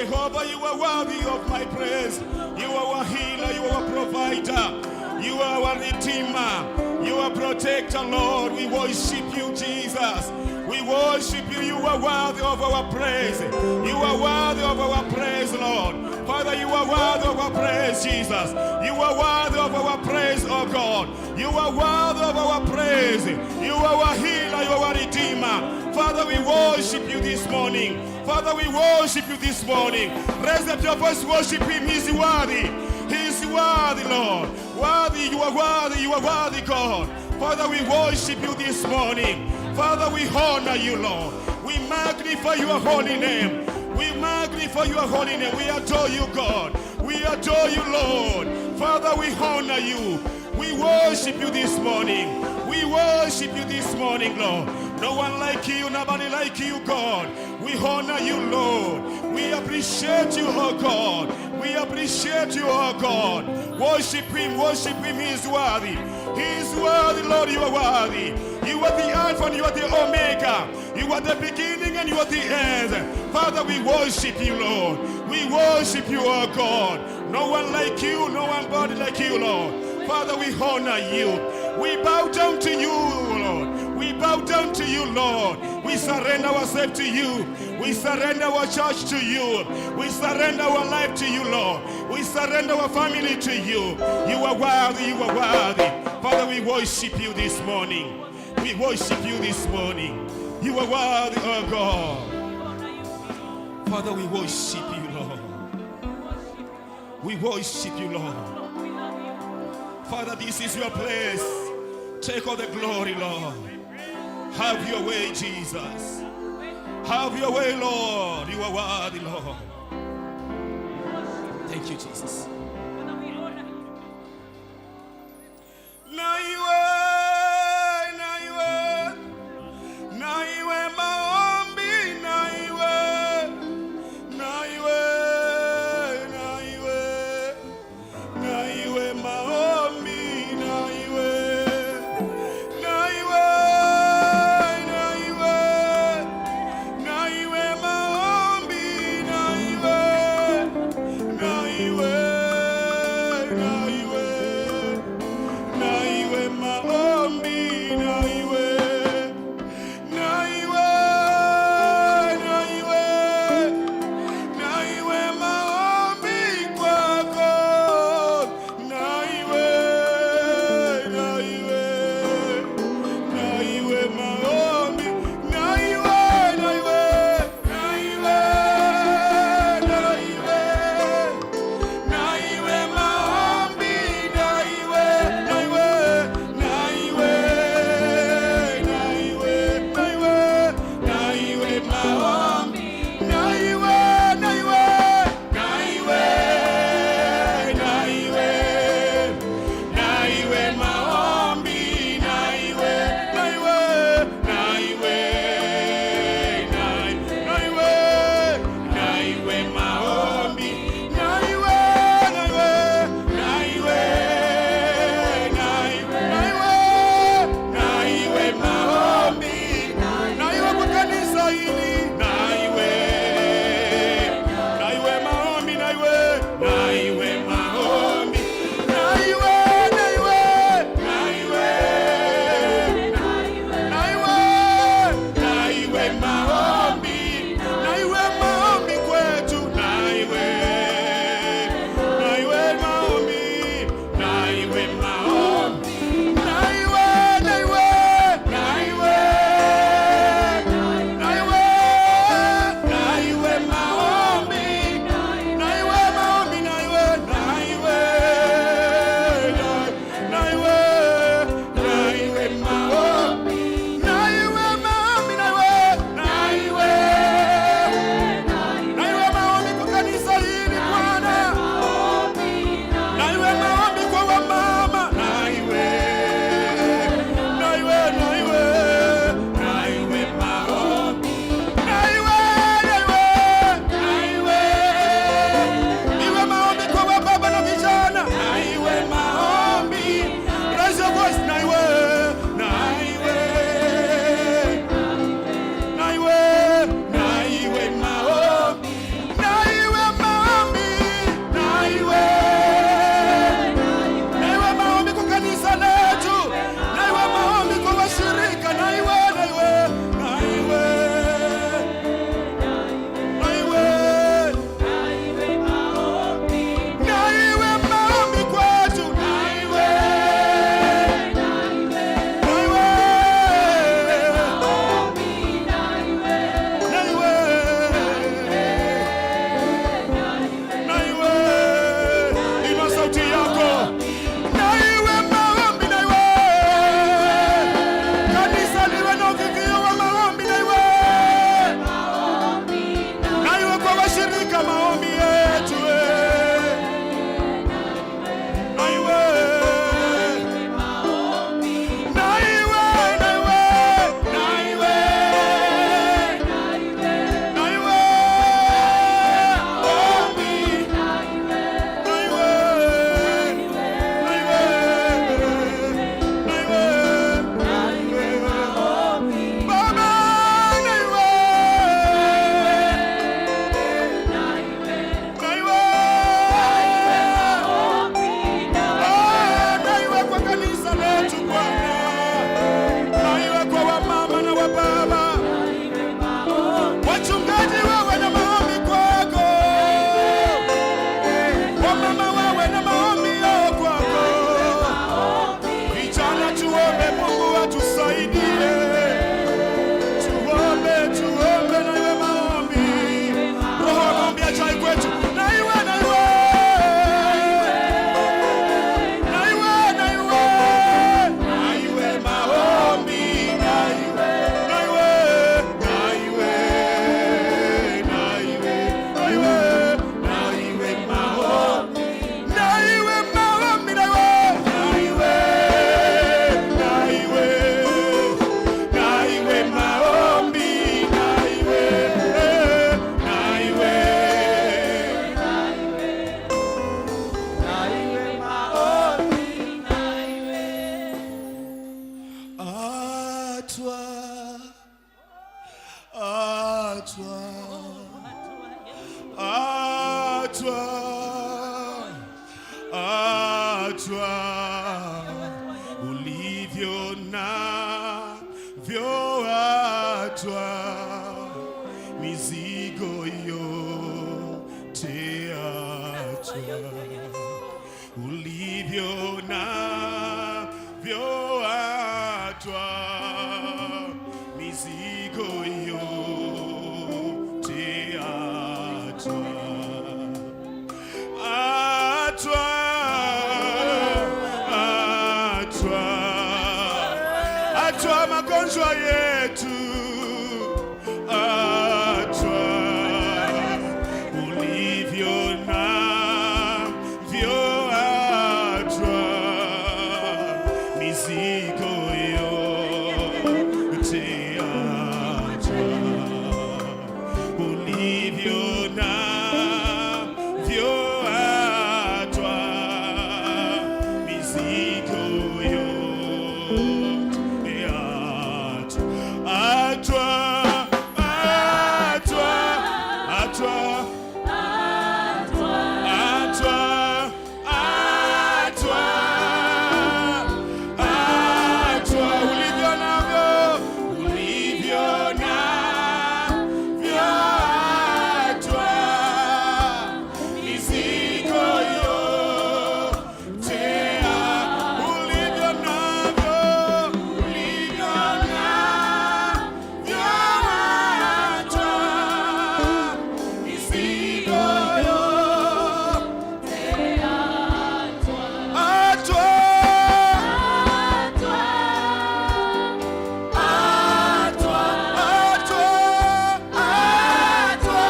Jehovah, you are worthy of my praise. You are our healer, you are our provider, you are our redeemer, you are protector, Lord. We worship you, Jesus. We worship you. You are worthy of our praise. You are worthy of our praise, Lord. Father, you are worthy of our praise, Jesus. You are worthy of our praise, oh God. You are worthy of our praise. You are our healer, you are our redeemer. Father, we worship you this morning. Father, we worship you this morning. Raise up your voice, worship him. He's worthy. He's worthy, Lord. Worthy, you are worthy, you are worthy, God. Father, we worship you this morning. Father, we honor you, Lord. We magnify your holy name. We magnify your holy name. We adore you, God. We adore you, Lord. Father, we honor you. We worship you this morning. We worship you this morning, Lord. No one like you, nobody like you, God. We honor you, Lord. We appreciate you, oh God. We appreciate you, oh God. Worship him. He is worthy. He is worthy, Lord. You are worthy. You are the Alpha and you are the Omega. You are the beginning and you are the end. Father, we worship you, Lord. We worship you, oh God. No one like you, no one body like you, Lord. Father, we honor you. We bow down to you, Lord. We bow down to you, Lord. We surrender ourselves to you. We surrender our church to you. We surrender our life to you, Lord. We surrender our family to you. You are worthy, you are worthy. Father, we worship you this morning. We worship you this morning. You are worthy, oh God. Father, we worship you, Lord. We worship you, Lord. Father, this is your place. Take all the glory, Lord. Have your way, Jesus. Have your way, Lord. You are worthy, Lord. Thank you, Jesus. Na iwe, na iwe, na iwe maombi, na iwe, na iwe, na iwe, na iwe maombi, na iwe, na iwe, na iwe, na iwe maombi, na iwe, na iwe, na iwe, na iwe maombi, na iwe, na iwe, na iwe, na iwe maombi kwako, na iwe, na iwe, na iwe maombi, na iwe, na iwe, na iwe, na iwe, na iwe maombi, na iwe, na iwe, na iwe, na iwe, na iwe, na iwe maombi, na iwe, na iwe, na iwe, na iwe, na iwe maombi, na iwe, na iwe, na iwe, na na iwe, na iwe maombi, na iwe, na iwe, na iwe, na iwe, na iwe, na iwe maombi, na iwe kwa kanisa hili, na iwe, na iwe maombi, na iwe, na iwe maombi, na iwe, na iwe, na iwe, na iwe, na iwe maombi, na iwe maombi kwetu, na Atwa, atwa ulivyo navyo, atwa mizigo yote, atwa ulivyo navyo, atwa mizigo yote, atwa. Atwa, atwa, atwa magonjwa yetu, atwa ulivyo navyo, atwa mizigo yote, atwa ulivyo navyo, atwa mizigo yote, atwa, atwa, atwa, atwa, atwa, atwa ulivyo navyo, ulivyo navyo, atwa mizigo yote, ulivyo navyo, ulivyo navyo, atwa mizigo yote, atwa, atwa, atwa, atwa,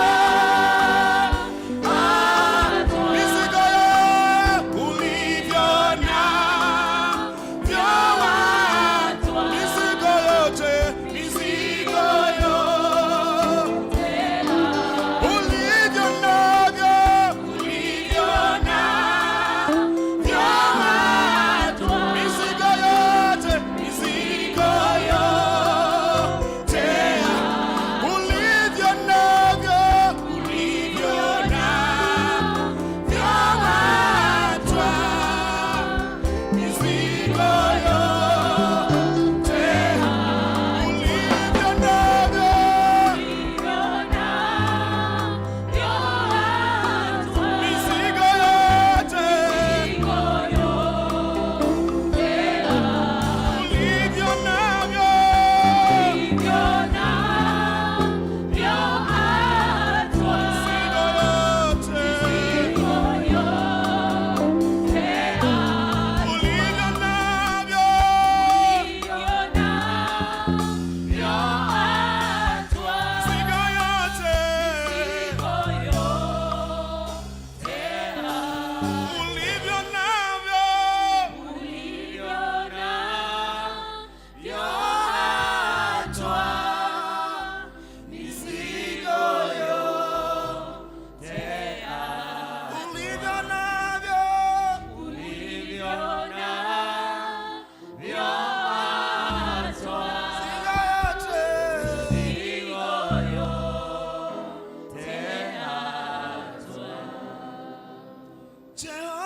mizigo ulivyo navyo, mizigo yote, mizigo yote, ulivyo navyo, ulivyo navyo, mizigo yote, mizigo yote, ulivyo navyo, ulivyo navyo, atwa mizigo yote, ulivyo navyo, mizigo yote, ulivyo navyo, mizigo yote, ulivyo navyo, mizigo yote, ulivyo navyo, atwa mizigo yote, ulivyo navyo, mizigo yote.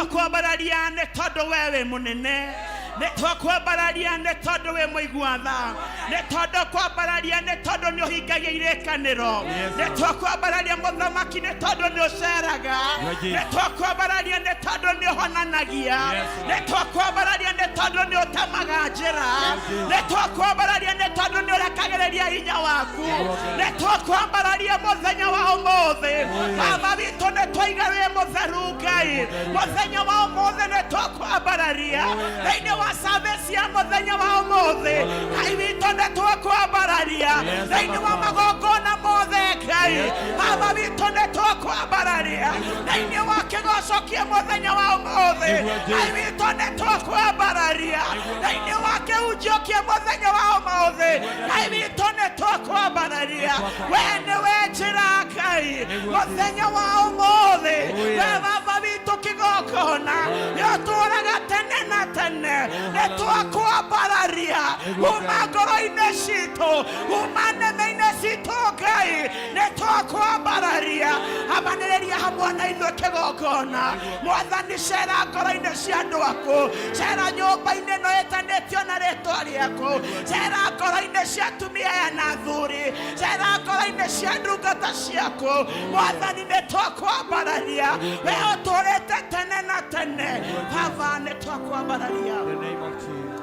Twakwambararia nĩ tondũ we wĩ mũnene, nĩ twakwambararia nĩ tondũ wĩ mũigua tha, nĩ tondũ kwambararia nĩ tondũ nĩ ũhingagia irĩkanĩro, nĩ twakwambararia mũthamaki nĩ tondũ nĩ ũceraga, nĩ twakwambararia nĩ tondũ nĩ ũhonanagia, nĩ twakwambararia nĩ tondũ nĩ ũtemaga njĩra, nĩ twakwambararia nĩ tondũ nĩ ũrekagĩrĩria hinya waku, nĩ twakwambararia mũthenya wa ũmũthĩ. Baba witũ, nĩ twaiga wĩ mũtheru Ngai. Mũthenya wa ũmũthĩ nĩ twakwambararia thĩinĩ wa service ya mũthenya wa ũmũthĩ. Ngai witũ, nĩ twakwambararia thĩinĩ wa magongona mothe. Ngai Baba witũ, nĩ twakwambararia thĩinĩ wa kĩgoco kĩa mũthenya wa ũmũthĩ. Ngai witũ, nĩ twakwambararia thĩinĩ wa kĩhunjio kĩa mũthenya wa ũmũthĩ. Ngai witũ, nĩ twakwambararia. We nĩwe njĩra, Ngai. Mũthenya wa ũmũthĩ, we Baba witũ kĩgongona nĩ ũtũũraga tene na tene, nĩ twakwambararia kuma ngoro-inĩ citũ, kuma nĩmĩ-inĩ citũ. Ngai, nĩ twakwambararia. Ambanĩrĩria hamwe na ithuĩ kĩgongona. Mwathani, cera ngoro-inĩ cia andũ aku, cera nyũmba-inĩ ĩno ĩtanĩtio na rĩtwa rĩaku, cera ngoro-inĩ cia atumia aya na athuri, cera ngoro-inĩ cia ndungata ciaku. Mwathani, nĩ twakwambararia. We ũtũũrĩte tene na tene, Baba, nĩ twakwambararia. In the name of Jesus.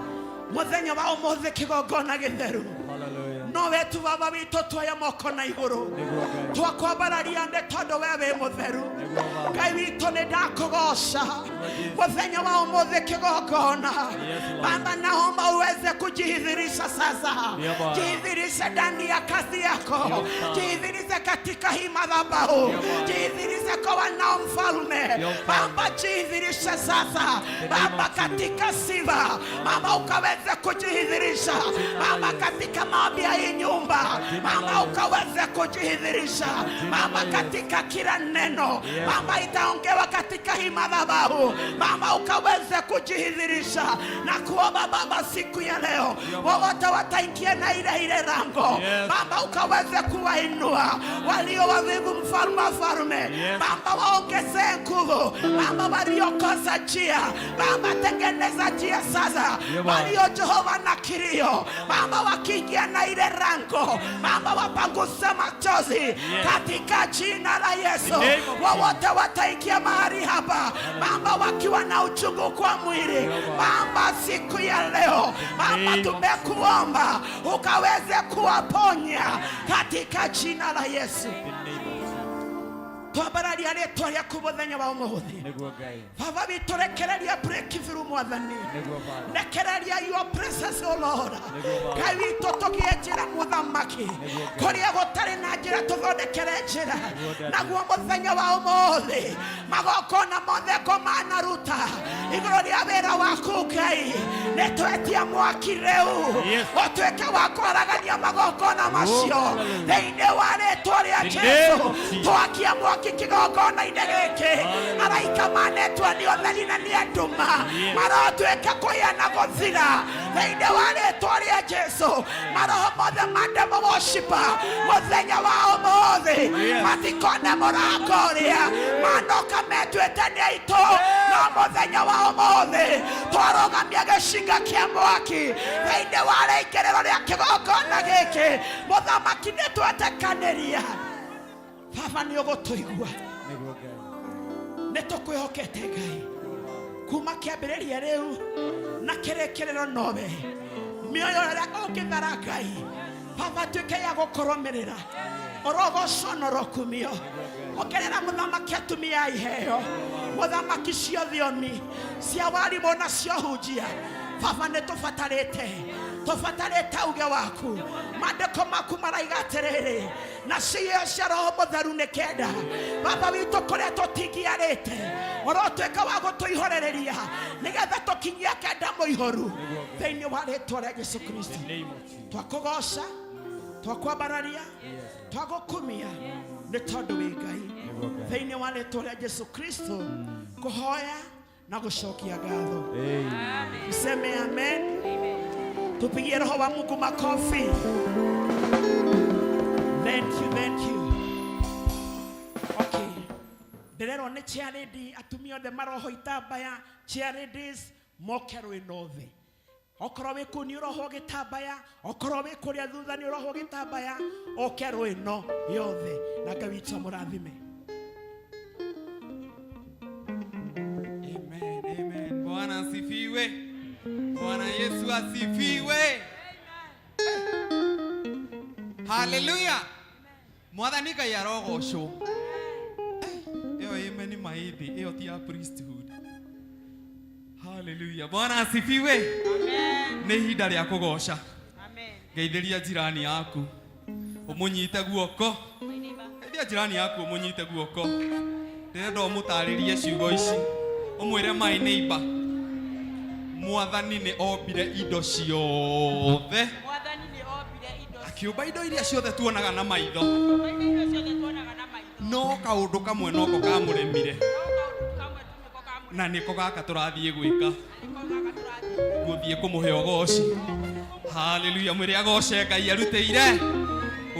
Mũthenya wa ũmũthĩ, kĩgongona gĩtheru, Hallelujah. no we tu Baba witũ tuoya moko na igũrũ. Nĩguo Ngai. Twakwambararia nĩ tondũ we wĩ mũtheru. Nĩguo Baba. Ngai witũ, nĩ ndakũgoca mũthenya wa ũmũthĩ kĩgongona. Yes, Lord. Baba, naomba uweze kujidhihirisha sasa. Ndio Bwana. Jidhihirishe ndani ya kazi yako. Ndio Bwana. Jidhihirishe katika hii madhabahu. Ndio Bwana. Jidhihirishe kwa wanao, mfalme. Ndio Mfalme. Baba, jidhihirishe sasa. The name Baba, of Jesus. katika sifa, Baba, ukaweze kujidhihirisha. Baba, katika maombi ya hii nyumba, Jina la Baba, Yesu. ukaweze kujidhihirisha. Jina la Baba, Yesu. katika kila neno, Yes. Baba, itaongewa katika hii madhabahu, Baba, ukaweze kujidhihirisha na kuomba. Baba, siku ya leo, Ndio Baba. wowote wataingia na ile ile lango, Yes. Baba, ukaweze kuwainua walio wavivu, mfalme wa falme. Yes. Baba, waongezee nguvu. Baba, waliokosa njia, Baba, tengeneza njia sasa. Ndio Baba. Walio Jehova na kilio, Baba, wakiingia na ile lango, Baba, wapanguse machozi katika jina la Yesu. The name of Wowote wataingia mahali hapa, Baba, wakiwa na uchungu kwa mwili, Ndio Baba. Baba, siku ya leo, Baba, name of tumekuomba ukaweze kuwaponya katika jina la Yesu. The name of Jesus. Twambararia rĩtwa rĩaku mũthenya wa ũmũthĩ. Nĩguo Ngai. Baba witũ, rekereria breakthrough, Mwathani. Nĩguo Baba. Rekereria your presence, O Lord. Nĩguo Baba. Ngai witũ, tũgĩe njĩra, mũthamaki. Nĩguo Ngai. Kũrĩa gũtarĩ na njĩra, tũthondekere njĩra. Nĩguo Daddy. Naguo mũthenya wa ũmũthĩ, magongona mothe ngomanaruta igũrũ rĩa wĩra waku, Ngai, nĩ twetia mwaki rĩu Yes. ũtuĩke wa kwaragania magongona macio hallelujah. thĩinĩ wa rĩtwa rĩa The name Jesu. of Jesus. Twakia mwaki kĩgongona-inĩ gĩkĩ. Hallelujah. Araika manetwo nĩ ũtheri na nĩ nduma Yes. marotuĩka kũhĩa na gũthira thĩinĩ wa rĩtwa rĩa Jesu. Maroho mothe ma devil worshiper, mũthenya wa ũmũthĩ, Yes. matikone mũrango ũrĩa manoka metuĩte nĩ aitũ, no mũthenya wa ũmũthĩ twarũgamia gĩcinga kĩa mwaki thĩinĩ wa rĩingĩrĩro rĩa kĩgongona gĩkĩ. Mũthamaki, nĩ twetĩkanĩria, Baba, nĩ ũgũtũigua. Nĩguo Ngai. Nĩ tũkwĩhokete, Ngai, kuma kĩambĩrĩria rĩu na kĩrĩkĩrĩro nowe. Mĩoyo ĩrĩa ũngĩthara, Ngai Baba, tuĩke ya gũkũrũmĩrĩra. Ũrogocwo na ũrokumio. Ongerera, mũthamaki, atumia a iheo, mũthamaki, cio thiomi cia warimũ na cio hunjia. Baba, nĩ tũbatarĩte, tũbatarĩte uge waku. Maandĩko maku maraiga atĩrĩrĩ, na ciĩo cia Roho Mũtheru nĩ kenda. Baba witũ, kũrĩa tũtingiarĩte, ũrotuĩka wa gũtũihũrĩrĩria nĩgetha tũkinyie kenda mũihũru thĩinĩ wa rĩtwa rĩa Jesu Kristo. The name of Jesus. Twakũgoca, twakwambararia, twagũkumia nĩ tondũ wĩ Ngai. Nĩguo Ngai. Thĩinĩ wa rĩtwa rĩa Jesu Kristo kũhoya na gũcokia ngatho. Amen. Tuseme amen. Tupigie Roho wa Mungu makofi. Thank you, thank you. Okay. Ndĩrerwo nĩ chairlady, atumia othe maroho itambaya, chairladies moke rwĩno othe. Okorwo wĩ kũu nĩ ũrohwo gĩtambaya, okorwo wĩ kũrĩa thutha nĩ ũrohwo gĩtambaya, oke rwĩno yothe na Ngai witũ amũrathime. Amen, amen. Bwana asifiwe. Bwana Yesu asifiwe. Haleluya. Mwathani Ngai arogocwo. Ĩyo amen maithi, ĩyo ti ya priesthood. Haleluya. Bwana asifiwe. Amen. Nĩ ihinda rĩa kũgoca. Amen. Geithĩria jirani yaku. Ũmũnyite guoko. My neighbor. Geithia jirani yaku ũmũnyite guoko. Ndĩrenda ũmũtarĩrie ciugo ici. Ũmwĩre my neighbor. Mwathani nĩ ombire indo ciothe. Mwathani nĩ ombire indo Akiũmba indo iria ciothe tuonaga na maitho. ciothe. Indo ciothe tuonaga na maitho. No kaũndũ kamwe noko kamũremire. No kaũndũ kamwe tu nĩko kamũremire. Na nĩko gaka tũrathiĩ gwĩka. Na nĩko gaka tũrathiĩ. Gũthiĩ kũmũhe ũgoci. Haleluya, mwĩre agoce Ngai arutĩire.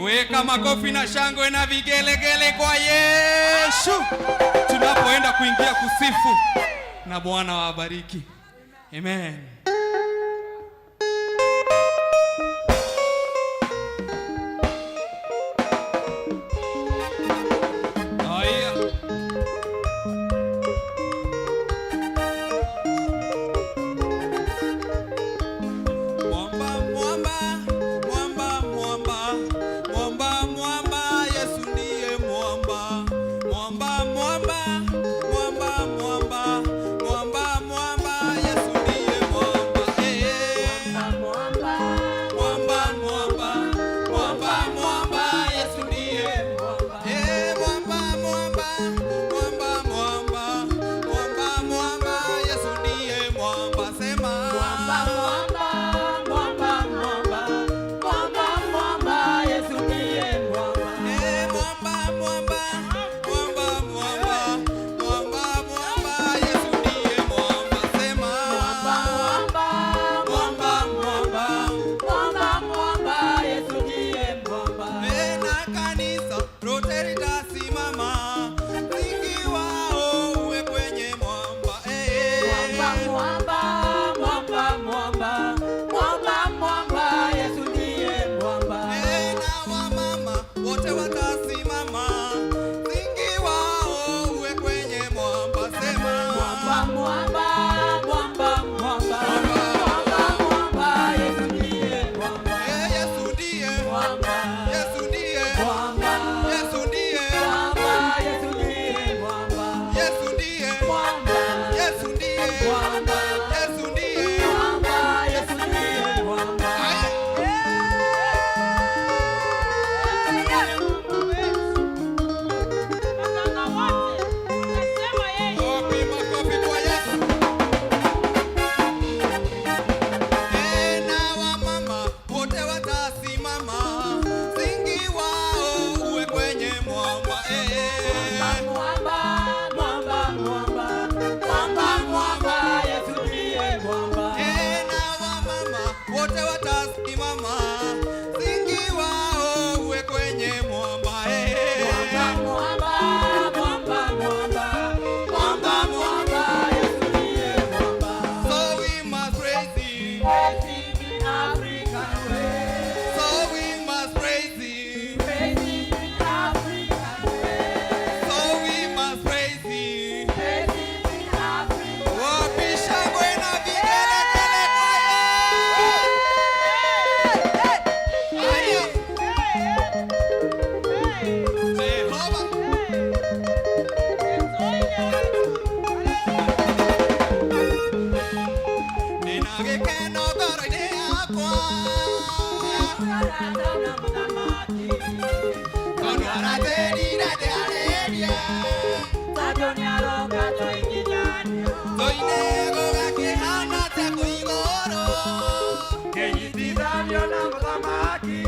Weka makofi na shangwe na vigelegele kwa Yesu tunapoenda kuingia kusifu, na Bwana wabariki. Amen. Haya. Mwamba, mwamba, mwamba, mwamba, mwamba, mwamba, Yesu ndiye mwamba. Mwamba, mwamba, mwamba, mwamba, mwamba, mwamba, Yesu ndiye mwamba. Eh, eh. Mwamba, mwamba, mwamba, mwamba, Yesu ndiye mwamba. Eh, mwamba, mwamba, mwamba, mwamba, mwamba, mwamba, Yesu ndiye mwamba. Sema. Mwamba, mwamba, mwamba, mwamba, mwamba, mwamba, Yesu ndiye mwamba. Eh, mwamba, mwamba, mwamba, mwamba, mwamba, mwamba, Yesu ndiye mwamba. Sema. Mwamba, mwamba, Mwamba, mwamba. mwamba, mwamba, Yesu ndiye mwamba. Eh, na kanisa lote litasimama, msingi wao uwe kwenye mwamba. Eh, eh. Mwamba, mwamba, mwamba, mwamba, mwamba, mwamba, Yesu ndiye mwamba. Eh, na wamama wote watasimama, msingi wao uwe kwenye mwamba. Sema. Mwamba, mwamba, mwamba, mwamba, mwamba, mwamba, Yesu ndiye mwamba. Eh, Yesu ndiye. Mwamba, Yesu ndiye. mwamba, Yesu ndiye. mwamba, Yesu ndiye mwamba. Yesu ndiye. Mwamba, Yesu ndiye. mwamba, Yesu ndiye. mwamba, Yesu ndiye mwamba. Aya. Waganga wote watasema yeye. Makofi, makofi kwa Yesu. Eh, na wamama wote watasimama, msingi wao uwe kwenye mwamba. Eh, eh. Mwamba, mwamba, mwamba, mwamba, mwamba, Yesu ndiye mwamba. Eh, na wamama wote watasimama, msingi wao uwe kwenye mwamba. Eh, eh. Mwamba, mwamba, mwamba, mwamba, mwamba, mwamba, Yesu ndiye mwamba. So we must praise him. Praise him in African way. So we must praise him. Praise him in African way. So we must praise him. Praise him in African Wapi shangwe na vigelegele kwa Yesu? Haya. Jehova. Nina gĩkeno ngoro-inĩ yakwa. Tondũ aranjĩrire ndĩarĩrie. Tũine gũgakĩhana ta kũu igũrũ. Kĩnyitithanio na mũthamaki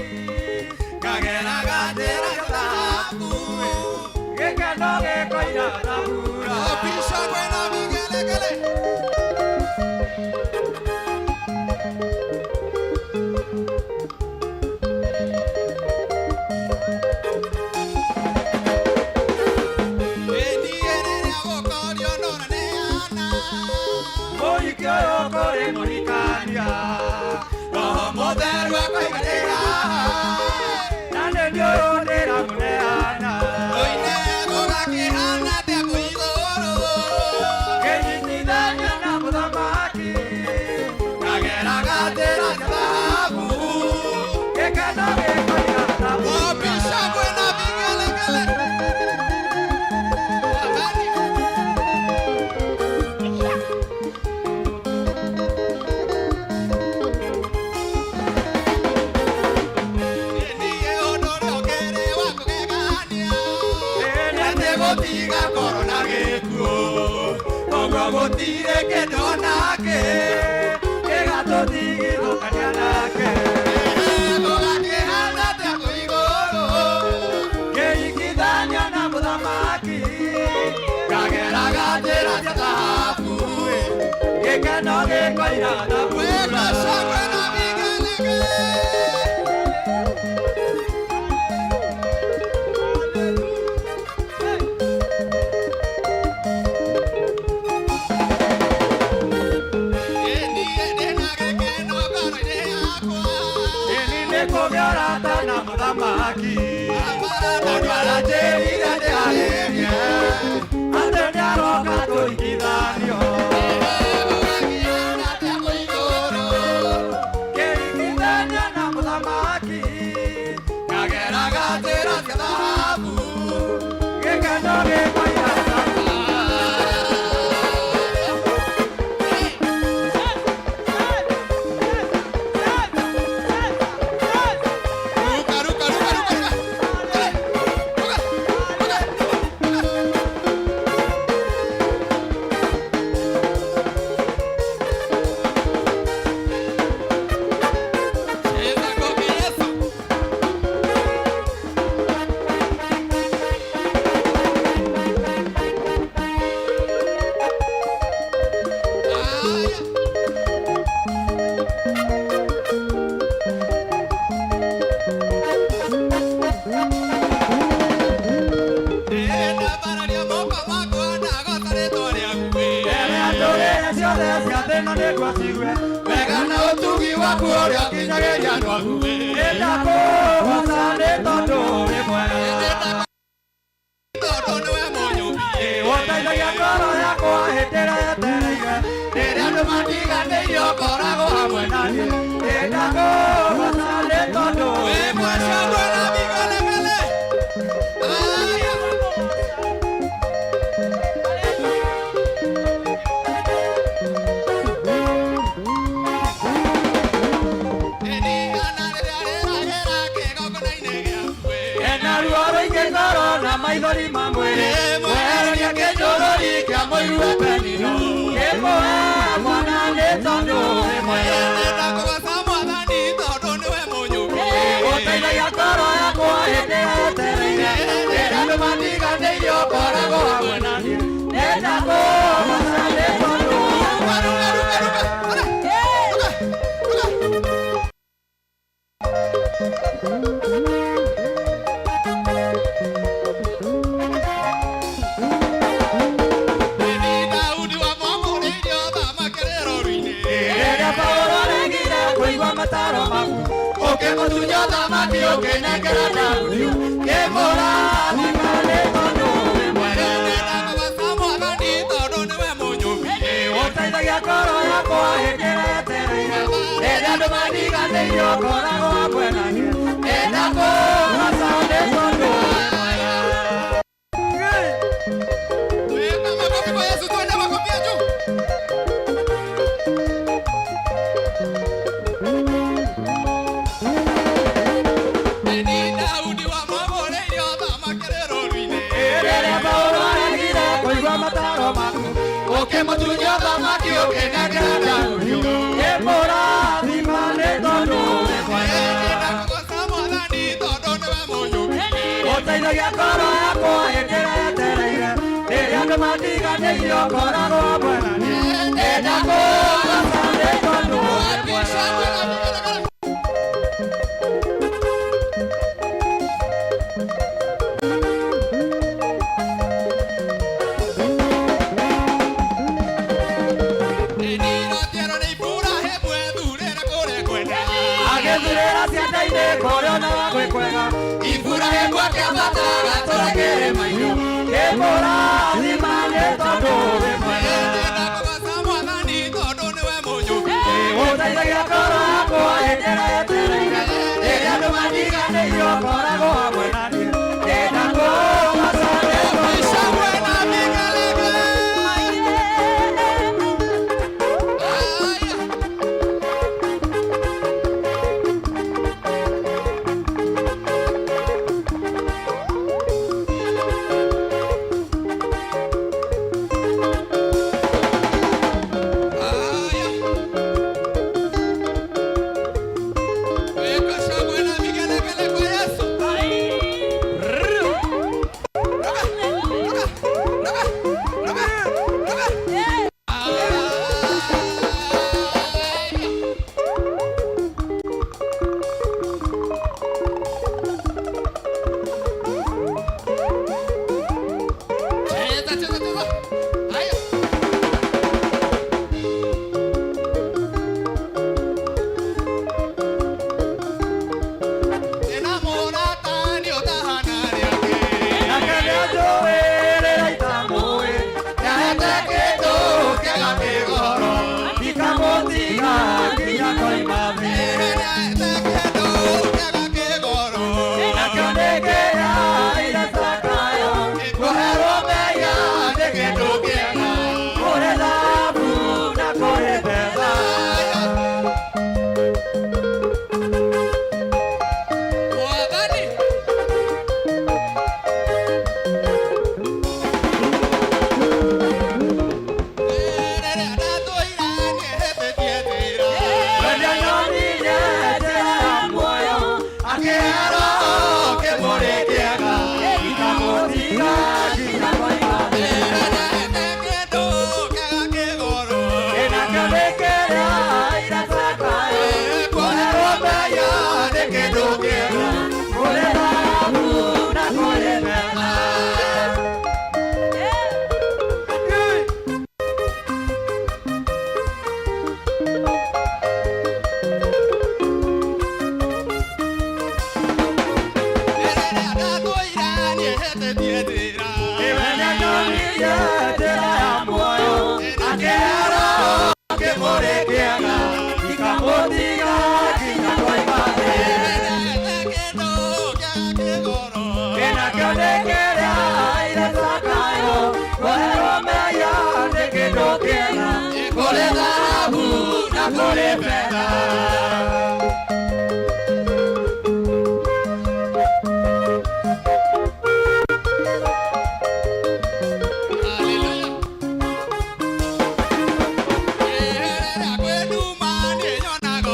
Ngageraga njĩra cia thahabu. gĩkeno gĩkoira ta mbura. Wapi shangwe na vigelegele? Ĩ niĩ akoiga Roho Mũtheru akoiga ndĩ haha na nĩ niĩ ũyũ ndĩramũneana Oine gũgakĩhana atĩa kũu igũrũ Kĩnyitithania na mũthamaki Ngageraga njĩra cia thahabu gĩkeno gĩkoiga Wapi shangwe na vigelegele Wakati Niĩ ũndũ ũrĩa ũkĩrĩ wa kũgegania nĩ atĩ gũtigakorwo na gĩkuũ koguo gũtirĩ kĩndũ o nakĩ gĩgatũtigithũkania nake gũgakĩhana atĩa kũu igũrũ Kĩhikithania na mũthamaki ngageraga njĩra cia thahabu gĩkeno gĩkoira wĩka shangwe na vigelegele Niĩ ndĩna gĩkeno ngoro-inĩ yakwa Ĩni nĩ kũgĩa ũrata na mũthamaki Mũndũ aranjĩrire ndĩharĩrie atĩ nĩaroka tũigithanio gũgakĩhana atĩa kũu igũrũ Kĩhikithania na mũthamaki ngageraga njĩra cia thahabu gĩkeno gĩkoira Ruka, ruka, ruka, ruka, ruka. Ruka, ruka, ruka. Cheza kofi Yesu. Haya. Ndambararia moko makwa ndagoca rĩtwa rĩaku Rĩrĩa ndũrĩrĩ ciothe cia thĩ ĩno nĩguo cigue wega na ũtugi waku ũrĩa ũkinyagĩria andũ aku Nĩndakũgoca nĩ tondũ wĩ mwega tondũ nĩwe mũnyũmbi Ũteithagia ngoro yakwa hĩndĩ ĩrĩa yetereire rĩrĩa andũ matiganĩirie ũkoragwo hamwe na niĩ Nĩndakũgoca nĩ tondũ wĩ wĩ mwacangwe na vigelegele Aya. Ndirikana rĩrĩa rĩragĩra kĩgongona-inĩ gĩaku Ena ruo rũingĩ ngoro na maithori ma mwĩrĩ Mwehereria kĩnjũrũri kĩa mũiru Penino Kĩmũhe mwana nĩ tondũ wĩ mwega Ndakũgoca Mwathani tondũ nĩwe mũnyũmbi Ũteithagia ngoro yakwa hĩndĩ ĩrĩa yetereire Rĩrĩa andũ matiganĩirie ũkoragwo hamwe na niĩ Nĩndakũgoca nĩ tondũ wĩ Ruka, ruka, ruka, ruka. Ruka, ruka. Nĩ Daudi wamwamũrĩire ũthamaki rũru-inĩ. Rĩrĩa Paũlũ aregire kũigua mataro maku ũkĩmũtunya ũthamaki ũkĩnengera Daudi kĩmũrathima nĩ tondũ wĩ mwega Ndakũgoca Mwathani tondũ nĩwe mũnyũmbi. Ũteithagia ngoro yakwa hĩndĩ ĩrĩa yetereire Rĩrĩa andũ mandiganĩirie ũkoragwo hamwe na niĩ Nĩndakũgoca nĩ tondũ wĩ mwega Weka makofi kwa Yesu, tuende makofi ya juu. Nĩ Daudi wamwamũrĩire ũthamaki rũru-inĩ. Rĩrĩa Paũlũ aregire kũigua mataro maku Ũkĩmũtunya ũthamaki ũkĩnengera Daudi. Kĩmũrathima nĩ tondũ wĩ mwega Ndakũgoca Mwathani tondũ nĩwe mũnyũmbi. Ũteithagia ngoro yakwa hĩndĩ ĩrĩa yetereire Rĩrĩa andũ mandiganĩirie ũkoragwo hamwe na niĩ Nĩndakũgoca nĩ tondũ wĩ Wapi mwega shangwe na vigelegele? Nĩ Ngĩthurĩra cianda-inĩ kũrĩa onaga gwĩ kwega. Iburahĩmu akĩambata agatũũra kĩrĩma-inĩ. Kĩmũrathima nĩ tondũ wĩ mwega. Ũteithagia ngoro yakwa hĩndĩ ĩrĩa yetereire. Rĩrĩa andũ mandiganĩirie ũkoragwo hamwe na niĩ. Ndĩndakũgoca nĩ tondũ wĩ mwega. Cheza, cheza, cheza. Haya. Nake nĩanjũĩ rĩrĩa itamũĩ, nĩahete kĩndũ kĩega kĩ goro, ndikamũtiga nginya ngoima thĩ. Nakĩo nĩ kĩrĩa irathakayo, kũherwo mehia nĩ kĩndũ kĩega, kũrĩ thahabu na kũrĩ betha. Wende nyonirie njĩra ya muoyo, akĩhero kĩmũrĩ kĩega, ndikamũtiga nginya ngoima thĩ. Nakĩo nĩ kĩrĩa irathakayo, kũherwo mehia nĩ kĩndũ kĩega, kũrĩ thahabu na kũrĩ betha. Wende nyonirie njĩra ya muoyo, akĩhero kĩmũrĩ kĩega, ndikamũtiga nginya ngoima thĩ. Nakĩo nĩ kĩrĩa irathakayo, kũherwo mehia nĩ kĩndũ kĩega, kũrĩ thahabu na kũrĩ betha.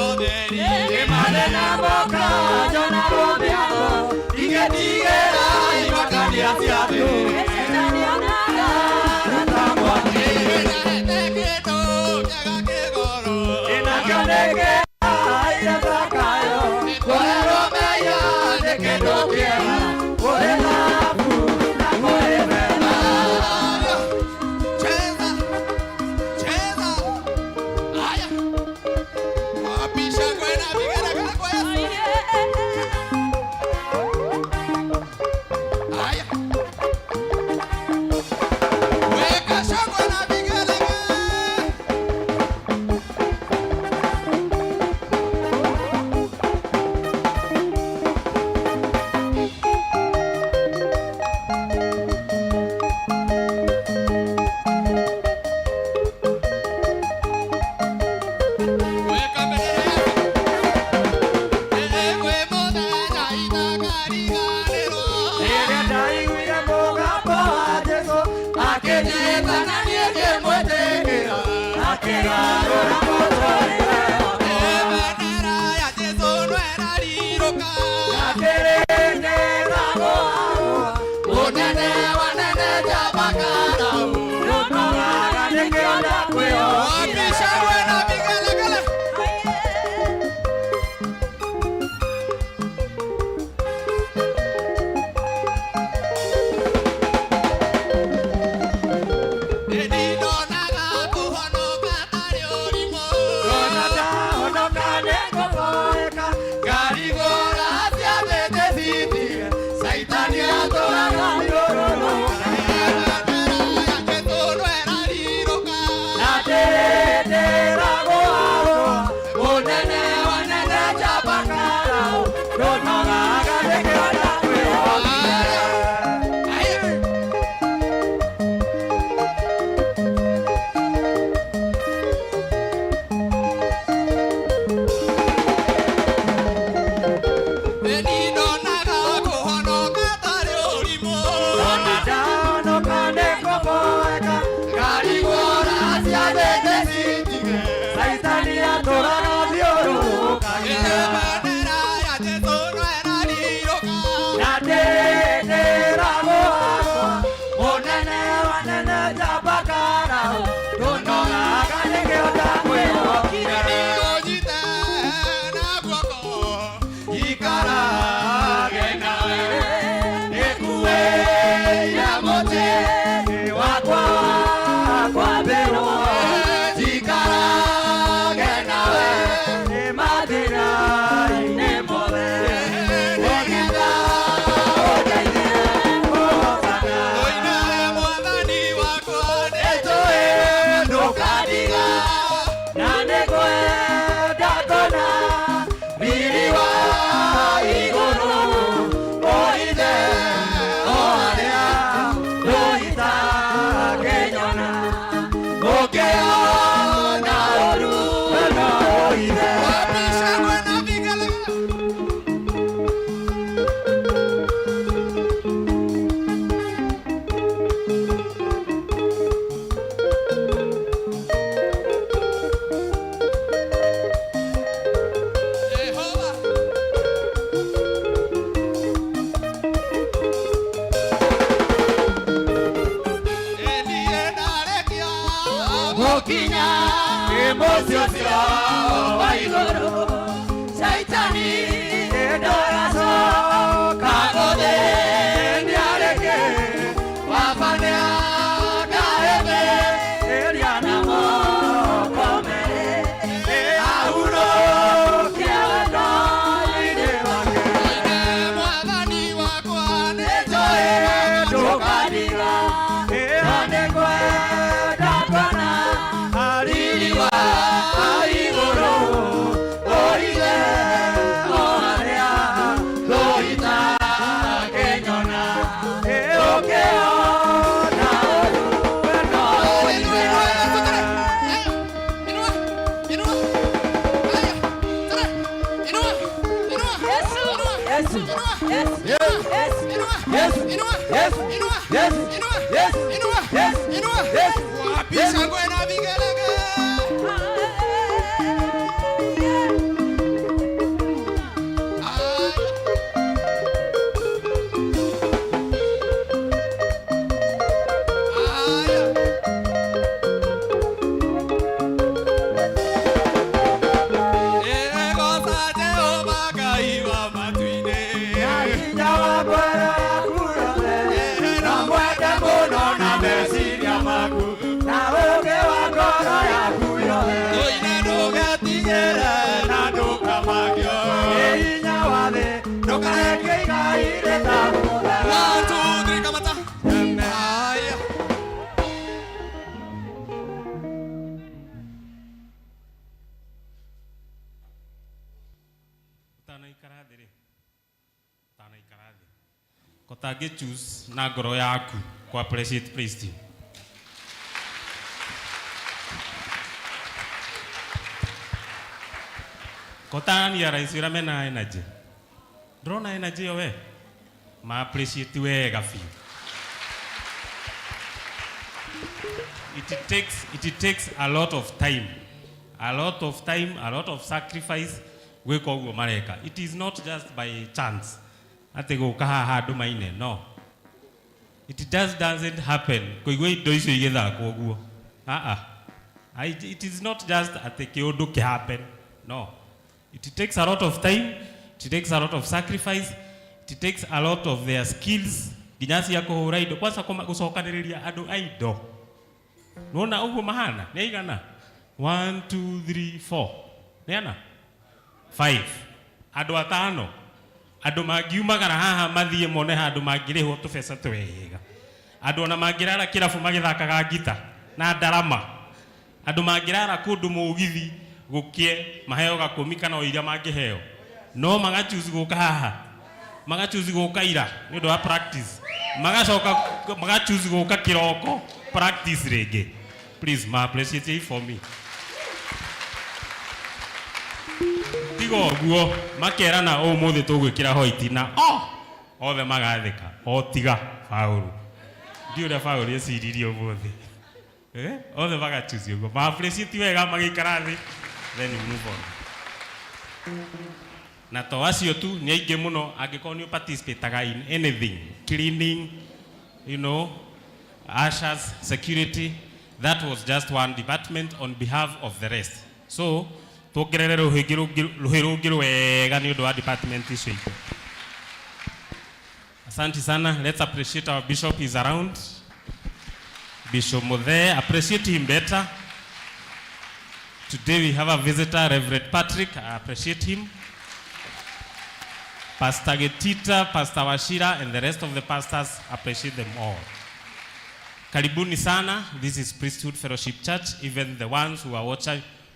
Imane na moka nyonago mĩago, ingĩtigĩra imakania cia thĩ. Ta mwaki. Nakĩo nĩ kĩrĩa irathakayo, kũherwo mehia nĩ kĩndũ kĩega, kũrĩ thahabu na kũrĩ betha. Cheza, cheza. Haya. Wapi shangwe na vigelegele kwa Yesu? Haya. Weka shangwe na vigelegele. Caitani atũraga thiũrũrũkagia Bendera ya Jesu no ĩrarirũka. Na ndĩndĩragwo wakwa mũnene wa nene njamba Karao ndũnogaga nĩkĩo ndakwĩhokire. Ũnyite na guoko, Ikarage nawe nĩkuĩire mũtĩ wakwa wa kwambĩrwo. Njikarage nawe mathĩna-inĩ mothe nĩgetha ũndeithie kũhotana. Ũine Mwathani wakwa Nĩnjũĩ ndũkandiga na nĩngwenda kuona riri wa igũrũ ũithe o harĩa ndũitakĩnyona ũkĩona ũru no ũithe. Wapi shangwe na vigelegele? Jehova. Niĩ ndarekia Gũkinya mũciĩ ũcio wa igũrũ Caitani ndagacoka gũthĩnia rĩngĩ Baba nĩangahĩmbĩria na moko merĩ ahurũkie wendo-inĩ wake. Ũine Mwathani wakwa Nĩnjũĩ ndũkandiga na nĩngwenda kuona riri wa igũrũ ũithe o harĩa ndũitakĩnyona ũkĩona ũru no ũithe. Yesu, Yesu, Yesu, Yesu, Yesu, Yesu, Yesu, Yesu. Wapi shangwe na vigelegele? Aya. Aya. Egoca Jehova Ngai wa matu-inĩ. Hinya wa ngoro yaku yothe, na mwende mũno na meciria maku, na ũũgĩ wa ngoro yaku yothe. Ũine ndũgetigĩre na ndũkamakio. Nĩ hinya wa thĩ, ndũkareke igai rĩtagũthe. One, two, three, kamata. Aya. Ũtanaikara thĩ rĩ, ũtanaikara thĩ kotangĩ choose na ngoro yaku ku appreciate praise team. Kotania rais ũrĩa mena energy, ndĩrona energy ĩyo we ma appreciate wega biũ. It takes a lot of time, a lot of time, a lot of sacrifice gwĩka ũguo mareka. It is not just by chance atĩ gũka haha andũ maine, no, it just doesn't happen kũigua indo icio igĩthakwo ũguo. Ah ah, it is not just atĩ kĩũndũ kĩ happen, no, it takes a lot of time, it takes a lot of sacrifice, it takes a lot of their skills nginya cia kũhũra indo kwanza gũcokanĩrĩria andũ a indo. Nona ũguo mahana nĩ aigana? 1 2 3 4 nĩ ana? 5 andũ atano, andũ mangiumagara haha mathiĩ mone handũ mangĩrĩhwo tũbeca twega, andũ ona mangĩrara kĩrabu magĩthakaga ngita na ndarama, andũ mangĩrara kũndũ mũgithi gũkĩe maheo gakũmi kana o iria mangĩheo, no magachuzi gũka haha, magachuzi gũka ira nĩ ũndũ wa practice, magacoka magachuzi gũka kĩroko practice rĩngĩ. Please ma appreciate it for me. Tiga ũguo makerana ũmũthĩ tũgwĩkĩra white na o othe magathĩka o tiga Paũlũ. Ndiũ ũrĩa Paũlũ eciririe ũmũthĩ. Eh? Othe magachucio ũguo. Ma appreciate wega magĩikara thĩ, then you move on. Na to acio tu, nĩ aingĩ mũno. Angĩkorwo nĩ ũparticipataga in anything, cleaning, ushers, security, that was just one department on behalf of the rest. So tuongerere rũhĩ rũhĩ rũngĩ rwega nĩ ũndũ wa department icio ingĩ. Asante sana. Let's appreciate our bishop is around. Bishop Muthee, appreciate him better. Today we have a visitor, Reverend Patrick. I appreciate him. Pastor Getita, Pastor Wachira, and the rest of the pastors, appreciate them all. Karibuni sana. This is Priesthood Fellowship Church. Even the ones who are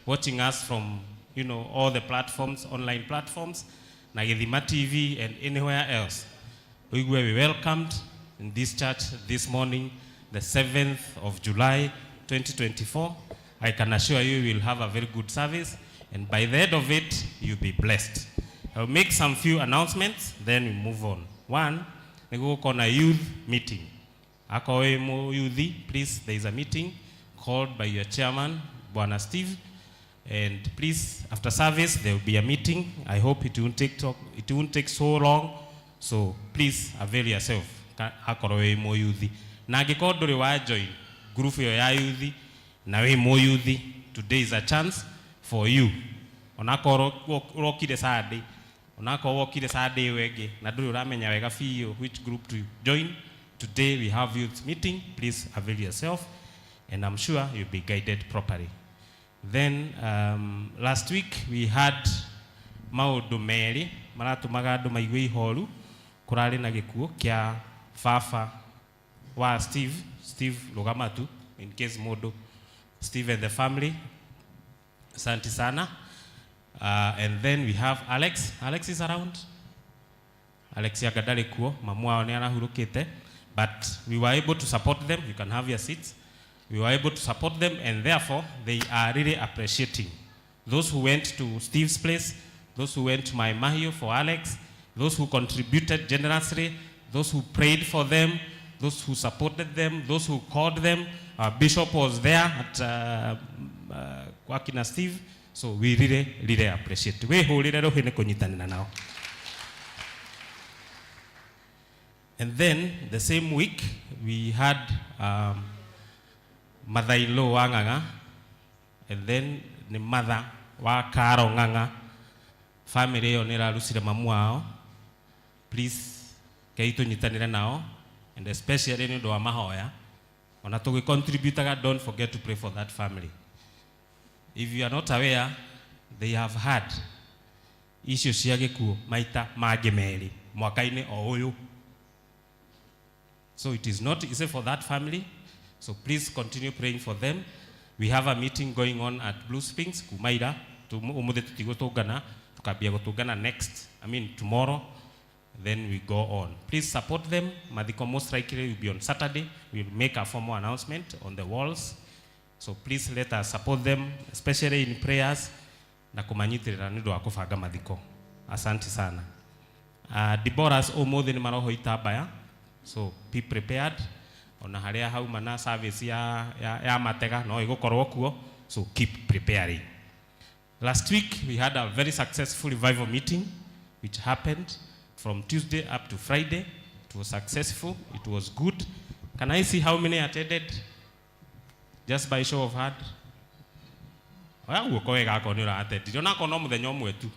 watching us from all the platforms, online platforms, na Githima TV and anywhere else. We were welcomed in this church this morning, the 7th of July, 2024. I can assure you we will have a very good service, and by the end of it, you'll be blessed. I'll make some few announcements, then we move on. One, nĩgũgũkorwo na youth meeting. Akorwo wĩ mũyuthi, please, there is a meeting called by your chairman, Bwana Steve. And please, after service, there will be a meeting. I hope it won't take so long. So please avail yourself. Akorwo wĩ mũyuthi. Na angĩkorwo ndũrĩ wa join group ĩyo ya yuthi na wĩ mũyuthi, today is a chance for you. Onakorwo ũrokire Sunday, onakorwo wokire Sunday ĩyo ĩngĩ na ndũrĩ ũramenya wega biũ which group to join, today we have youth meeting. Please avail yourself, and I'm sure you'll be guided properly. Then last week we had maũndũ merĩ maratũmaga andũ maigue ihoru. Kũrarĩ na gĩkuũ kĩa baba wa Steve, Steve Lugamatu, in case mũndũ, Steve and the family, asante sana. And then we have Alex. Alex is around. Alex anga ndarĩ kuo, mamu wao nĩ arahurũkĩte, but we were able to support them. You can have your seats. We were able to support them, and therefore they are really appreciating. Those who went to Steve's place, those who went to Mai Mahiu for Alex, those who contributed generously, those who prayed for them, those who supported them, those who called them. Our bishop was there at kwa kina Steve, so we really, really appreciate. Wĩhũrĩre rũhĩ nĩ kũnyitanĩra nao. And then the same week we had mother-in-law wa Ng'ang'a, and then the mother wa Karo Ng'ang'a. Family ĩyo nĩ ĩrarucire mamu wao. Please, kei tũnyitanĩre nao, and especially nĩ ũndũ wa mahoya. Ona tũgĩcontributaga, don't forget to pray for that family. If you are not aware, they have had icio cia gĩkuũ maita mangĩ merĩ mwaka-inĩ o ũyũ. So it is not easy for that family. So please continue praying for them. We have a meeting going on at Blue Springs, Kumaira. Umuthi tutigũtũngana, tukambia gũtũngana next, I mean tomorrow, then we go on. Please support them. Mathiko most likely will be on Saturday. We will make a formal announcement on the walls. So please let us support them, especially in prayers, na kũmanyitĩrĩra nĩ ũndũ wa kũbanga mathiko. Asante sana. Deborah's ũmũthĩ nĩ maroho itambaya, so be prepared. Ona harĩa hauma na service ya matega no ĩgũkorwo kuo, so keep preparing. Last week we had a very successful revival meeting which happened from Tuesday up to Friday. It was successful, it was good. Can I see how many attended? Just by show of hand. Oya guoko wega akorwo nĩ ũra-attendire, onakorwo no mũthenya ũmwe tu.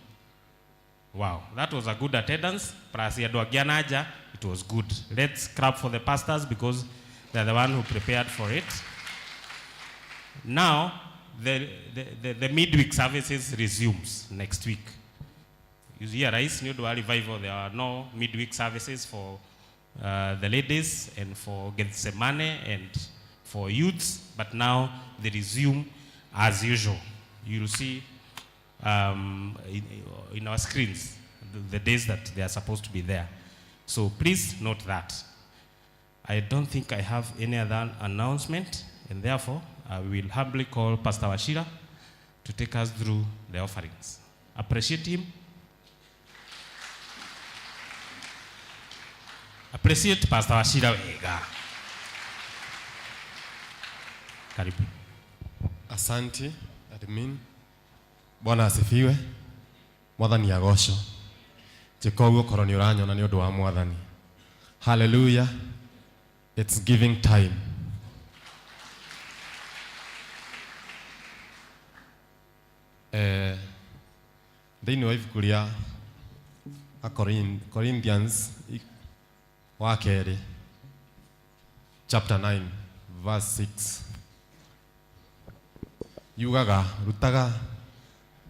Wow, that was a good attendance. Plus andũ angĩ a na nja, it was good. Let's clap for the pastors because they're the one who prepared for it. Now, the midweek services resumes next week. You realize, nĩ ũndũ wa revival, there are no midweek services for the ladies and for Gethsemane and for youths, but now they resume as usual. You'll see in our screens the days that they are supposed to be there. So please note that. I don't think I have any other announcement, and therefore I will humbly call Pastor Wachira to take us through the offerings. Appreciate him. Appreciate Pastor Wachira wega. Karibu. Asante admin. Bwana asifiwe. Mwathani agocwo. Njĩka ũguo korwo nĩ ũranyona nĩ ũndũ wa Mwathani. Hallelujah. It's giving time. Thĩinĩ wa ibuku rĩa Corinthians wa kerĩ chapter 9 verse 6 yugaga rutaga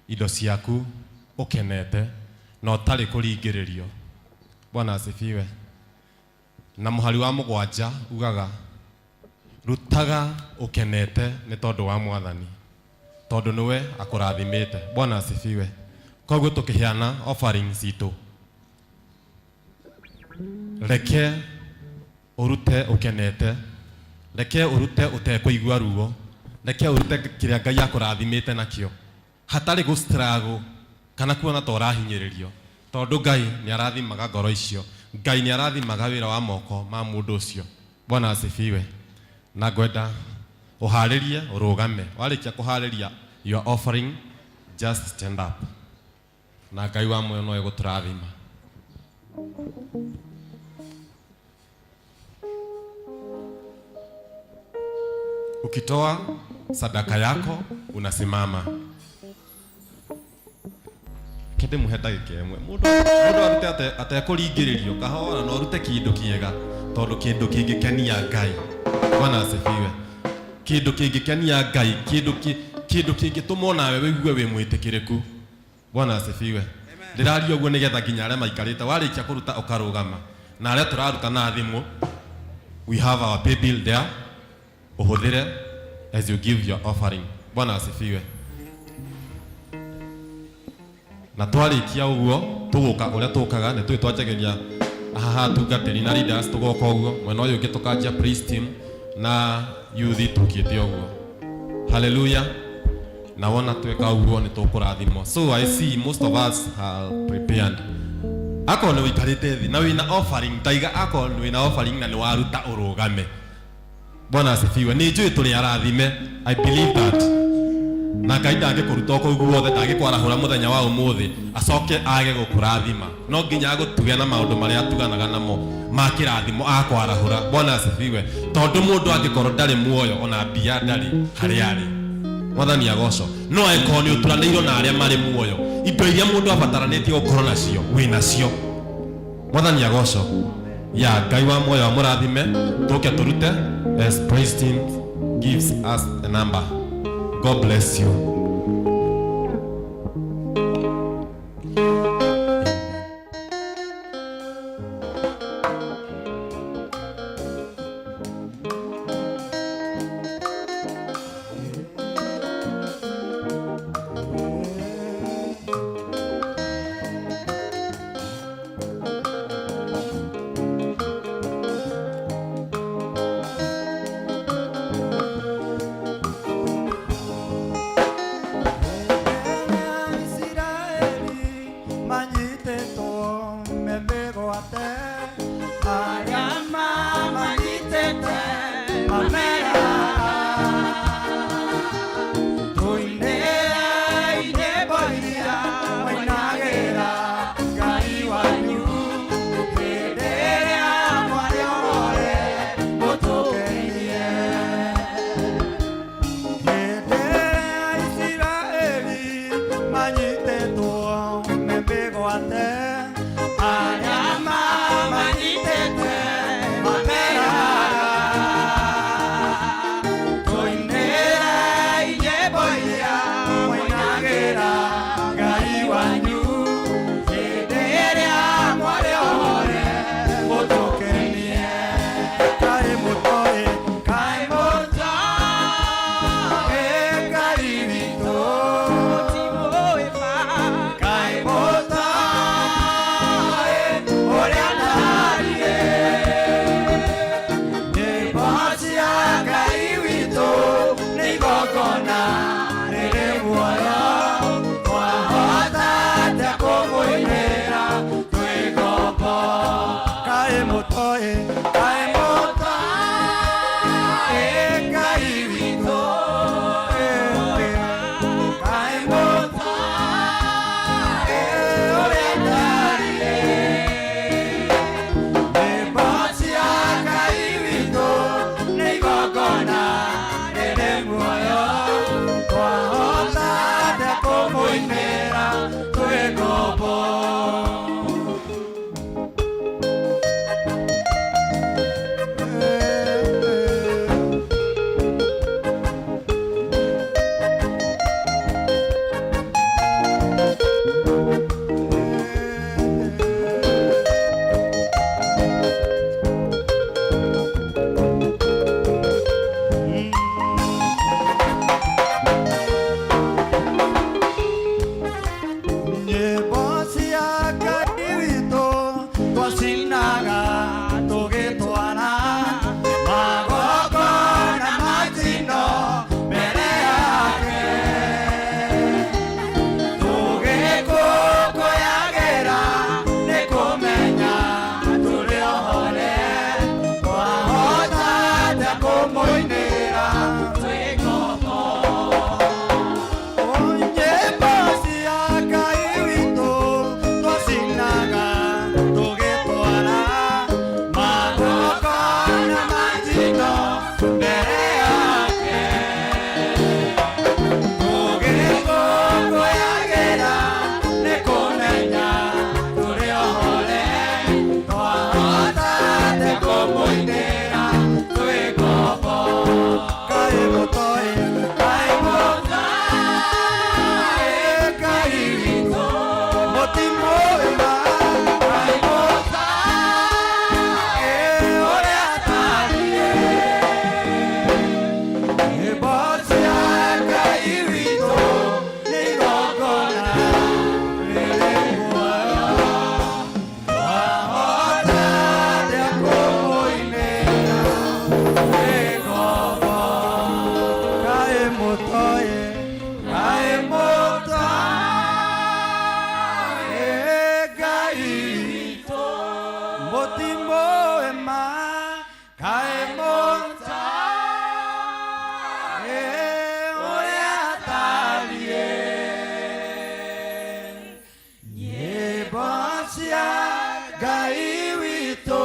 indo ciaku ukenete na ũtarĩ kũringĩrĩrio. Bwana asifiwe. Na mũhari wa mũgwanja ugaga rutaga ukenete nĩ tondũ wa Mwathani, tondũ nĩwe akũrathimĩte. Bwana asifiwe. Koguo tũkĩheana offering citũ, reke ũrute ũkenete, reke ũrute ũtekũigua ruo, reke ũrute kĩrĩa Ngai akũrathimĩte nakĩo hatarĩ gũ struggle kana kuona ta ũrahinyĩrĩrio, tondũ Ngai nĩ arathimaga ngoro icio, Ngai nĩ arathimaga wĩra wa moko ma mũndũ ũcio. Bwana asifiwe. Na ngwenda ũharĩrie ũrũgame, warĩkia kũharĩria your offering, just stand up, na Ngai wa muoyo no egũtũrathima. Ukitoa sadaka yako unasimama. Kende muhe ndagĩka ĩmwe, mũndũ arute atekũringĩrĩrio kahora, na ũrute kĩndũ kĩega, tondũ kĩndũ kĩngĩkenia Ngai. Bwana asifiwe. Kĩndũ kĩngĩkenia Ngai, kĩndũ kĩngĩtũma onawe wĩigue wĩ mwĩtĩkĩrĩku. Bwana asifiwe. Ndĩraria ũguo nĩgetha nginya arĩa maikarĩte, warĩkia kũruta ũkarũgama, na arĩa tũraruta na thimũ, we have our pay bill there, ũhũthĩre as you give your offering. Bwana asifiwe. Na twarĩkia ũguo tũgũka ũrĩa tũkaga, nĩ tũĩ twanjagĩria haha atungatĩri na leaders, tũgoka ũguo mwena ũyũ ũngĩ tũkanjia praise team na youth tũkĩte ũguo. Hallelujah. Na wona tweka ũguo nĩ tũkũrathimwo. So I see most of us are prepared. Akorwo nĩ ũikarĩte thĩ na wĩna offering, ndaiga akorwo nĩ wĩna offering na nĩ waruta ũrũgame. Bwana asifiwe. Nĩ njũĩ tũrĩ arathime. I believe that. Na Ngai ndangĩkũruta o kũu guothe, ndangĩkwarahũra mũthenya wa ũmũthĩ acoke age gũkũrathima. No nginya agũtuge na maũndũ marĩa atuganaga namo ma kĩrathimo akwarahũra. Bwana asifiwe. Tondũ mũndũ angĩkorwo ndarĩ muoyo ona mbia ndarĩ harĩa arĩ. Mwathani agocwo. No angĩkorwo nĩ ũturanĩirwo na arĩa marĩ muoyo, indo iria mũndũ abataranĩtie gũkorwo nacio wĩ nacio. Mwathani agocwo. Ya Ngai wa muoyo amũrathime. Tũke tũrute as praise team gives us a number. God bless you. Nĩ igongona rĩrĩ muoyo, twahota cia Ngai witũ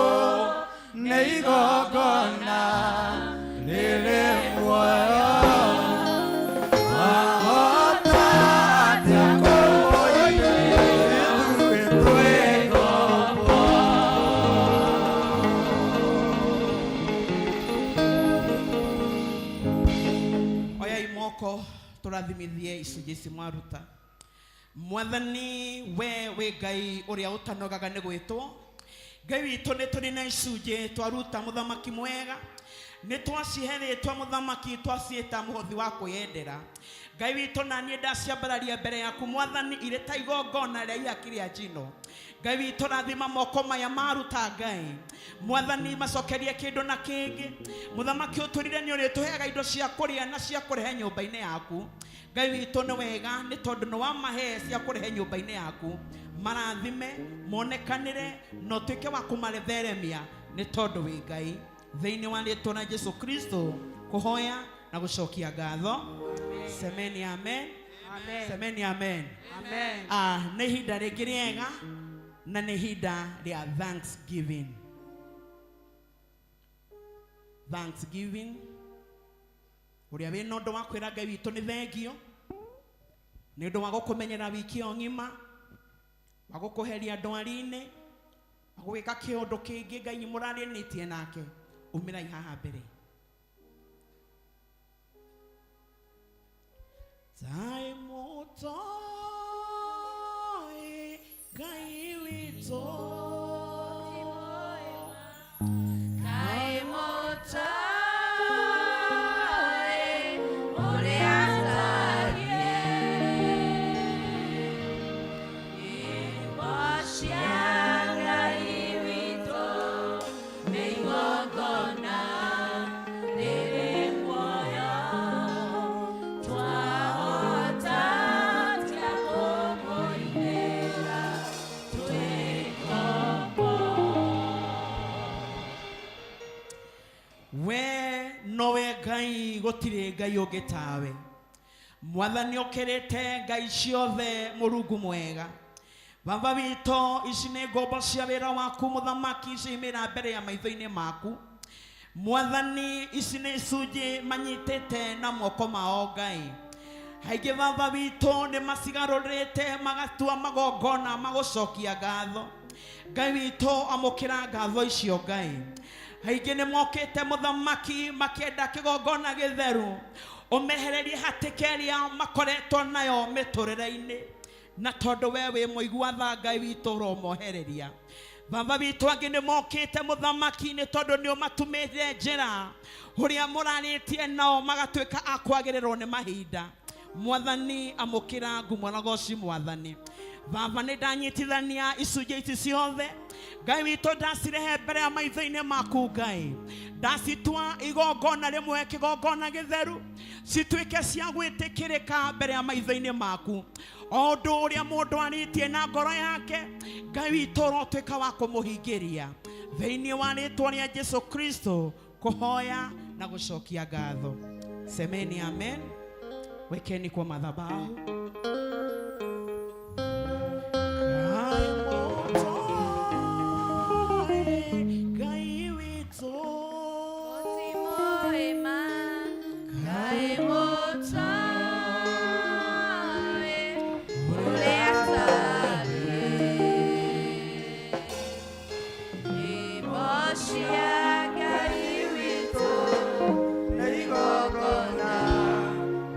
nĩ igongona rĩrĩ muoyo. Wahota atĩa kũmũinĩra ithuĩ twĩ ngombo? Oyai moko tũrathimithie icunjĩ ici mwaruta. Mwathani we wĩ Ngai ũrĩa ũtanogaga nĩ gwĩtwo. Ngai witũ nĩ tũrĩ na icunjĩ twaruta mũthamaki mwega, nĩ twacihe rĩtwa mũthamaki, twaciĩta mũhothi wa kwĩyendera. Ngai witũ na niĩ ndaciambararia mbere yaku mwathani irĩ ta igongona rĩa ihaki rĩa njino. Ngai witũ rathima moko maya maruta Ngai. Mwathani macokerie kĩndũ na kĩngĩ. Mũthamaki ũtũrire nĩ ũrĩtũheaga indo cia kũrĩa na cia kũrehe nyũmba-inĩ yaku. Ngai witũ nĩ wega nĩ tondũ nĩ wamahe cia kũrehe nyũmba-inĩ yaku. Marathime, monekanĩre na ũtuĩke wa kũmaretheremia nĩ tondũ wĩ Ngai. Thĩinĩ wa rĩtwa rĩa Jesu Kristo kũhoya na gũcokia ngatho. Semeni amen. Amen. Semeni amen. Amen. Nĩ ihinda rĩngĩ rĩega na nĩ ihinda rĩa Thanksgiving. Thanksgiving. Ũrĩa wĩna ũndũ wa kwĩra Ngai witũ nĩ thengio nĩ ũndũ wa gũkũmenyera wiki o ng'ima, wa gũkũheria ndwari-inĩ, wa gũgĩka kĩũndũ kĩngĩ Ngai mũrarĩnĩtie nake, umĩrai haha mbere. Tai mũtoĩ Ngai witũ. Ngai mũtoĩ ũrĩa atariĩ. Nyĩmbo cia Ngai witũ nĩ igongona rĩrĩ muoyo. Twahota atĩa kũmũinĩra twĩ ngombo? We nowe Ngai gũtirĩ Ngai ũngĩ tawe. Mwathani ũkĩrĩte Ngai ciothe Mũrungu mwega. Baba witũ, ici nĩ ngombo cia wĩra waku mũthamaki, ciumĩra mbere ya maitho-inĩ maku. Mwathani, ici nĩ icunjĩ manyitĩte na moko mao Ngai. Haingĩ baba witũ nĩ macigarũrĩte magatua magongona magũcokia ngatho. Ngai witũ amũkĩra ngatho icio Ngai. Haingĩ nĩ mokĩte mũthamaki makĩenda kĩgongona gĩtheru, ũmehererie hatĩka ĩrĩa makoretwo nayo mĩtũrĩre-inĩ. Na tondũ we wĩ mũigua tha Ngai witũ ũromohereria. Baba witũ angĩ nĩ mokĩte mũthamaki nĩ tondũ nĩ ũmatumĩte njĩra ũrĩa mũrarĩtie nao magatuĩka a kwagĩrĩrwo nĩ mahinda. Mwathani amũkĩra ngumo na goci mwathani. Baba nĩ ndanyitithania icunjĩ ici ciothe Ngai witũ ndacirehe mbere ya maitho-inĩ maku Ngai. Ndacitua igongona rĩmwe kĩgongona gĩtheru, cituĩke cia gwĩtĩkĩrĩka mbere ya maitho-inĩ maku. O ũndũ ũrĩa mũndũ arĩtie na ngoro yake, Ngai witũ ũrotuĩka wa kũmũhingĩria. Thĩinĩ wa rĩtwa rĩa Jesu Kristo kũhoya na gũcokia ngatho. Semeni amen. Wekeni kwa madhabahu. Ngai mũtoĩ, Ngai witũ. Ngai mũtoĩ ũrĩa atariĩ. Nyĩmbo cia Ngai witũ Nĩ igongona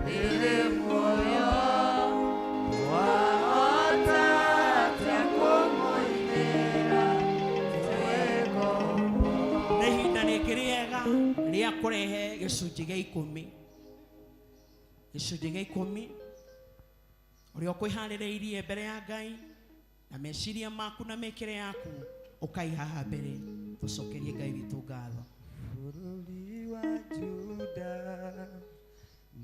rĩrĩ muoyo. Twahota atĩa kũmũinĩra twĩ ngombo? Nĩ ihinda rĩngĩ rĩega rĩa kũrehe gĩcunjĩ gĩa ikũmi. Gĩcunjĩ gĩa ikũmi ũrĩa ũkwĩharĩrĩirie mbere ya Ngai na meciria maku na mĩkĩre yaku ũkai haha mbere tũcokerie Ngai witũ ngatho. Bũrũri wa Juda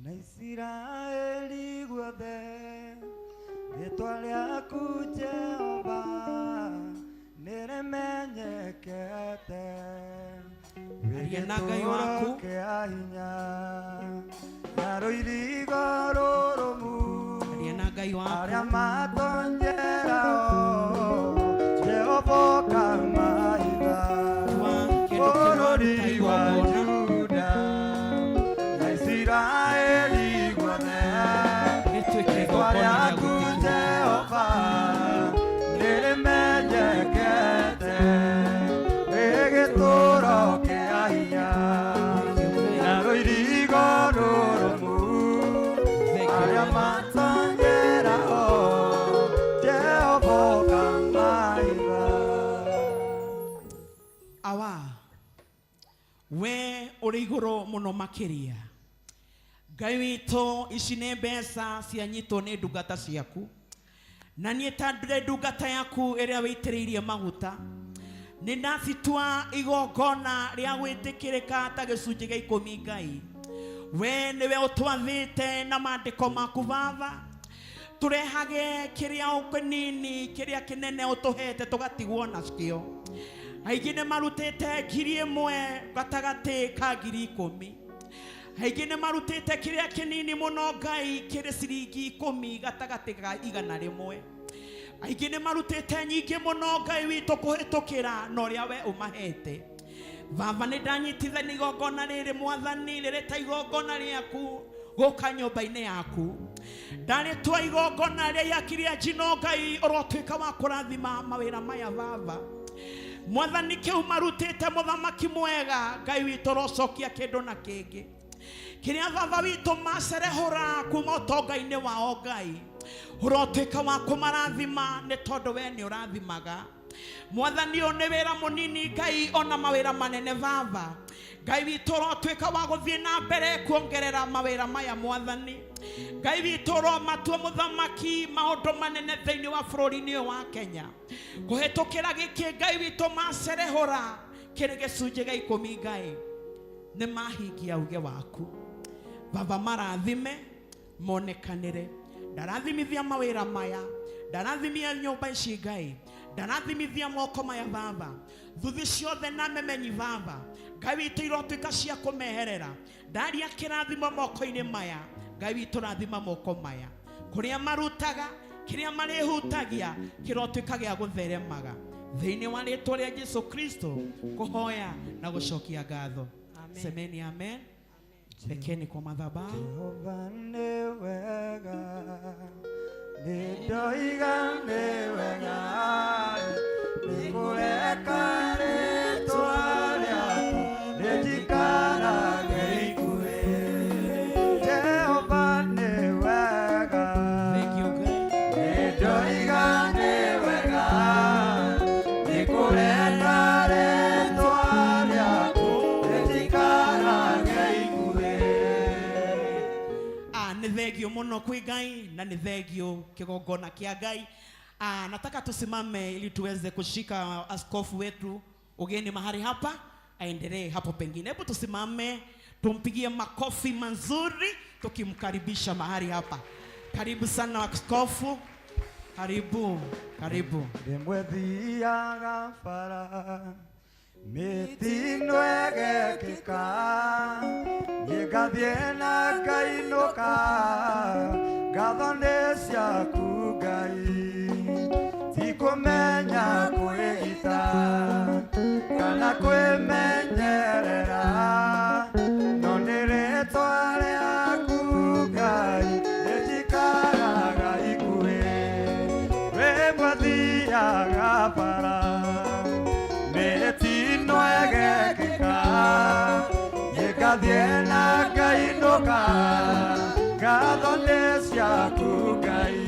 na Isiraeli guothe, rĩtwa rĩaku Jehova nĩrĩmenyekete. Aria na Ngai waku. Wĩ gĩtũũro kĩa hinya na rũirigo rũrũmu, Aria na Ngai waku. arĩa matonyerao Jehova ũkamaitha bũrũri wa Juda na Isiraeli guothe rĩtwa rĩaku Jehova nĩrĩmenyekete wĩ gĩtũũro kĩa hinya na rũirigo rũrũmu arĩa matonyerao Jehova ũkamaitha. Awa we ũrĩ igũrũ mũno makĩria Ngai witũ, ici nĩ mbeca cianyitwo nĩ ndungata ciaku, na niĩ ta ndĩ ndungata yaku ĩrĩa wĩitĩrĩirie maguta, nĩ ndacitua igongona rĩa gwĩtĩkĩrĩka ta gĩcunjĩ gĩa ikũmi. Ngai, we nĩwe ũtwathĩte na maandĩko maku Baba, tũrehage kĩrĩa kĩnini kĩrĩa kĩnene ũtũhete tũgatigwo nakĩo. Aingĩ nĩ marutĩte 1,000 gatagatĩ ka 10,000, aingĩ nĩ marutĩte kĩrĩa kĩnini mũno Ngai kĩrĩ ciringi 10 gatagatĩ ka 100, aingĩ nĩ marutĩte nyingĩ mũno Ngai witũ kũhĩtũkĩra na ũrĩa we ũmahete. Baba, nĩ ndanyitithania igongona rĩrĩ Mwathani rĩrĩ ta igongona rĩaku gũka nyũmba-inĩ yaku, ndarĩtua igongona rĩa ihaki rĩa njino. Ngai, ũrotuĩka wa kũrathima mawĩra maya Baba. Mwathani, kĩu marutĩte, mũthamaki mwega Ngai witũ, ũrocokia kĩndũ na kĩngĩ kĩrĩa Baba witũ macerehũra kuma ũtonga-inĩ wao. Ngai, ũrotuĩka wa kũmarathima nĩ tondũ we nĩ ũrathimaga. Mwathani, ũyũ nĩ wĩra mũnini Ngai, ona mawĩra manene Baba. Ngai witũ, ũrotuĩka wa gũthiĩ na mbere kuongerera mawĩra maya. Mwathani Ngai witũ, ũromatua mũthamaki maũndũ manene thĩinĩ wa bũrũri-inĩ ũyũ wa Kenya kũhĩtũkĩra gĩkĩ Ngai witũ macerehũra kĩrĩ gĩcunjĩ gĩa ikũmi. Ngai, nĩ mahingia uge waku Baba, marathime monekanĩre. Ndarathimithia mawĩra maya, ndarathimia nyũmba ici Ngai, ndarathimithia moko maya Baba, thuthi ciothe na memenyi Baba Ngai witũ irotuĩka cia kũmeherera. Ndaria kĩrathimo moko-inĩ maya Ngai witũ, rathima moko maya, kũrĩa marutaga, kĩrĩa marĩhutagia kĩrotuĩka gĩa gũtheremaga thĩinĩ wa rĩtwa rĩa Jesu Kristo kũhoya na gũcokia ngatho. Semeni amen. Lekeni kwa madhabahu. Jehova nĩ wega, nĩ ndoiga nĩ wega, nĩ kũreka rĩtwa rĩaku rĩnjikarage ikuhĩ. Jehova nĩ wega, Thank you, God. nĩ ndoiga nĩ wega, nĩ kũreka rĩtwa rĩaku rĩnjikarage ikuhĩ. Ah, nĩ thengio mũno kwĩ Ngai na nĩ thengio kĩgongona kĩa Ngai. Ah, nataka tusimame ili tuweze kushika askofu wetu ugeni mahali hapa aendelee hapo pengine. Hebu tusimame tumpigie makofi mazuri tukimkaribisha mahali hapa. Karibu sana askofu, karibu, karibu. Rĩmwe thiaga bara mĩtino ĩgekĩka, niĩ ngathiĩ na ngainũka, ngatho nĩ ciaku Ngai, tikũmenya kwĩgita kana kwĩmenyerera, no nĩ rĩtwa rĩaku Ngai rĩnjikaraga ikuhĩ. Rĩmwe thiaga bara mĩtino ĩgekĩka, niĩ ngathiĩ na ngainũka, ngatho nĩ ciaku Ngai,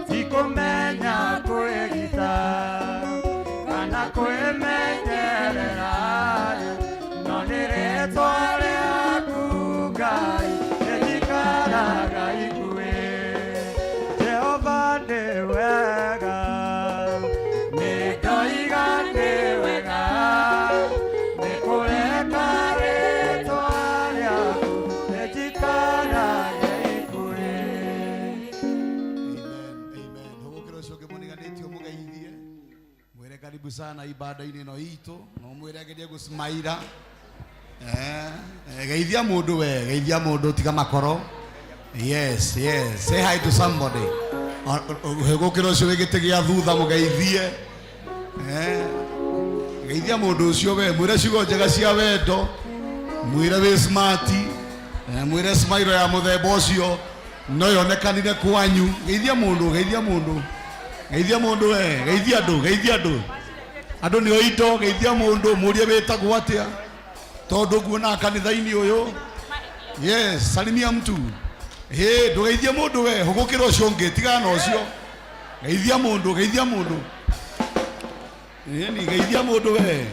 tikũmenya kwĩgita kana kwĩmenyerera, no nĩ rĩtwa rĩaku Ngai rĩnjikaraga ikuhĩ. Jehova nĩ wega, nĩ ndoiga nĩ wega, nĩ kũreka rĩtwa rĩaku rĩnjikarage ikuhĩ. Amen, amen. Hũgũkĩra ũcio ũngĩ mũniganĩtie ũmũgeithie, mwĩre karibu sana ibada-inĩ ĩno itũ, na ũmwĩre agerie gũsmaira. Geithia mũndũ we, geithia mũndũ, tiga makoro. Yes, say hi to somebody. Hũgũkĩra ũcio wĩ gĩtĩ gĩa thutha mũgeithie. Eh, geithia mũndũ ũcio we mwĩre ciugo njega cia wendo mwĩre wĩ smart eh, mwĩre smile ya mũthemba ũcio no yonekanire kwanyu geithia mũndũ geithia mũndũ geithia mũndũ we geithia andũ geithia andũ andũ nĩo indo geithia mũndũ mũrie wĩtagwo atĩa tondũ nguonaga kanitha-inĩ ũyũ yes salimia mtu hĩ ndũgeithie mũndũ we hũgũkĩra ũcio ũngĩ tigana na ũcio geithia mũndũ geithia mũndũ Ĩni geithia mũndũ we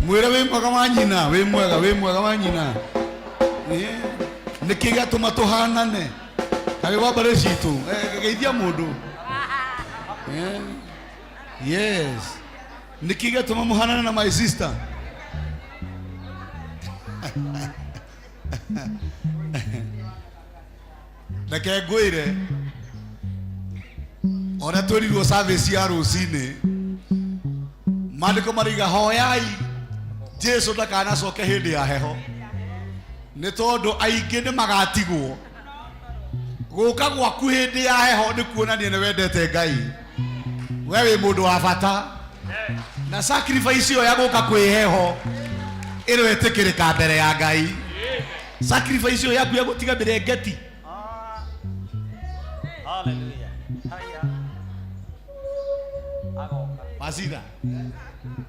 mwĩre wĩ mwega wa nyina wĩ mwega wĩ mwega wa nyina Ĩ, nĩkĩ gĩatũma tũhanane karĩ wa mbarĩ citũ Eh, geithia mũndũ Eh, yes nĩkĩ gĩatũma mũhanane na my sister reke ngwĩre ũrĩa twĩrirwo service ya rũcinĩ maandĩko mariga hoyai jesu ndakanacoke hĩndĩ ya heho nĩ tondũ aingĩ nĩ magatigwo gũka gwaku hĩndĩ ya heho nĩ kuonania nĩ wendete ngai we wĩ mũndũ wa bata na sacrifice ĩyo ya gũka kwĩ heho ĩroĩtĩkĩrĩka mbere ya ngai sacrifice ĩyo yaku ya gũtiga mĩrengeti Hallelujah. Haya. Agoka. Wasira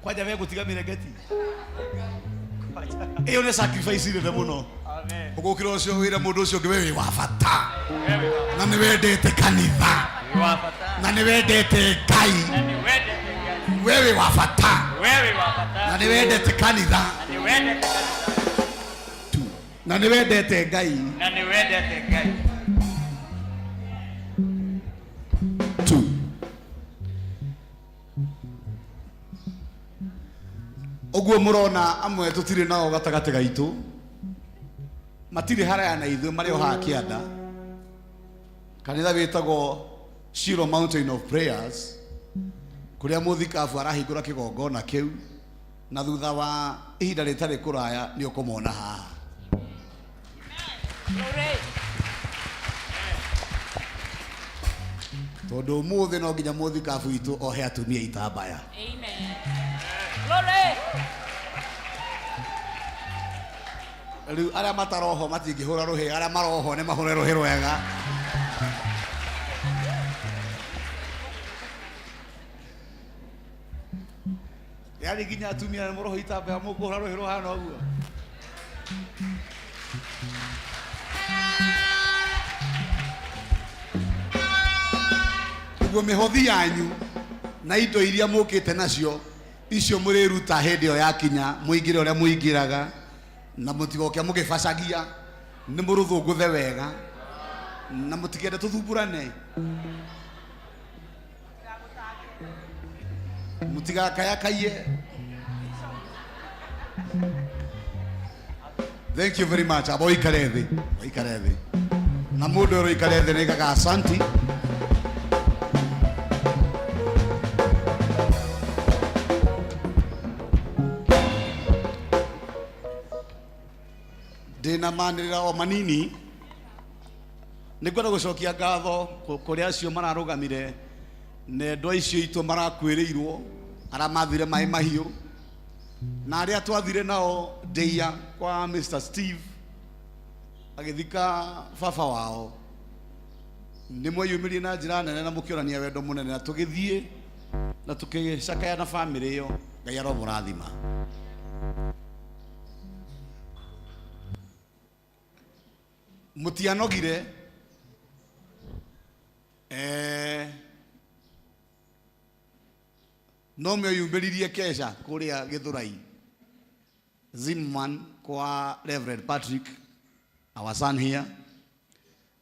kwanja we gũtiga mĩrengeti ĩyo nĩ sacrifice nene mũno Amen. ũgũkĩra ũcio wĩre mũndũ ũcio ũngĩ we wĩ wa bata na nĩ wendete kanitha Wĩ wa bata. na nĩ wendete ngai Na nĩ wendete Ngai. we wĩ wa bata We wĩ wa bata. na nĩ wendete kanitha Na nĩ wendete kanitha. na nĩ wendete ngai Na nĩ wendete Ngai. tu ũguo mũrona amwe tũtirĩ nao gatagatĩ gaitũ matirĩ haraya na ithuĩ marĩ o haha kĩanda kanitha wĩtagwo Shilo Mountain of Prayers kũrĩa mũthikabu arahingũra kĩgongona kĩu na thutha wa ihinda rĩtarĩ kũraya nĩ ũkũmona haha tondũ ũmũthĩ no nginya mũthikabu witũ ohe atumia itambaya Amen. Glory. rĩu arĩa mataroho matingĩhũra rũhĩ arĩa maroho nĩ mahũre rũhĩ rwega yaani nginya atumia nĩ mũroho itambaya mũkũhũra rũhĩ rũhana ũguo ũguo mĩhothi yanyu na indo iria mũkĩte nacio icio mũrĩruta hĩndĩ ĩyo yakinya mũingĩre ũrĩa mũingĩraga na mũtigoke mũgĩbacagia nĩ mũrũthũngũthe wega na mũtikende tũthumbũrane mũtigakayakaie thank you very much aba ũikare thĩ ũikare thĩ na mũndũ ũrĩa ũikare thĩ nĩgaga asanti ndĩna manĩrĩra o manini nĩ ngwenda gũcokia ngatho kũrĩ acio mararũgamire nendo icio itũ marakuĩrĩirwo arĩa mathire maĩ mahiũ na arĩa twathire nao ndĩia kwa Mr. Steve agĩthika baba wao nĩ mweyumĩrie na njĩra nene na mũkĩonania wendo mũnene na tũgĩthiĩ na tũkĩcakaya na bamĩrĩ ĩyo ngai aromũrathima mũtianogire eh, no meyumĩririe keca kũrĩa gĩthũrai Zimmerman kwa Reverend Patrick our son here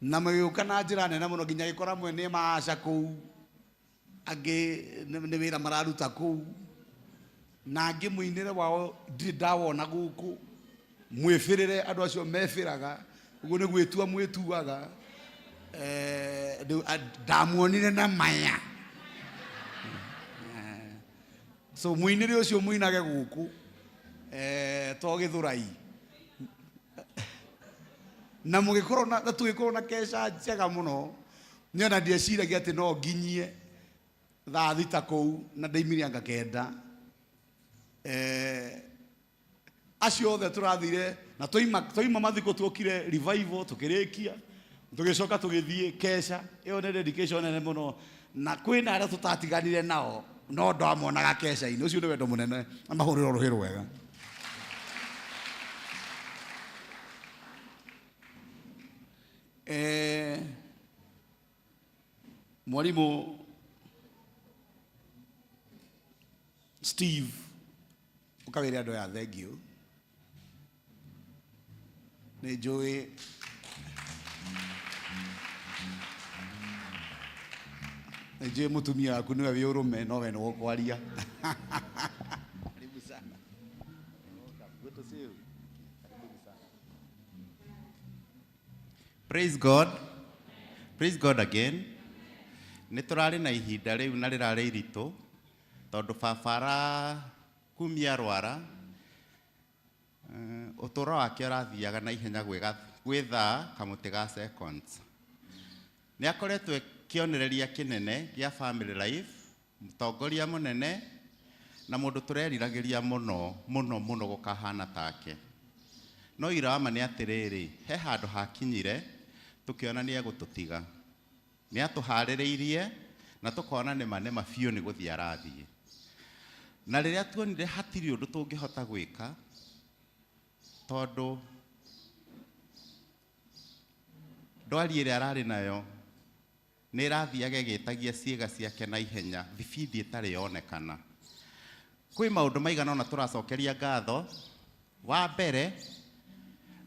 na magĩũka na njĩra nene mũno nginya gĩkora amwe nĩ maaca kũu angĩ nĩ wĩra mararuta kũu na angĩ mũinĩre wao ndirĩ ndawona gũkũ mwĩbĩrĩre andũ acio mebĩraga ũguo nĩ gwĩtua mwĩtuaga Eh, rĩu, ndamuonire na maya so mũinĩre ũcio mũinage gũkũ eh, to gĩthũrai na mũgĩkorwo na tũgĩkorwo na keca njega mũno nĩ ona ndieciragia atĩ no nginyie Thaa thita kũu na ndaimirie anga kenda. Acio othe tũrathire na twaima mathiko tuokire revival tukirikia tugicoka tugithie kesha. Iyo nĩ dedication nene mũno na kwĩna arĩa tũtatiganire nao no ndamonaga kesha-inĩ. Ũcio nĩ wendo mũnene na mahũrĩrwo rũhĩ rwega. Mwalimu Steve ukawĩre andũ aya thank you. Nĩ njũĩ nĩ njũĩ mũtumia waku nĩwe wĩ ũrũme no we nĩwe ũkwaria. Karibu sana. Good to see you. Karibuni sana. Praise God. Praise God again. Nĩ tũrarĩ na ihinda rĩu na rĩrarĩ iritũ tondũ baba ara kumia rwara, ũtũũro wake ũrathiaga na ihenya gwĩ thaa kamũtĩ ga seconds. Nĩ akoretwo kĩonereria kĩnene gĩa family life, mũtongoria mũnene na mũndũ tũreriragĩria mũno mũno mũno gũkahana take. No ira wa ma nĩ atĩrĩrĩ, he handũ hakinyire tũkĩona nĩ egũtũtiga. Nĩ atũharĩrĩirie na tũkona nĩma nĩma biũ nĩ gũthiĩ arathiĩ. Na rĩrĩa tuonire hatirĩ ũndũ tũngĩhota gwĩka tondũ ndwari ĩrĩa ararĩ nayo nĩ ĩrathiaga ĩgĩtagia ciĩga ciake na ihenya thibindi ĩtarĩ yonekana. Kwĩ maũndũ maigana ũna tũracokeria ngatho. Wa mbere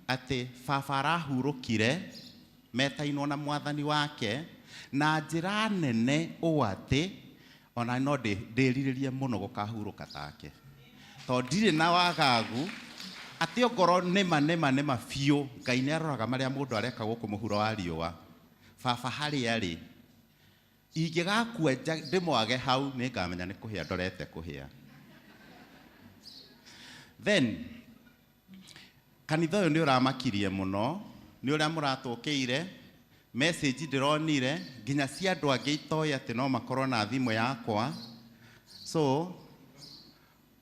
atĩ baba arahurũkire metainwo na mwathani wake na njĩra nene ũũ atĩ ona no ndĩrirĩrie mũno gũkahurũka take, tondũ ndirĩ na wagagu atĩ ongorwo nĩma nĩma nĩma biũ Ngai nĩ aroraga marĩa mũndũ areka gũkũ mũhuro wa riũa. Baba harĩa arĩ ingĩgakua ndĩmwage hau nĩ ngamenya nĩ kũhĩa ndorete kũhĩa. Then kanitha ũyũ nĩ ũramakirie mũno nĩ ũrĩa mũratũkĩire message ndĩronire nginya cia andũ angĩ itoĩ atĩ no makorwo na thimũ yakwa. So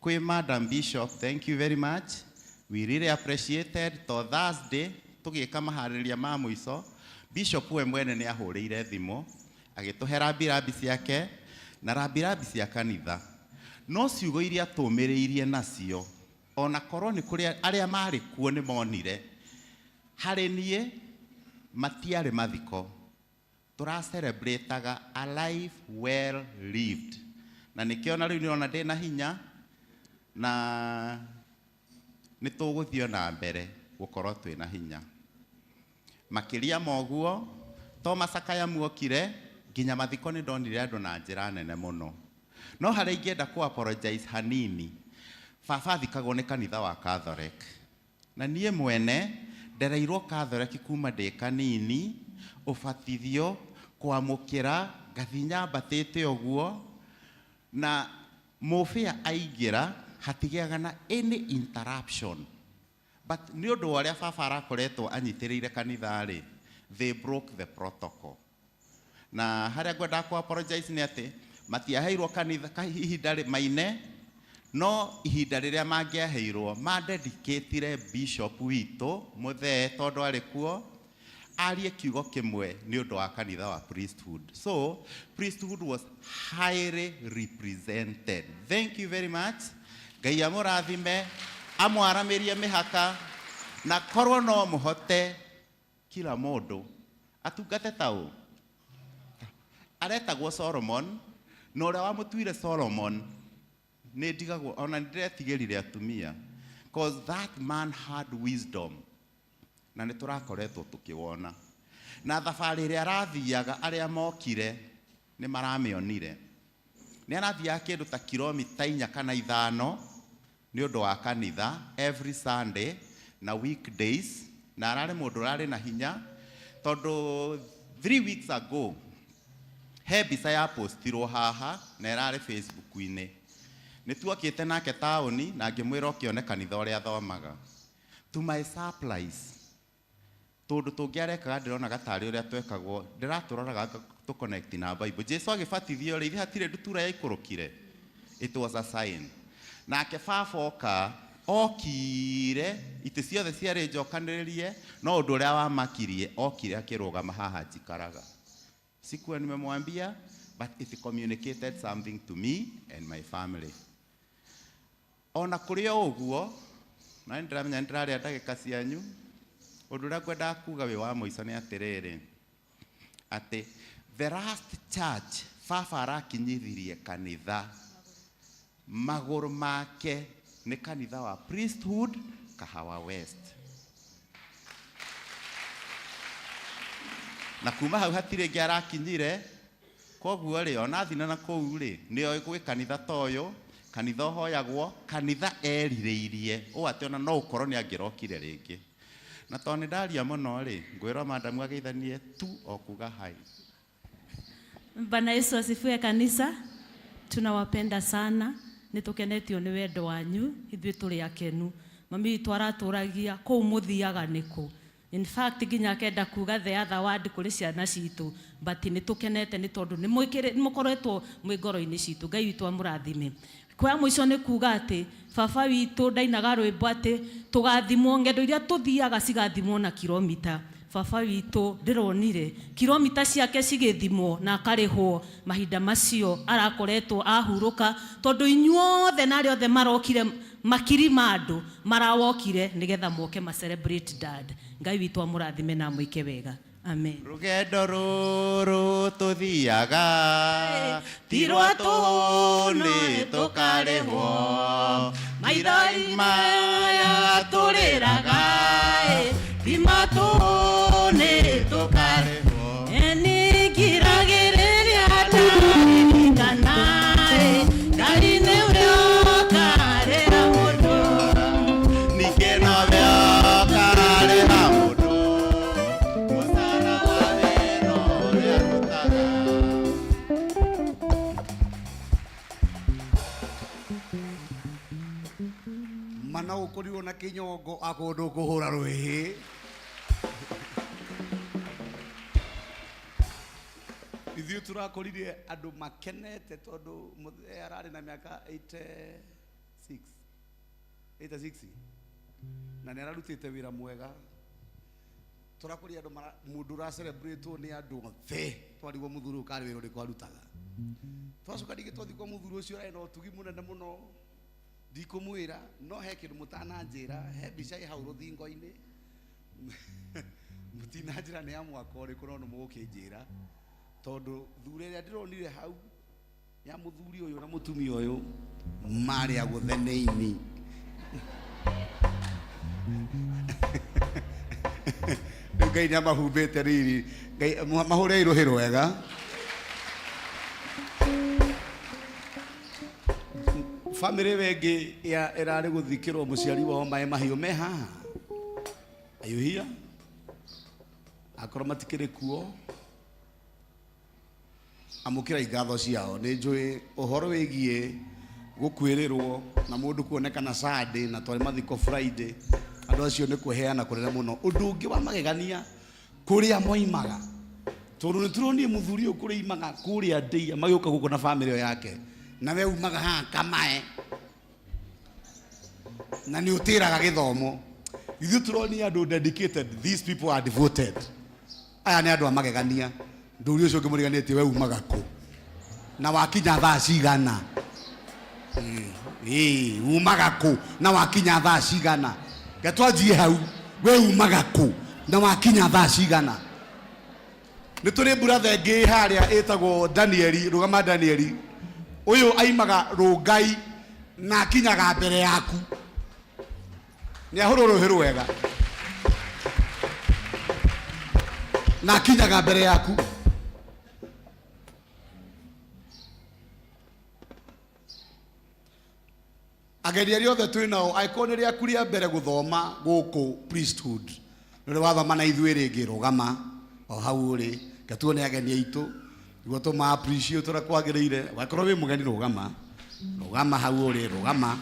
kwĩ Madam Bishop, thank you very much, we really appreciated. To Thursday tũgĩka maharĩrĩria ma mũico, Bishop we mwene nĩ ahũrĩire thimũ agĩtũhe rambirambi ciake na rambirambi cia kanitha. No ciugo iria tũmĩrĩirie nacio ona korwo nĩ kũrĩ arĩa marĩ kuo nĩ monire harĩ niĩ matiarĩ mathiko, tũracelebrataga a life well lived. Na nĩkĩo na rĩu nĩrona ndĩna hinya na nĩ tũgũthiĩ na mbere gũkorwo twĩna hinya. Makĩria ma ũguo to macakaya muokire nginya mathiko nĩ ndonire andũ na njĩra nene mũno. No harĩa ingĩenda kũ apologize hanini, baba athikagwo nĩ kanitha wa Catholic na niĩ mwene ndereirwo Catholic kuma ndĩ kanini, ũbatithio kwamũkĩra ngathi nyambatĩte ũguo na mũbĩa aingĩra hatigĩaga na any interruption. But nĩ ũndũ wa ũrĩa baba arakoretwo anyitĩrĩire kanitha rĩ, they broke the protocol. Na harĩa ngwendaga kũ apologize nĩ atĩ matiaheirwo kanitha ihinda maine, no ihinda rĩrĩa mangĩaheirwo mandedicatire bishop witũ mũthee tondũ arĩ kuo arie kiugo kĩmwe nĩ ũndũ wa kanitha wa priesthood. So priesthood was highly represented. Thank you very much. Ngai amũrathime, amwaramĩrie mĩhaka na korwo no mũhote kila mũndũ atungate ta ũ aretagwo Solomon, na ũrĩa wamũtuire Solomon nĩ ndigagwo ona nĩ ndĩretigĩrire atumia, cause that man had wisdom na nĩ tũrakoretwo tũkĩwona. Na thabarĩ ĩrĩa arathiaga arĩa mokire nĩ maramĩonire. Nĩ arathiaga kĩndũ ta kilomita 4 kana 5 nĩ ũndũ wa kanitha every Sunday na weekdays, na ararĩ mũndũ ũrarĩ na hinya tondũ 3 weeks ago he mbica ya postirwo haha na ĩrarĩ Facebook-inĩ. Nĩ tuokĩte nake taũni na ngĩmwĩra ũkĩone kanitha ũrĩa athomaga. To my surprise, tũndũ tũngĩ arekaga ndĩronaga tarĩ ũrĩa twekagwo, ndĩratũroraga Tũ connect na Bible. Jesu agĩbatithio rĩ, ithe hatirĩ ndutura yaikũrũkire. It was a sign. Nake baba oka okire itĩ ciothe ciarĩ njokanĩrĩrie, no ũndũ ũrĩa wamakirie, okire akĩrũgama haha njikaraga. Sikuwa nimemwambia, but it communicated something to me and my family. Ona kũrĩ o ũguo, na nĩ ndĩramenya nĩ ndĩrarĩa ndagĩka cianyu, ũndũ ũrĩa ngwendaga kuga wĩ wa mũico nĩ atĩrĩrĩ, atĩ the last church baba arakinyithirie kanitha magũrũ make nĩ kanitha wa Priesthood Kahawa West. Na kuma hau hatirĩ ĩngĩ arakinyire, koguo rĩ, ona thina na kũu rĩ, nĩ oĩ gwĩ kanitha ta ũyũ, kanitha ũhoyagwo, kanitha erirĩirie, ũũ atĩ ona no ũkorwo nĩ angĩrokire rĩngĩ. Na tondũ nĩ ndaria mũno rĩ, ngwĩrwo madamu ageithanie tu o kuga hai. Bwana Yesu asifiwe kanisa. Tunawapenda sana. Nĩtũkenetio nĩ wendo wanyu, ithuĩ tũrĩ akenu. Mami witũ aratũragia kũu mũthiaga nĩkũ. In fact nginya akenda kuga the other word kũrĩ ciana citũ, but nĩtũkenete nĩ tondũ nĩ mũkoretwo mwĩ ngoro-inĩ citũ. Ngai witũ amũrathime. Kwa mũico nĩ kuga atĩ baba witũ ndainaga rwĩmbo atĩ tũgathimwo ng'endo iria tũthiaga cigathimwo na kilomita. Baba witũ ndĩronire kilomita ciake cigĩthimwo na akarĩhwo mahinda macio arakoretwo ahurũka, tondũ inyuothe na arĩa othe marokire makiri ma andũ marawokire nĩgetha moke ma celebrate dad. Ngai witũ amũrathime na amwĩke wega. Amen. Rũgendo rũrũ tũthiaga ti rwa tũhũ nĩ tũkarĩhwo, maithori maya tũrĩraga ti ma tũhũ nĩ tũkarĩhwo. Nĩngiragĩrĩria ndaririkana, Ngai nĩwe ũkarĩha mũndũ. Ningĩ nowe ũkarĩha mũndũ. Mũcara wa wĩra ũrĩa arutaga. Mana ũkorirwo na kĩnyongo akorwo ndũkũhũra rwĩhĩ. Ithuĩ tũrakorire andũ makenete tondũ mũthee ararĩ na mĩaka 86. 86. Na nĩ ararutĩte wĩra mwega. Tũrakorire andũ mũndũ ũracelebrate nĩ andũ othe. Twarigwo mũthuri ũyũ karĩ wĩra ũrĩkũ arutaga. Twacoka ningĩ twathiĩ kwa mũthuri ũcio ũrarĩ na ũtugi mũnene mũno. Ndikũmwĩra, no he kĩndũ mũtananjĩra, he mbica ĩ hau rũthingo-inĩ. Mũtinanjĩra nĩ ya mwaka ũrĩkũ, no nĩ mũgũkĩnjĩra. Tondũ thura ĩrĩa ndĩronire hau ya mũthuri ũyũ na mũtumia ũyũ marĩ a gũtheneinĩ. Rĩu Ngai nĩ amahumbĩte riri. Ngai mahũrei rũhĩ rwega. Famĩlĩ ĩyo ĩngĩ ĩrarĩ gũthikĩrwo mũciari wao maĩ mahiũ me haha. Are you here? Akorwo matikĩrĩ kuo, amũkĩra ngatho ciao. Nĩ njũĩ ũhoro wĩgiĩ gũkuĩrĩrwo na mũndũ kuonekana Sunday na twarĩ mathiko Friday, andũ acio nĩ kwĩheana kũnene mũno. Ũndũ ũngĩ wa magegania kũrĩa moimaga, tondũ nĩ tũronire mũthuri ũyũ kũrĩa imaga kũrĩa ndĩia magĩũka gũkũ na famĩlĩ ĩyo yake, na we umaga haha Kamae na nĩ ũtĩraga gĩthomo. Ithuĩ tũronire andũ dedicated, these people are devoted. Aya nĩ andũ a magegania. Ndũri ũcio ũngĩ mũriganĩtie we umaga kũ na wakinya thaa cigana? Umaga kũ na wakinya thaa cigana? Reke twanjie hau, we umaga kũ na wakinya thaa cigana? Nĩ tũrĩ brother ĩngĩ harĩa ĩtagwo Danieli, rũgama Danieli. Ũyũ aimaga Rũngai na akinyaga mbere yaku. Nĩ ahũrwo rũhĩ rwega. Na akinyaga mbere yaku. Ageni arĩa othe twĩ nao, angĩkorwo nĩ rĩaku rĩa mbere gũthoma gũkũ priesthood, nĩ ũrĩ wathoma na ithuĩ rĩngĩ, rũgama o hau ũrĩ, reke tuone ageni aitũ nĩguo tũma appreciate ũrĩa kwagĩrĩire. Wakorwo wĩ mũgeni, rũgama, rũgama hau ũrĩ, rũgama,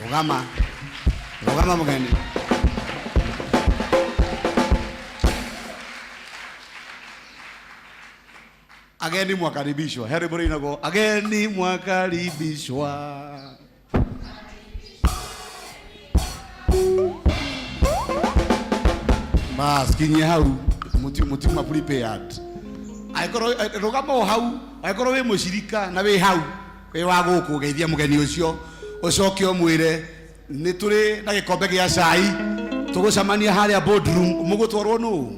rũgama, rũgama mũgeni. Ageni mwakaribishwa. He rwĩmbo rũinagwo ageni mwakaribishwa. Bas kinyie hau mutiuma prepared. Angĩkorwo rũgama o hau, angĩkorwo wĩ mũcirika na wĩ hau wĩ wa gũkũ, geithia mũgeni ũcio, ũcoke ũmwĩre nĩ tũrĩ na gĩkombe gĩa cai, tũgũcemania harĩa boardroom. Mũgũtwarwo nũ?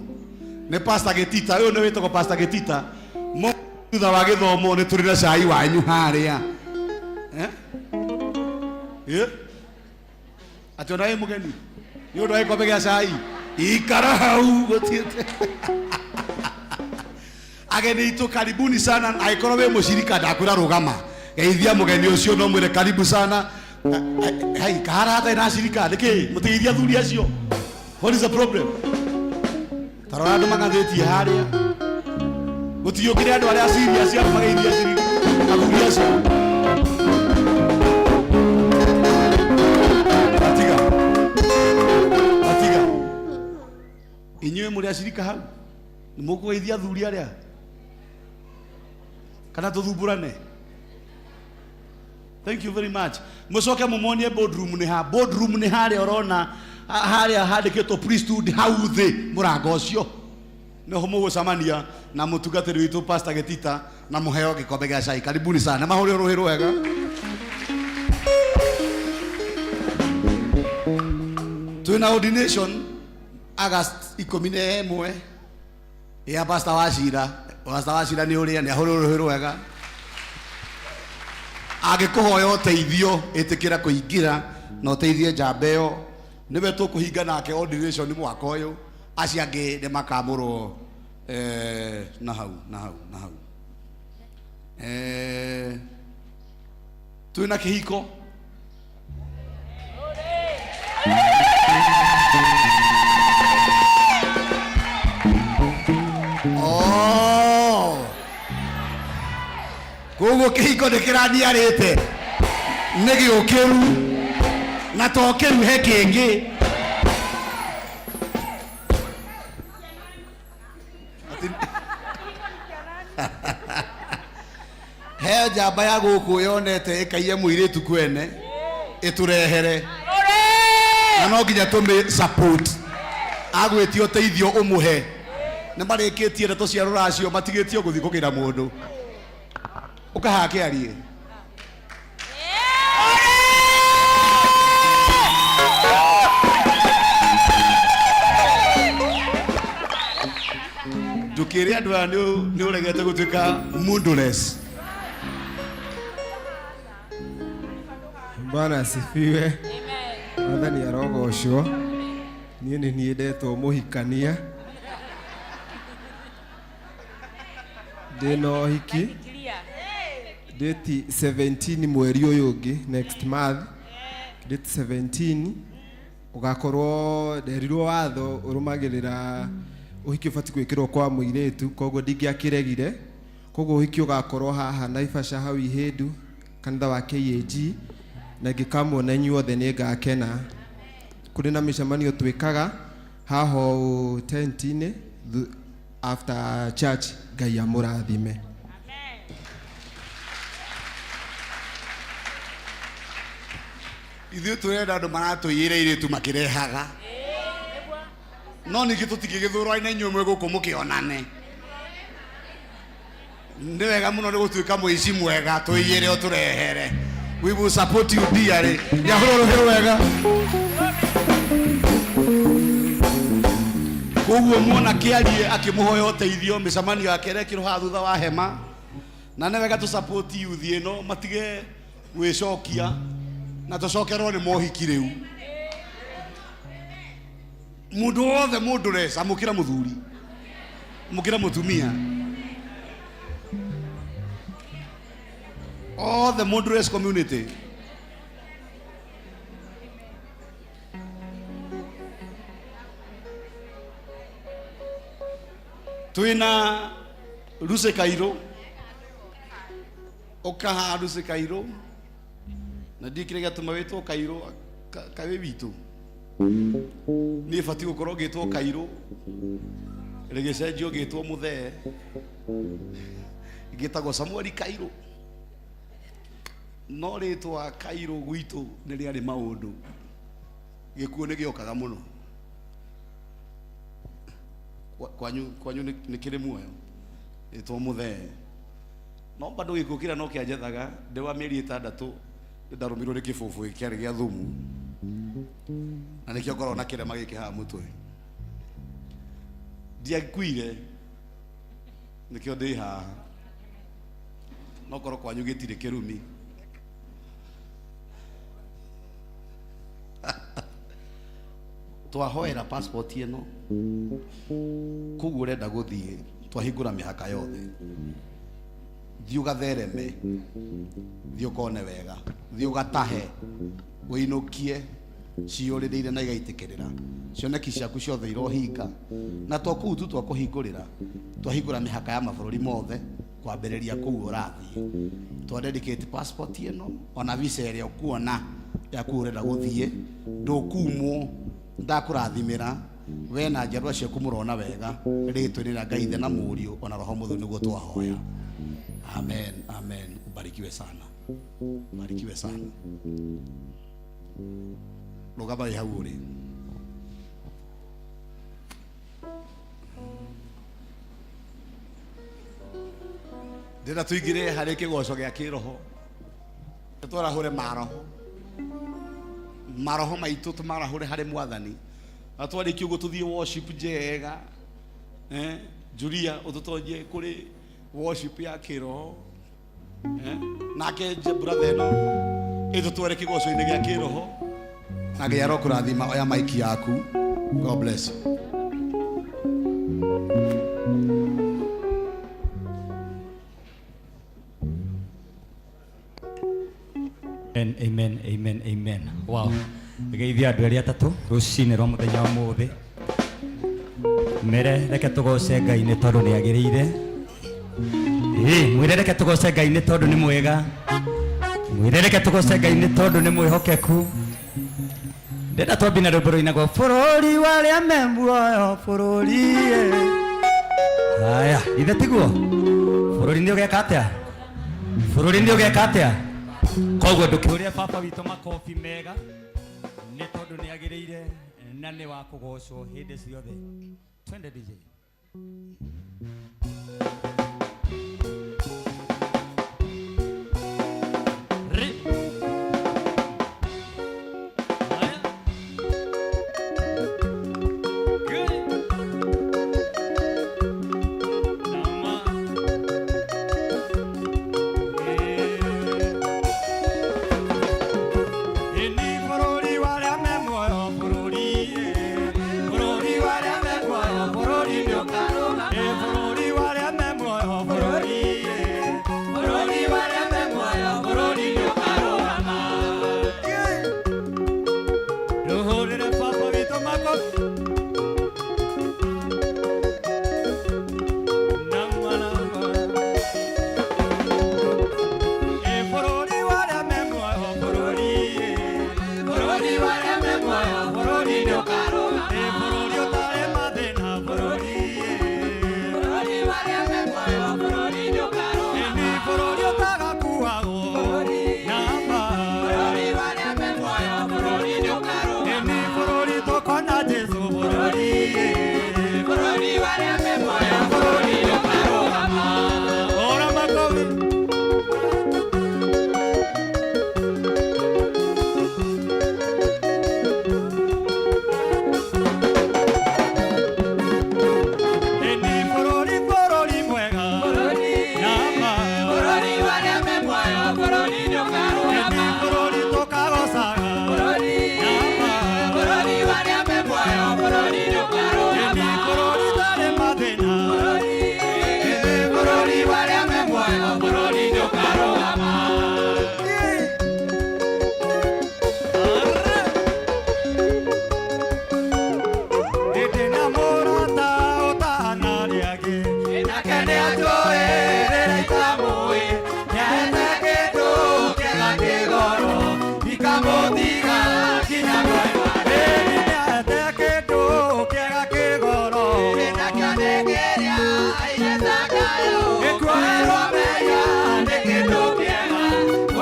Nĩ Pastor Gĩtita. Ũyũ nĩ wĩtagwo Pastor Gĩtita. Thutha wa gĩthomo nĩ tũrĩ na cai wanyu harĩa. Eh? Atĩ ona wĩ mũgeni nĩ ũndũ wa gĩkombe gĩa cai, ikara hau gũtiĩte. Ageni itũ karibuni sana. Angĩkorwo wĩ mũcirika ndakwĩra rũgama, geithia mũgeni ũcio no mwĩre karibu sana. Hai kahara hatarĩ na acirika nĩkĩ mũtigeithia athuri acio? What is the problem? Tarora andũ magathĩtie harĩa, gũtiũkĩre andũ arĩa serious acio mageithia acirika athuri acio. Matiga matiga, inyuĩ mũrĩ acirika hau nĩ mũkũgeithia athuri arĩa kana tũthumbũrane? Thank you very much. Mũcoke mũmonie boardroom nĩ ha. Boardroom nĩ harĩa ũrona harĩa handĩkĩtwo priesthood hau thĩ mũrango ũcio. Nĩho mũgũcemania na mũtungatĩri witũ Pastor Gĩtita na mũheo gĩkombe gĩa cai. Karibuni sana. Mahũre rũhĩ rwega. Twĩna ordination August 11 ya Pastor Wachira. Pastor Wachira nĩ ũrĩa nĩ ahũre rũhĩ rwega. Angĩkũhoya ũteithio ĩtĩkĩra kũingĩra na ũteithie njamba ĩyo, nĩwe tũkũhinga nake ordination mwaka ũyũ. Acio angĩ nĩ makamũrwo na hau na hau na hau. Twĩna kĩhiko. Oh. Koguo kĩhiko nĩ kĩraniarĩte nĩ gĩũkĩru na to kĩru he kĩngĩ. He njamba ya gũkũ yonete ĩkaiya mũirĩtu kwene ĩtũrehere, na no nginya tũmĩ support. Agwĩtia ũteithio ũmũhe. Nĩ marĩkĩtie ndeto cia rũracio, matigĩtio gũthiĩ kũgĩra mũndũ. Ũkahaha kĩarie. Ndũkĩre andũ aya nĩ ũregete gũtuĩka munduless. Bwana asifiwe. Mwathani arogocwo. Niĩ nĩ niĩ ndetwo mũhikania. Ndĩna ũhiki date 17 mweri ũyũ ũngĩ, next month, date 17 ũgakorwo nderirwo watho ũrũmagĩrĩra ũhiki ũbatiĩ gwĩkĩrwo kwa mũirĩtu, koguo ndingĩakĩregire. Koguo ũhiki ũgakorwo haha Naivasha hau Ihĩndu, kanitha wa KAG, na ingĩkamuona inyuothe nĩ ngakena. Kũrĩ na mĩcemanio twĩkaga haha o tent-inĩ after church. Ngai amũrathime. Ithuĩ tũrenda andũ maratũiyĩra airĩtu makĩrehaga, no ningĩ tũtingĩgĩthũrwo na inyuĩ mwĩ gũkũ mũkĩonane. Nĩ wega mũno nĩ gũtuĩka mũici mwega, tũiyĩre ũtũrehere. We will support you dearly. Nĩahũrwo rũhĩ rwega. Koguo muona kĩarie akĩmũhoya ũteithio mĩcemanio yake ĩrekĩrwo haha thutha wa hema, na nĩ wega tũ support youth ĩno matige gwĩcokia na tũcokerwo nĩ mohiki rĩu. Mũndũ wothe mũndũ reca mũkĩra mũthuri, mũkĩra mũtumia, all the Mondres community. Twina Lucy Kairo, ukaha Lucy Kairo, na ndikire gatuma witwo Kairo kawe witu. Niĩ batiĩ gũkorwo ngĩtwo Kairo, rĩgĩcenjio ngĩtwo Mũthee. Ngĩtagwo Samueli Kairũ. No rĩtwa Kairũ gwitũ nĩ rĩarĩ maũndũ. Gĩkuũ nĩ gĩokaga mũno. Kwanyu kwanyu nĩ kĩrĩ muoyo. Rĩtwa Mũthee. No bado gĩkuũ kĩrĩa no kĩanjethaga ndĩ wa mĩeri 6 nĩ ndarũmirwo nĩ kĩbũbũĩ kĩarĩ gĩa thumu. Na nĩkĩo ngoragwo na kĩrema gĩkĩ haha mũtwe. Ndiakuire nĩkĩo ndĩ haha. No korwo kwanyu gĩtirĩ kĩrumi. Twahoera passport ĩno koguo ũrenda gũthiĩ twahingũra mĩhaka yothe. Thiĩ ũgathereme, thiĩ ũkone wega, thiĩ ũgatahe, ũinũkie ciyũrĩrĩire na igaitĩkĩrĩra. Cioneki ciaku ciothe irohinga. Na to kũu tu twakũhingũrĩra, twahingũra mĩhaka ya mabũrũri mothe kwambĩrĩria kũu ũrathiĩ. Twa dedicate passport ĩno ona visa ĩrĩa ũkuona ya kũu ũrenda gũthiĩ, ndũkumwo, ndakũrathimĩra we na njiarwa ciaku mũrona wega rĩtwa-inĩ rĩa Ngai Ithe na Mũriũ ona Roho Mũtheru nĩguo twahoya. Amen, amen. Ubarikiwe sana, ubarikiwe sana. Rũgama wĩ hau ũrĩ. Ndĩrenda tũingĩre harĩ kĩgoco gĩa kĩroho. Twarahũre maroho. Maroho maitũ tũmarahũre harĩ Mwathani. Na twarĩkia ũguo tũthiĩ worship njega. Julia ũtũtonye kũrĩ worship ya kĩroho. Nake brother ĩno ĩtũtware kĩgoco-inĩ gĩa kĩroho. Na Ngai arokũrathima. Oya mic yaku. God bless you. Amen, amen, amen, amen. Wow. Geithia andũ erĩ atatũ rũcinĩ rwa mũthenya wa ũmũthĩ. Mere reke tũgoce Ngai nĩ tondũ nĩ agĩrĩire. Mwĩre reke tũgoce Ngai nĩ tondũ nĩ mwega. Mwĩre reke tũgoce Ngai nĩ tondũ nĩ mwĩhokeku. Ndĩrenda twambie na rwĩmbo rũinagwo bũrũri wa arĩa me muoyo bũrũri. Haya, ithe tiguo? Bũrũri nĩ ũgeka atĩa? Bũrũri nĩ ũgeka atĩa? Koguo ndũkĩhũrĩre baba witũ makobi mega nĩ tondũ nĩ agĩrĩire na nĩ wa kũgocwo hĩndĩ ciothe. Twende DJ. Bũrũri wa arĩa me muoyo, bũrũri nĩ ũkarũgama. Bũrũri wa arĩa me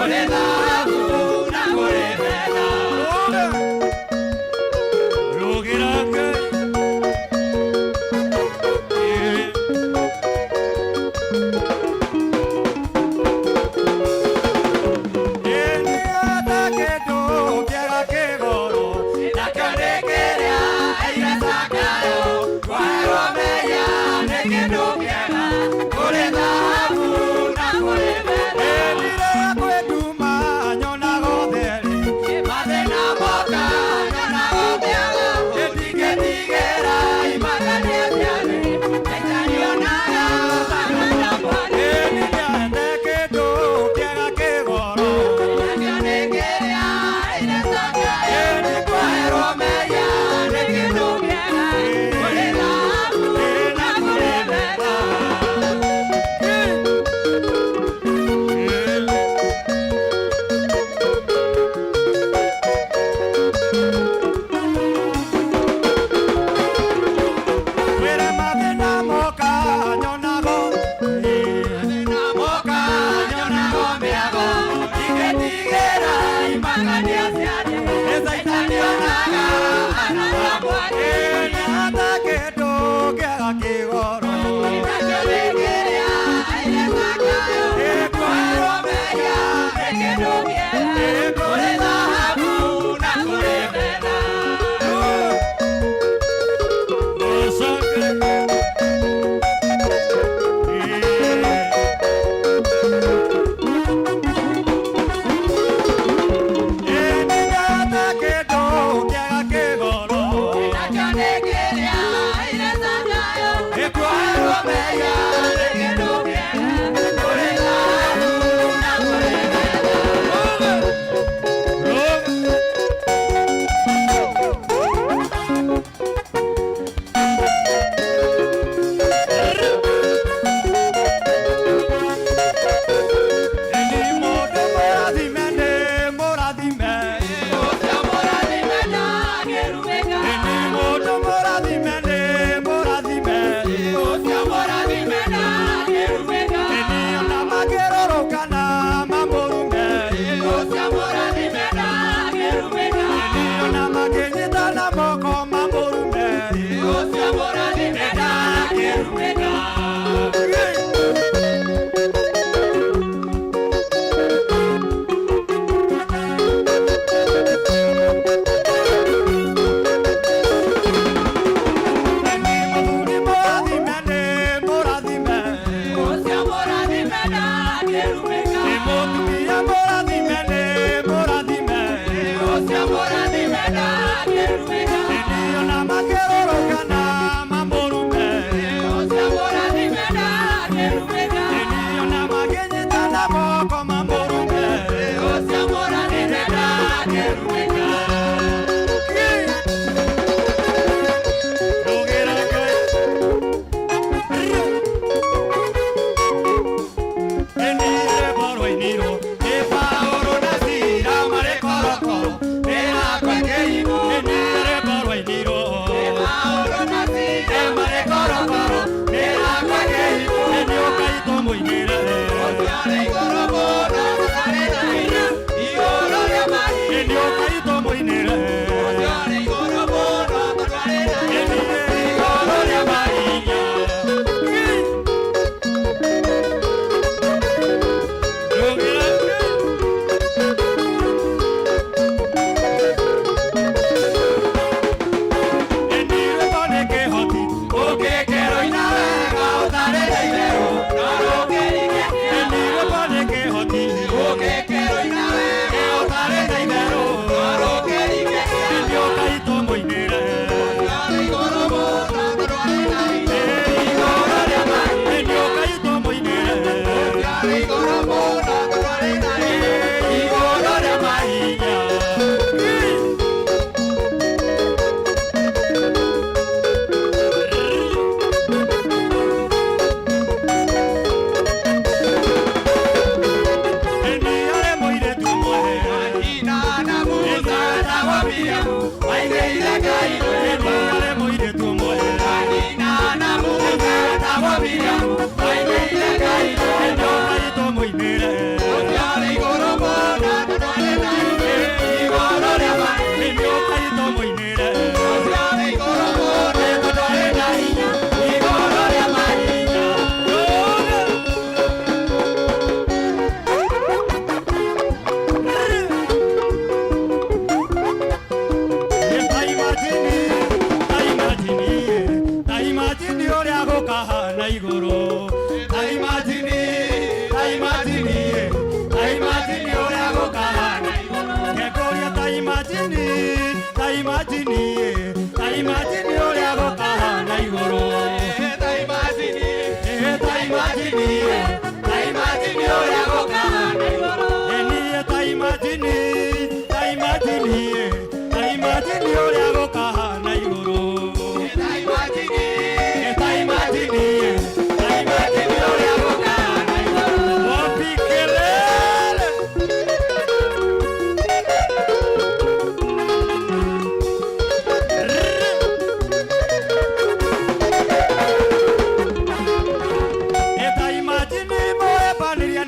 Kũrĩ thahabu na kũrĩ betha. Rũgĩra Ngai. Thank you.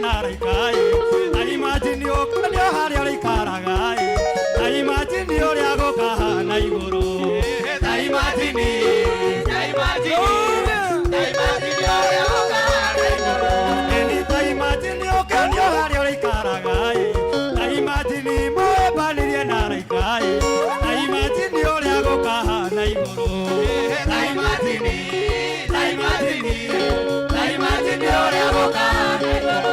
na araika ta imagine ũkenio harĩa ũrĩikaraga ta imagine ũrĩa gũkahana igũrũ ta imagine ta imagine ta imagine ũrĩa gũkahana igũrũ ĩni ta imagine ũkenio harĩa ũrĩikaraga ta imagine mwĩmbanĩrie na araika ta imagine ũrĩa gũkahana igũrũ ta imagine ta imagine ta imagine ũrĩa gũkahana igũrũ.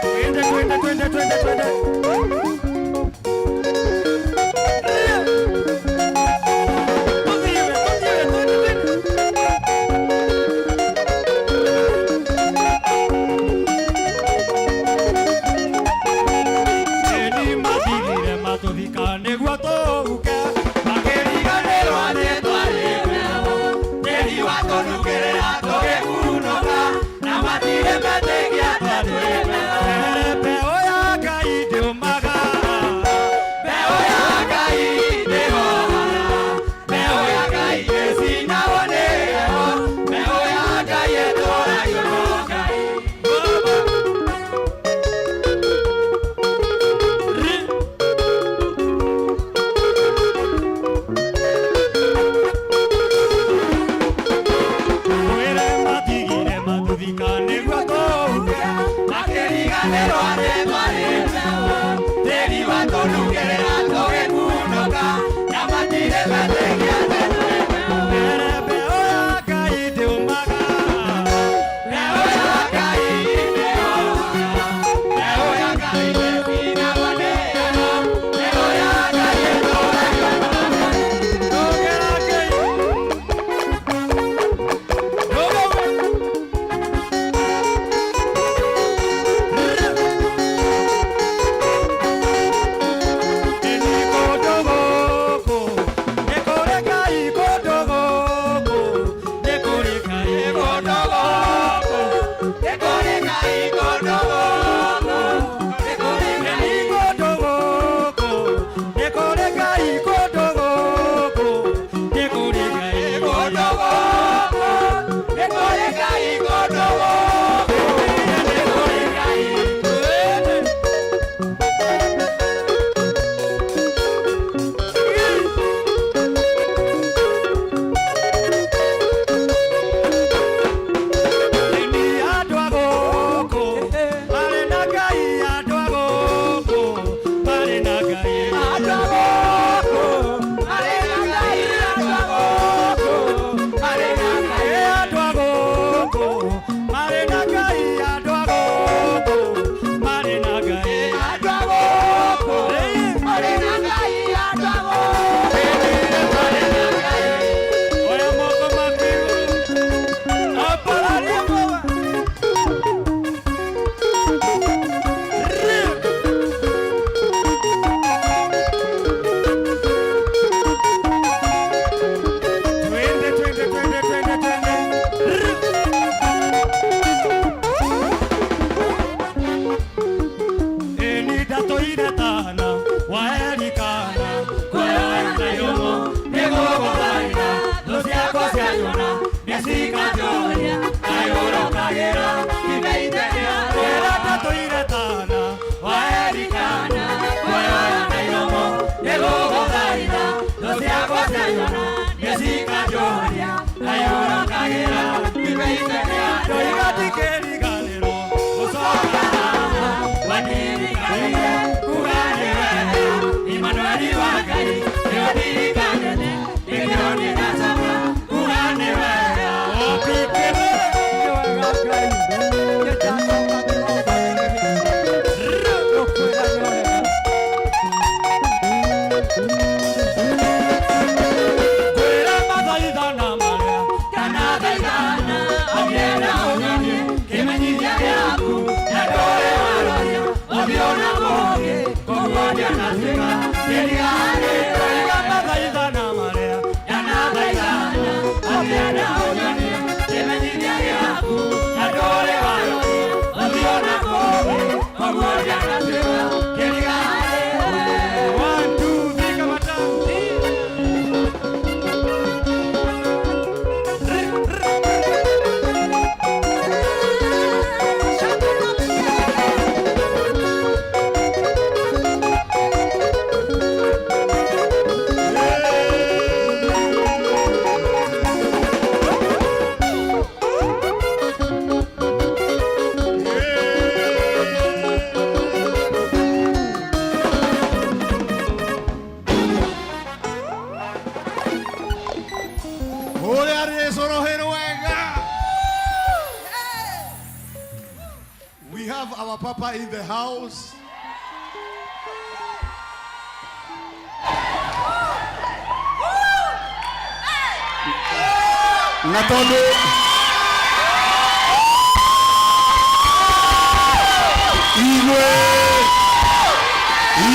Twende, twende, twende, twende, twende. Tuthiwe, tuthiwe, twende, twende. Ĩni matigire matũthika nĩguo tũhuke makĩriganĩrwo nĩ twarĩ mbeũ tĩri watũnukĩrĩra tũgĩkunũka na matirĩ metĩkia twarĩ mbeũ. Mbeũ ya Ngai ndĩũmaga, mbeũ ya Ngai ndĩhohaga, mbeũ ya Ngai ĩcinagwo nĩ heho, mbeũ ya Ngai ĩtũragio no Ngai. Mwĩre matigire matũthika nĩguo tũhuke makĩriganĩrwo nĩ twarĩ mbeũ tĩri watũnukĩrĩra tũgĩkunũka na matirĩ metĩkia atĩ tũrĩ mbeũ. Mbeũ ya Ngai ndĩũmaga, mbeũ ya Ngai ndĩhohaga, mbeũ ya Ngai ĩcinagwo nĩ heho, mbeũ ya Ngai ĩtũragio no Ngai. Tũngĩra Ngai. Ni andũ a gũkũ marĩ na Ngai, andũ a gũkũ marĩ na Ngai, andũ a gũkũ marĩ na Ngai, andũ a gũkũ marĩ na Ngai, andũ a gũkũ marĩ na Ngai, andũ a gũkũ marĩ na Ngai, andũ a gũkũ marĩ na Ngai, andũ a gũkũ marĩ na Ngai. Oya moko maku igũrũ, ambararia baba. Twende, twende, twende, twende, twende. Ĩni ndatũire tana wa Elikana kuoya na iromo nĩgũgũthaitha thũ ciakwa cianyona nĩcikanjũria kayũrũkagĩra Ĩra ndatũire tana wa Elikana kuoya na iromo nĩgũgũthaitha thũ ciakwa cianyona nĩcikanjũria kayũrũkagĩra Ndoiga ndikĩriganĩrwo gũcoka haha wanirikanire kuga nĩ wega Imanueli wa Ngai nĩũndirikanĩte nĩkĩo ndĩracoka kuga nĩ wega. Ngwĩra mathaithana marĩa ndanathaithana agĩe na ũnyoni kĩmenye Ũrĩa rĩcũrũhĩ rwega. We have our papa in the house. Na tondũ igwe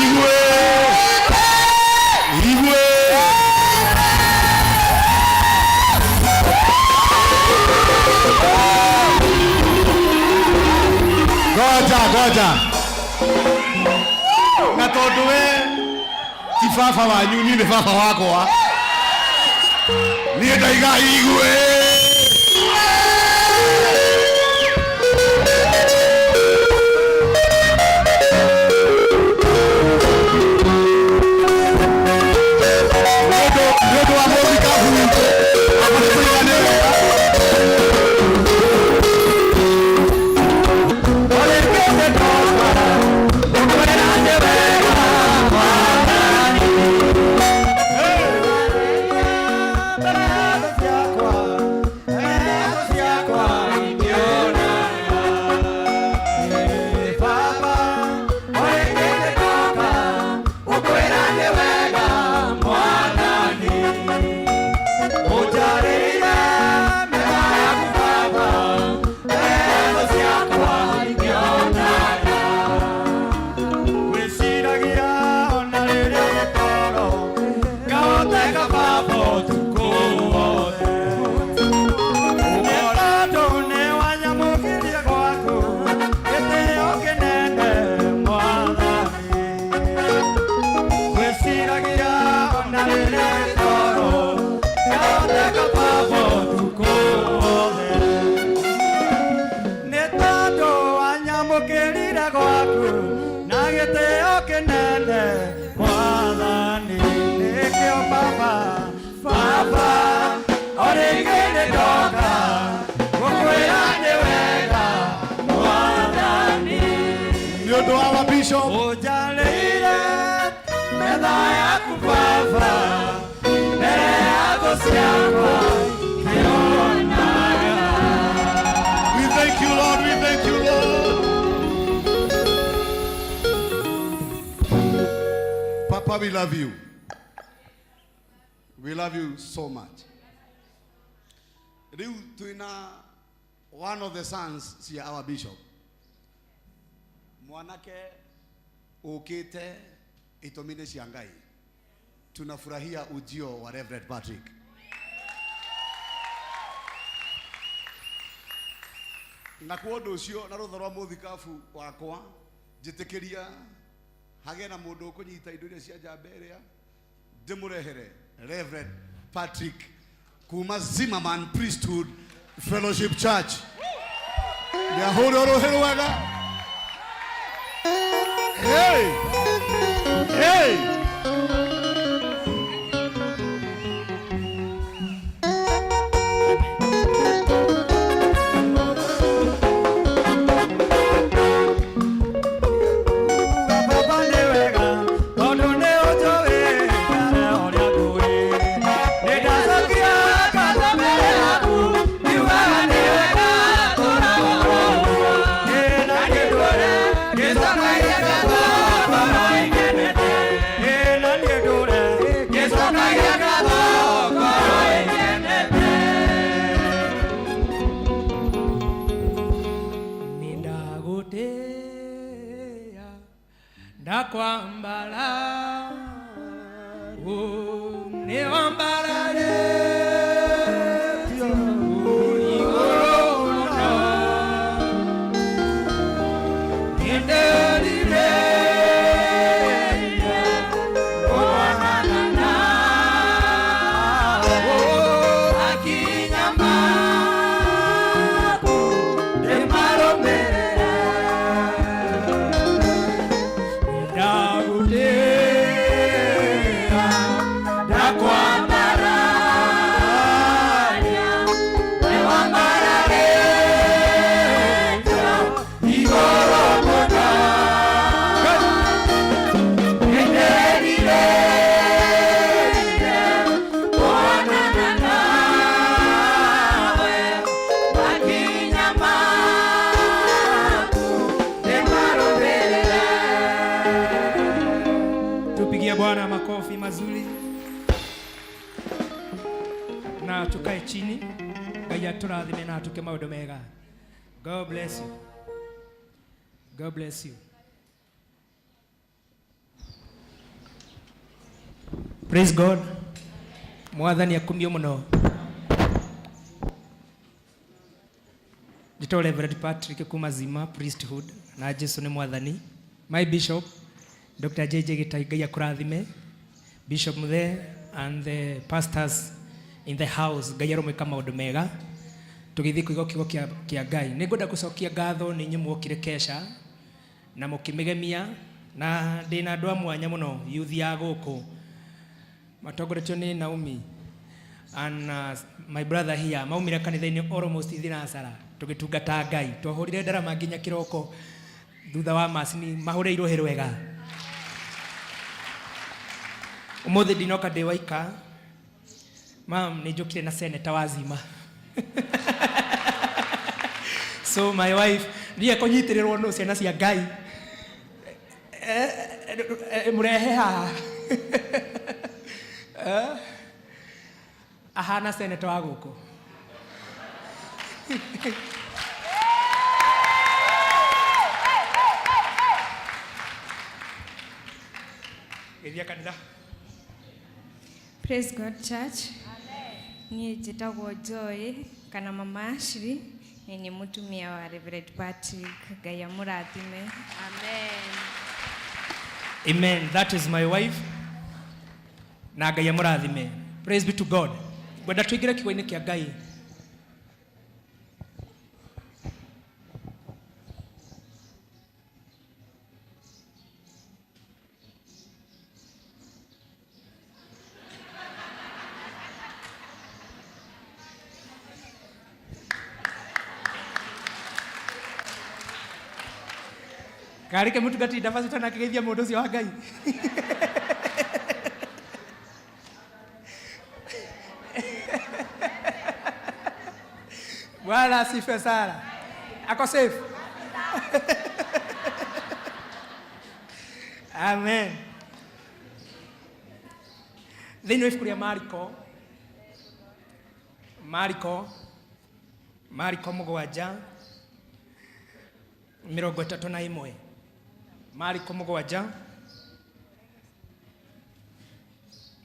igwe igwe goja goja na tondũ we ti baba wanyu niĩ nĩ baba wakwa niĩ ndaiga igwe. Nĩ ũndũ wa mũthikabu witũ amatũiganĩre wega. Nĩ ũndũ wa wa bishop We thank you, Lord. We thank you, Lord. Papa, we love you. We love you so much. Rĩu twĩna one of the sons cia our bishop. Mwanake ũkĩte itũmi-inĩ cia Ngai. Tunafurahia ujio wa Reverend Patrick. Na kwa ũndũ ũcio na rũtha rwa mũthikabu wakwa njĩtĩkĩria hagĩe na mũndũ ũkũnyita indo iria cia njamba ĩrĩa ndĩmũrehere Reverend Patrick kuma Zimmerman Priesthood Fellowship Church. Nĩahũre rũhĩ rwega. Hey! Hey! Nĩ mazuri na tukae chini. Ngai atũrathime na atuke maũndũ mega. God bless you. God bless you. Praise God. Mwathani akumio mũno. Njĩtagwo Reverend Patrick kuma Zima Priesthood na Jesu nĩ mwathani. My bishop Dr. JJ Gĩtai, Ngai akũrathime. Bishop Muthe and the pastors in the house, Ngai aromwĩka maũndũ mega. Tũgĩthiĩ kũigua kiugo kĩa Ngai. Nĩ ngwenda gũcokia ngatho nĩ inyuĩ muokire kesha na mũkĩmĩgemia, na ndĩna andũ a mwanya mũno youth ya gũkũ matongoretio nĩ Naomi and my brother here, maumire kanitha-inĩ almost thinacara tũgĩtungata Ngai. Twahũrire ndarama nginya kĩroko thutha wa macini mahũrĩirwo hĩ rwega. Ũmũthĩ ndinoka ndĩ waika, mam, nĩ njũkire na senator wa Zima. So my wife ndiye kũnyitĩrĩrwo nũ ciana cia Ngai. Mũrehe haha. Ahana senator wa gũkũ. Geithia kanitha. Praise God Church. Niĩ njĩtagwo Joy kana Mama Ashley, nĩ niĩ mũtumia wa Reverend Patrick. Ngai amũrathime. Amen. Amen. That is my wife. Na Ngai amũrathime. Praise be to God. Ngwenda tũingĩre kiugo-inĩ kĩa Ngai. Karĩ ke mũtungatĩri ndabacĩta na akĩgeithia mũndũ ũcio wa Ngai. Bwana asifiwe sana. Ako safe. Amen. Thĩinĩ wa ibuku rĩa Mariko, Mariko, Mariko mũgwanja mĩrongo ĩtatũ na ĩmwe. Mariko mũgwanja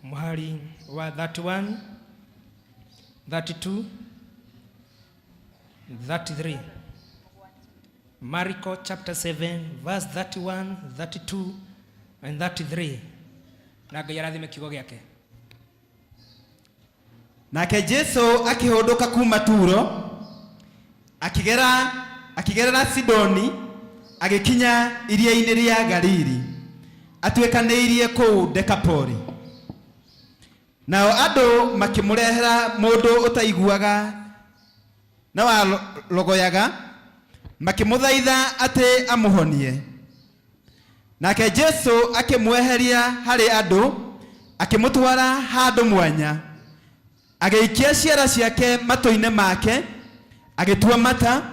mũhari wa 31, 32, 33. Mariko chapter 7 verse 31, 32 and 33. Na Ngai arathime kiugo gĩake. Nake Jesu akĩhũndũka kuma Turo, akĩgerera Sidoni, agĩkinya iria-inĩ rĩa Galili, atuĩkanĩirie kũu Dekapoli. Nao andũ makĩmũrehera mũndũ ũtaiguaga na warogoyaga, makĩmũthaitha atĩ amũhonie. Nake Jesu akĩmweheria harĩ andũ, akĩmũtwara handũ mwanya, agĩikia ciara ciake matũ-inĩ make, agĩtua mata,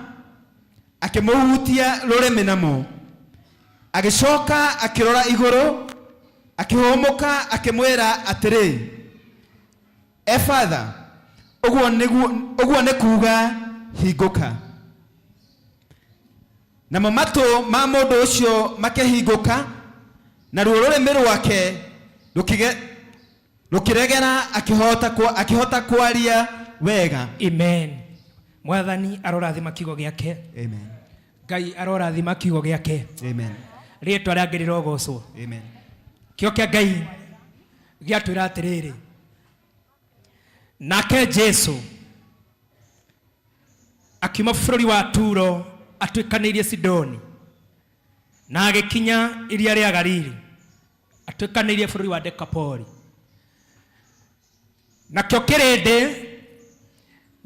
akĩmũhutia rũrĩmĩ namo. Agĩcoka akĩrora igũrũ, akĩhũmũka, akĩmwĩra atĩrĩ, Efatha, ũguo nĩ kuga hingũka. Namo matũ ma mũndũ ũcio makĩhingũka, naruo rũrĩmĩ rwake rũkĩregera, akĩhota kwaria wega. Amen. Mwathani arorathima kiugo gĩake. Amen. Ngai arorathima kiugo gĩake. Amen. Rĩtwa rĩake rĩrogocwo. Amen. Kĩo kĩa Ngai gĩatwĩra atĩrĩrĩ, nake Jesu akiuma bũrũri wa Turo atuĩkanĩirie Sidoni, na agĩkinya iria rĩa Galili atuĩkanĩirie bũrũri wa Dekapoli. Nakĩo kĩrĩndĩ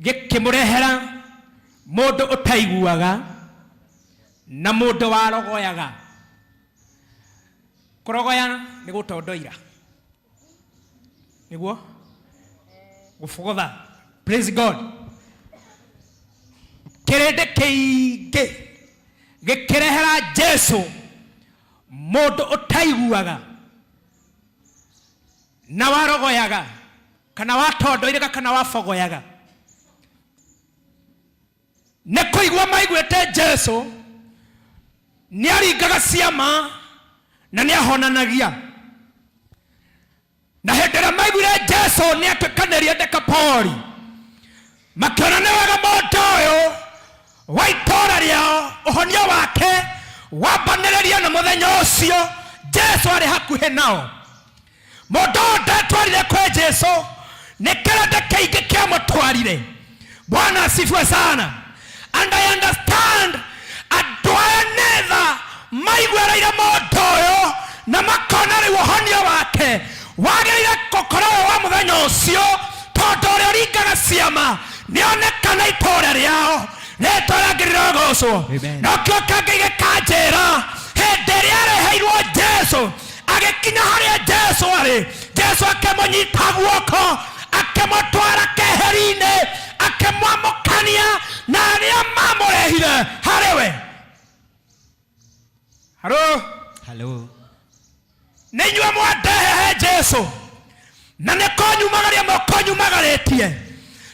gĩkĩmũrehera mũndũ ũtaiguaga na mũndũ warogoyaga. Kũrogoya nĩ gũtondoira, nĩguo gũbogotha. Praise God. Kĩrĩndĩ kĩingĩ gĩkĩrehera Jesu mũndũ ũtaiguaga Na warogoyaga kana watondoiraga kana wabogoyaga nĩ kũigua maiguĩte Jesu nĩ aringaga ciama na nĩ ahonanagia. Na hĩndĩ ĩrĩa maiguire Jesu nĩ atuĩkanĩria Dekapoli, makĩona nĩ wega mũndũ ũyũ wa itũũra rĩao ũhonio wake wambanĩrĩria na mũthenya ũcio Jesu arĩ hakuhĩ nao. Mũndũ ũyũ ndetwarire kwĩ Jesu nĩ kĩrĩndĩ kĩingĩ kĩamũtwarire. Bwana asifiwe sana. And I understand andũ aya nĩ tha maiguĩrĩire mũndũ ũyũ na makona rĩu ũhonio wake wagĩrĩire gũkorwo wĩ wa mũthenya ũcio, tondũ ũrĩa ũringaga ciama nĩonekana itũũra rĩao rĩtwa rĩangĩrĩire gũcwo. Nokĩo kĩngĩ gĩkanjĩra hĩndĩ ĩrĩa areheirwo Jesu agĩkinya harĩa Jesu arĩ, Jesu akĩmũnyita guoko akĩmũtwara keheri-inĩ akĩmwamũkania na arĩa mamũrehire harĩ we. Haro. Hello. Nĩ inyuĩ mwandehe he Jesu na nĩ kũnyumagaria mũkũnyumagarĩtie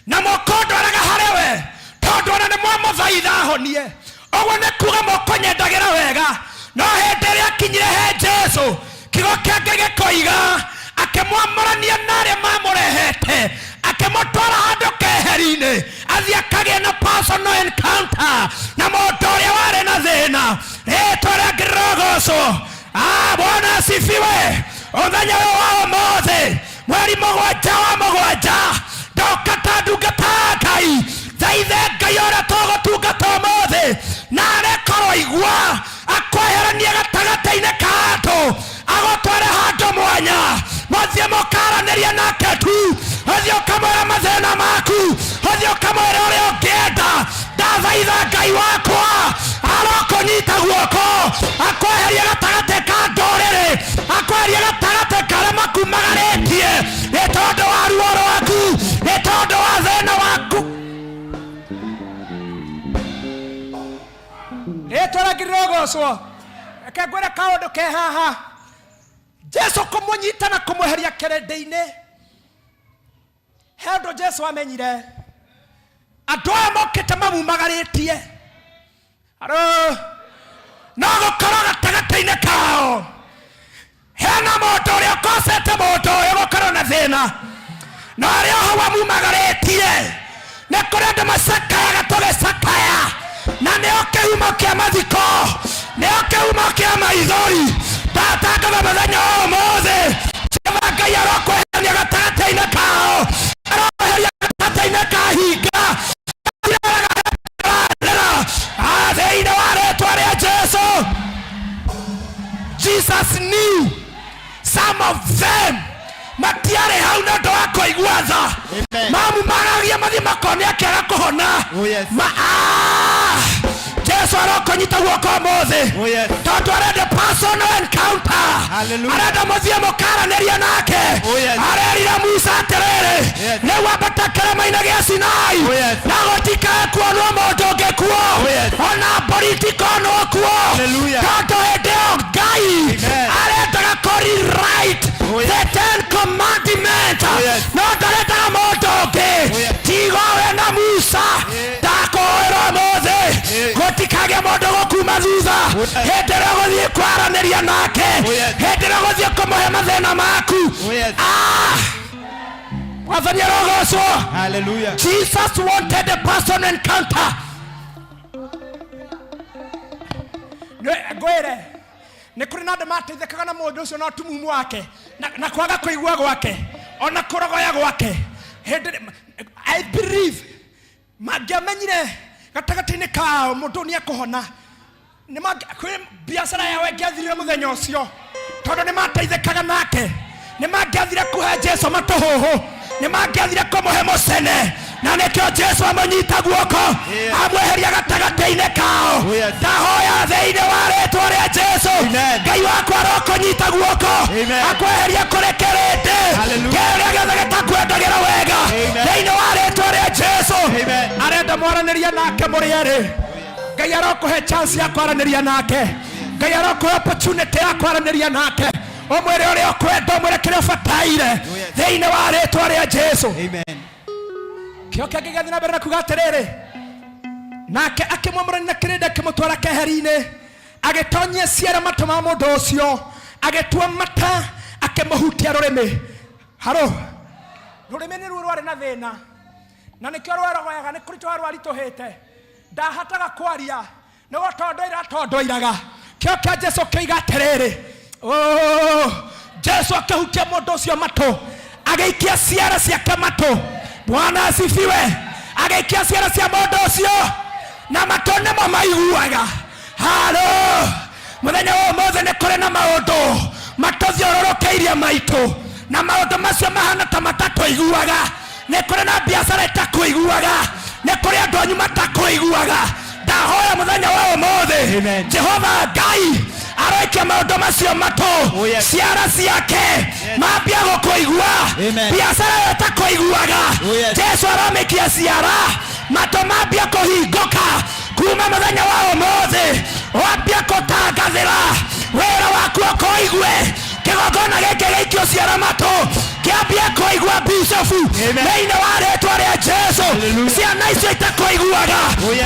na mũkũndwaraga harĩ we, tondũ ona nĩ mwamũthaitha ahonie. Ũguo nĩ kuga mũkũnyendagĩra wega. No hĩndĩ ĩrĩa akinyire he Jesu, kiugo kĩa Ngai gĩkoiga akĩmwamũrania na arĩa mamũrehete, akĩmũtwara handũ keheri-inĩ athiĩ akagĩe na personal encounter na mũndũ ũrĩa warĩ na thĩna. Rĩtwa rĩake rĩrogocwo. Bwana asifiwe. Mũthenya ũyũ wa ũmũthĩ, mweri mũgwanja wa mũgwanja, ndoka ta ndungata ya Ngai, thaithe Ngai ũrĩa tũgũtungata ũmũthĩ, na arekorwo igua akweheranie gatagatĩ-inĩ ka andũ, agũtware handũ mwanya, mũthiĩ mũkaranĩrie nake tu, ũthiĩ ũkamwĩra mathĩna maku, ũthiĩ ũkamwĩra ũrĩa ũngĩenda. Ndathaitha Ngai wakwa arokũnyita guoko, akweherie gatagatĩ ka ndũrĩrĩ, akweherie gatagatĩ karĩa makumagarĩtie nĩ tondũ wa ruo rwaku, nĩ tondũ wa thĩna waku. Rĩtwa rĩngĩ rĩrogocwo. Reke ngwĩre kaũndũ ke haha. Jesu kũmũnyita na kũmweheria kĩrĩndĩ-inĩ, he ũndũ Jesu amenyire andũ aya mokĩte mamumagarĩtie. Aro, no gũkorwo gatagatĩ-inĩ kao hena mũndũ ũrĩa ũkocete mũndũ ũyũ gũkorwo na thĩna, na arĩa hau amumagarĩtie nĩ kũrĩ andũ macakayaga tũgĩcakaya, na nĩo kĩhumo kĩa mathiko, nĩo kĩhumo kĩa maithori. Ndatangatha mũthenya wa ũmũthĩ, Jehova Ngai arokweheria gatagatĩ-inĩ kao, arokweheria gatagatĩ-inĩ ka hinga thĩinĩ wa rĩtwa rĩa Jesu. Jesus knew some of them matiarĩ hau nĩ ũndũ wa kũigua tha, mamumagagia mathiĩ makone akĩaga kũhona. Jesu arokũnyita guoko ũmũthĩ, tondũ arenda personal encounter, arenda mũthiĩ mũkaranĩrie nake. Arerire Musa atĩrĩrĩ, rĩu ambata kĩrĩma-inĩ gĩa Sinai, na gũtikae kuonwo mũndũ ũngĩ kuo, ona mbũri itikonwo kuo, tondũ hĩndĩ ĩyo Ngai arendaga kũ rewrite the Ten Commandments, no ndarendaga mũndũ ũngĩ tiga we na Musa. Ndakũĩra ũmũthĩ gũtikagĩe mũndũ gũkuma thutha hĩndĩ ĩrĩa ũgũthiĩ kwaranĩria nake, hĩndĩ ĩrĩa ũgũthiĩ kũmũhe mathĩna maku. Mwathani arogocwo. Hallelujah. Jesus wanted a personal encounter. Ngwĩre nĩ kũrĩ na andũ mateithĩkaga na mũndũ ũcio na ũtumumu wake na kwaga kũigua gwake ona kũrogoya gwake. Hĩndĩ I believe mangĩamenyire gatagatĩ-inĩ kao mũndũ nĩ ekũhona, kwĩ biacara yao ĩngĩathirire mũthenya ũcio, tondũ nĩ mateithĩkaga nake. Nĩ mangĩathire kũhe Jesu matũhũhũ, nĩ mangĩathire kũmũhe mũcene, na nĩkĩo Jesu amũnyita guoko amweheria gatagatĩ-inĩ kao. Ndahoya thĩinĩ wa rĩtwa rĩa Jesu, Ngai wakwa arokũnyita guoko akweheria kũrĩ kĩrĩndĩ kĩrĩa gĩothe gĩtakwendagĩra wega thĩinĩ wa rĩtwa rĩa Jesu. Arenda mwaranĩrie nake mũrĩ erĩ. Ngai arokũhe chance ya kwaranĩria nake. Ngai arokũhe opportunity ya kwaranĩria nake. Ũmwĩre ũrĩa ũkwenda, ũmwĩre kĩrĩa ũbataire thĩinĩ wa rĩtwa rĩa Jesu. Kĩo kĩngĩ gĩathiĩ na mbere na kuga atĩrĩrĩ, nake akĩmwamũrania na kĩrĩndĩ, akĩmũtwara keheri-inĩ, agĩtonyia ciara matũ ma mũndũ ũcio, agĩtua mata, akĩmũhutia rũrĩmĩ. Haro, rũrĩmĩ nĩruo rwarĩ na thĩna, na nĩkĩo rwerogoyaga, nĩ kũritũha rwaritũhĩte, ndahataga kwaria nĩguo tondoira tondoiraga. Kĩo kĩa Jesu kĩiga atĩrĩrĩ, oh, Jesu akĩhutia mũndũ ũcio matũ, agĩikia ciara ciake matũ. Bwana asifiwe. Agĩikia ciara cia mũndũ ũcio na matũ nĩmo maiguaga. Haro, mũthenya wa ũmũthĩ nĩ kũrĩ na maũndũ matũthiũrũrũkĩirie maitũ, na maũndũ macio mahana ta matatũiguaga. Nĩ kũrĩ na biacara itakũiguaga, nĩ kũrĩ andũ anyu matakũiguaga. Ndahoya mũthenya wa ũmũthĩ Jehova Ngai aroikia maũndũ macio matũ, ciara ciake mambia gũkũigua. Biacara ĩyo ĩtakũiguaga, Jesu aramĩikia ciara, matũ mambia kũhingũka kuma mũthenya wa ũmũthĩ. Wambia kũtangathĩra wĩra waku ũkũigue. Kĩgongona gĩkĩ gĩikio ciara matũ kĩambie kũigua bishofu thĩinĩ wa rĩtwa rĩa Jesu. Ciana icio itakũiguaga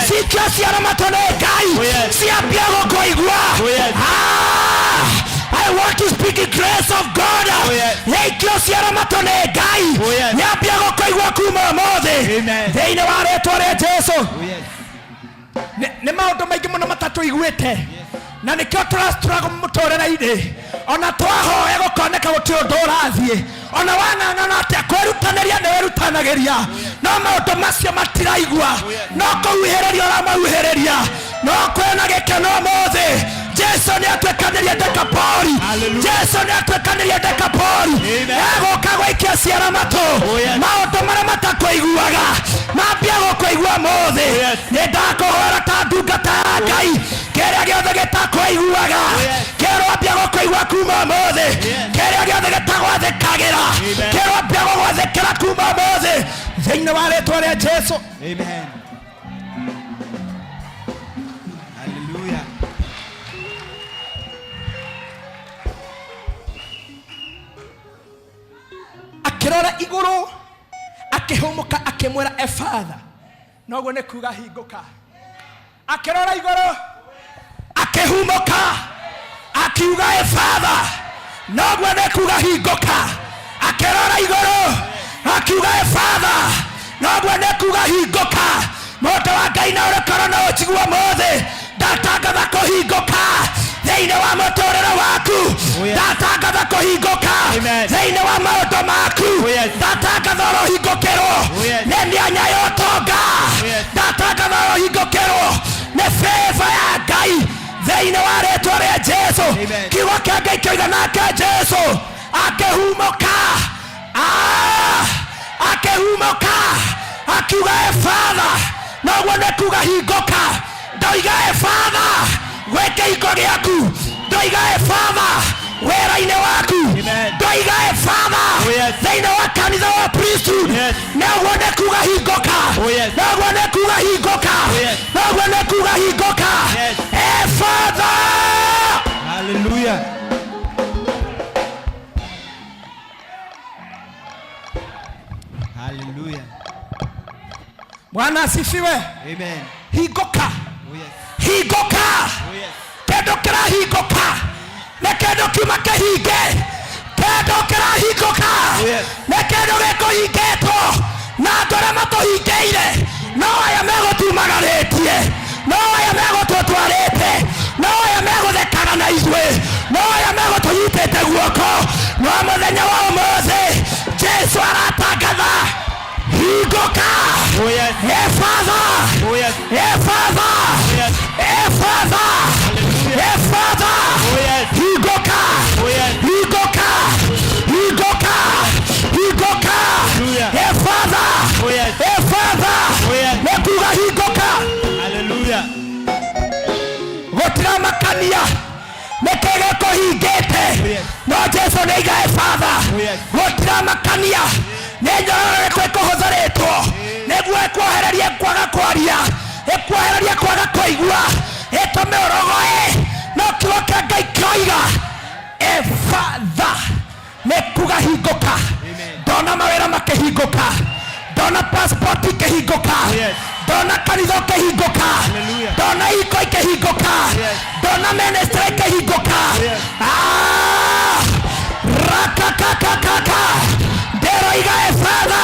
cikio ciara matũ nĩ Ngai, ciambia gũkũigua. I want to speak the grace of God. Gĩikio ciara matũ nĩ Ngai, nyambia gũkũigua kuma ũmũthĩ thĩinĩ wa rĩtwa rĩa Jesu. Nĩ maũndũ maingĩ mũno matatũiguĩte, na nĩkĩo tũrastruggle mũtũrĩre-inĩ. Ona twahoya gũkoneka gũtirĩ ũndũ ũrathiĩ, ona wanang'ana atĩa kwĩrutanĩria nĩ wĩrutanagĩria, no maũndũ macio matiraigua, no kũhuhĩrĩria ũramahuhĩrĩria. No kwĩna gĩkeno ũmũthĩ, Jesu nĩ atuĩkanĩrie Dekapoli. Jesu nĩ atuĩkanĩrie Dekapoli. Egũka gũikia ciara matũ, maũndũ marĩa matakũiguaga mambia gũkũigua ũmũthĩ. Nĩ ndakũhoera ta ndungata ya Ngai, kĩrĩa gĩothe gĩtakũiguaga kĩrwambia gũkũigua kuma ũmũthĩ. Kĩrĩa gĩothe gĩtagwathĩkagĩra kĩrwambia gũgwathĩkĩra kuma ũmũthĩ thĩinĩ wa rĩtwa rĩa Jesu. Amen. Hallelujah. Akĩrora igũrũ, akĩhũmũka, akĩmwĩra efatha, noguo nĩ kuga hingũka. Akĩrora igũrũ, akĩhumũka, akiuga efatha, noguo nĩ kuga hingũka. Akĩrora igũrũ, akiuga efatha, noguo nĩ kuga hingũka. Mũndũ wa Ngai na ũrĩkorwo no ũnjigue ũmũthĩ, ndatangatha kũhingũka thĩinĩ wa mũtũrĩre waku, ndatangatha kũhingũka thĩinĩ wa maũndũ maku, ndatangatha ũrohingũkĩrwo nĩ mĩanya ya ũtonga, ndatangatha ũrohingũkĩrwo nĩ favor ya Ngai thĩinĩ wa rĩtwa rĩa Jesu. Kiugo kĩa Ngai kĩoiga nake Jesu akĩhumũka, akĩhumũka, akiuga efatha, noguo nĩ kuga hingũka. Ndoiga efatha gwĩ kĩhingo gĩaku, ndoiga efatha wĩra-inĩ waku, ndoiga efatha thĩinĩ wa kanitha wa priesthood, noguo nĩ kuga hingũka, noguo nĩ kuga hingũka, noguo nĩ kuga hingũka. Efatha. Hallelujah. Hallelujah. Bwana asifiwe. Amen. Hingũka. Oh yes. Hingũka. Oh yes. Kĩndũ kĩrahingũka nĩ kĩndũ kiuma kĩhinge. Kĩndũ kĩrahingũka nĩ kĩndũ gĩkũhingĩtwo na andũ arĩa matũhingĩire no aya megũtumagarĩtie, no aya megũtũtwarĩte, no aya megũthekaga na ithuĩ, no aya megũtũnyitĩte guoko. No mũthenya wa ũmũthĩ Jesu aratangatha hingũka. Efatha, efatha, efatha, efatha, hingũka, hingũka, hingũka, hingũka, efatha, efatha, nĩ kuga hingũka. Hallelujah. Gũtiramakania nĩkĩ gĩkũhingĩte, no Jesu nĩ aiga efatha. Gũtiramakania nĩ nyororo ĩrĩkũ ĩkũhũthĩrĩtwo nĩguo ĩkuohererie kwaga kwaria, ĩkuohererie kwaga kũigua, ĩtũme ũrogoe, no kiugo kĩa Ngai kĩoiga Efatha nĩ kuga hingũka. Ndona mawĩra makĩhingũka, ndona passport ikĩhingũka, ndona kanitha ũkĩhingũka, ndona iko ikĩhingũka, ndona ministry ikĩhingũka. Ah! Rakakakakaka ndĩroiga efatha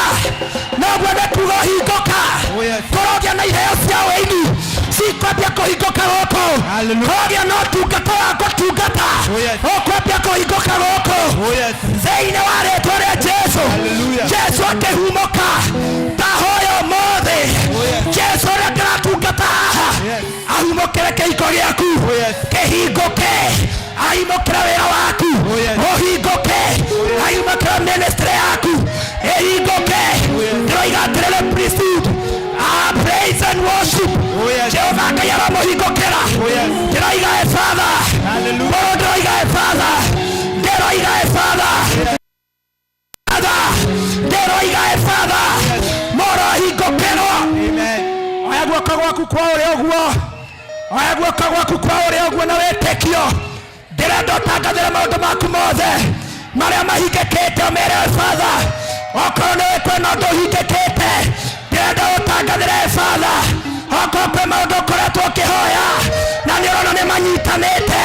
noguo nĩ kuga ũhingũka. Kũrogĩa na iheo cia wĩini cikwambia kũhingũka gũkũ, kũrogĩa na ũtungata wa gũtungata ũkwambia kũhingũka gũkũ thĩinĩ wa rĩtwa rĩa Jesu. Jesu akĩhumũka ndahoya ũmũthĩ Jesu ũrĩa ndĩratungata haha ahumũkĩre kĩhiko gĩaku kĩhingũke, ahumũkĩre wĩra waku ũhingũke, ahumũkĩre ministry yaku ĩhingũke. Ndĩroiga atĩrĩrĩ priesthood, praise and worship, Jehova Ngai aramũhingũkĩra. Ndĩroiga e Father, mũrũ ndĩroiga e Father, ndĩroiga e Father, Father, ndĩroiga e Father, mũrũ ahingũkĩrwo. Oya guoko gwaku kwa ũrĩa ũguo, oya guoko gwaku kwa ũrĩa ũguo na wĩtĩkio. Ndĩrenda ũtangathĩre maũndũ maku mothe marĩa mahingĩkĩte, ũmere Father. Okorwo nĩ kwĩna ũndũ ũhingĩkĩte, ndĩrenda ũtangathĩre Father. Okorwo kwĩ maũndũ ũkoretwo ũkĩhoya na nĩ ũrona nĩ manyitanĩte,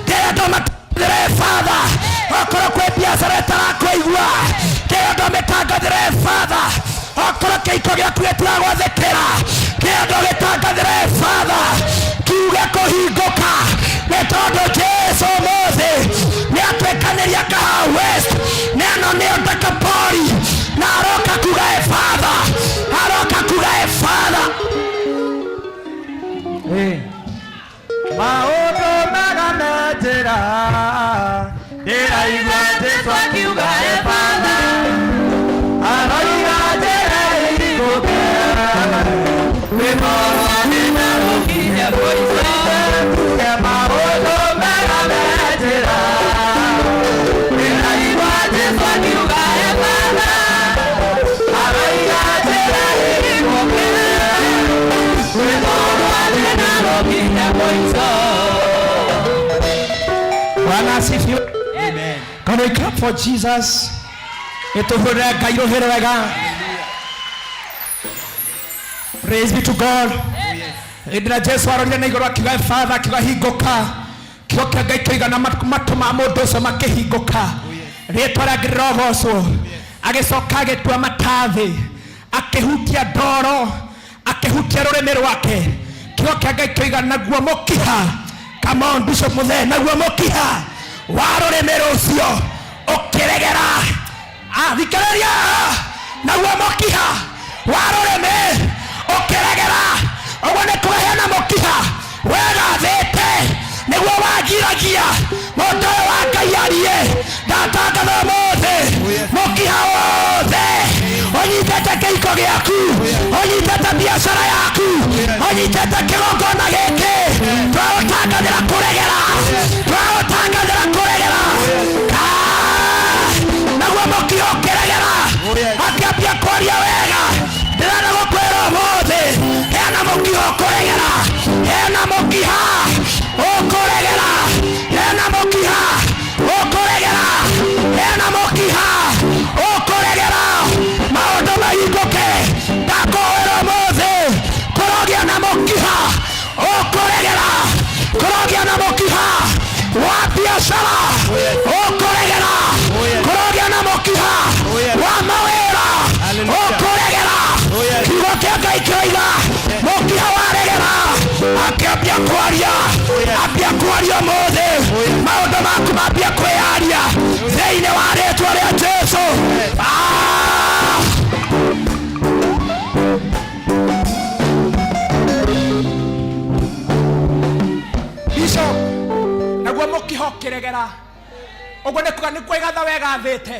ndĩrenda ũmatangathĩre Father. Okorwo kwĩ biacara ĩtarakũigua, ndĩrenda ũmĩtangathĩre Father. Okorwo kĩhiko gĩaku gĩtiragwathĩkĩra, ndĩrenda ũgĩtangathĩre Father, kiuge kũhingũka, nĩ tondũ Jesu ũmũthĩ nĩ atuĩkanĩria Kahawa West, nĩ ano nĩo Ndakapori, na aroka kuga e Father, aroka kuga e Father. Maũndũ mega me njĩra, ndĩraigua Jesũ akiuga e Father, aroiga njĩra ĩhingũke, wĩmoro nĩna gũkinya mũico. Maũndũ mega me njĩra, ndĩraigua Jesũ akiuga e Father, aroiga njĩra ĩhingũke, wĩmoro nĩna gũkinya mũico. Bwana asifiwe. Can we clap for Jesus? Nĩtũhũrĩre Ngai rũhĩ wega. Praise be to God. Hĩndĩ ĩrĩa Jesu arorire na igũrũ akiuga Father, akiuga hingũka, kiugo kĩa Ngai kĩoiga na matũ ma mũndũ ũcio makĩhingũka, rĩtwa rĩake rĩrogocwo. Agĩcoka agĩtua mata thĩ, akĩhutia ndoro, akĩhutia rũrĩmĩ rwake. Kiugo kĩa Ngai kĩoiga naguo mũkiha, come on Bishop Muthee, naguo mũkiha wa rũrĩmĩ rũcio ũkĩregera. Thikĩrĩria, naguo mũkiha wa rũrĩmĩ ũkĩregera. Ũguo nĩ kuga hena mũkiha wegathĩte nĩguo wagiragia mũndũ ũyũ wa Ngai arie. Ndatangatha ũmũthĩ mũkiha wothe ũnyitĩte kĩhiko gĩaku, ũnyitĩte biacara yaku, ũnyitĩte kĩgongona gĩkĩ, twaũtangathĩra kũregera, twaũtangathĩra kũregera. Naguo mũkiha ũkĩregera, akĩambia kwaria wega. Ndĩrenda gũkwĩra ũmũthĩ hena mũkiha ũkũregera, hena mũkiha ũkũregera, hena mũkiha ũkũregera, hena mũkiha ũkũregera. Maũndũ mahingũke. Ndakũhoera ũmũthĩ kũrogĩa na mũkiha ũkũregera, kũrogĩa na mũkiha wa biacara ũkũregera, kũrogĩa na mũkiha wa mawĩra ũkũregera. Kiugo kĩa Ngai kĩroiga mũkiha waregera, akĩambia kwaria, ambia kwaria ũmũthĩ, maũndũ maku mambia kwĩyaria thĩinĩ wa rĩtwa rĩa Jesu. Bishop, naguo mũkiha ũkĩregera, ũguo nĩ kuga nĩ kwĩgatha wegathĩte.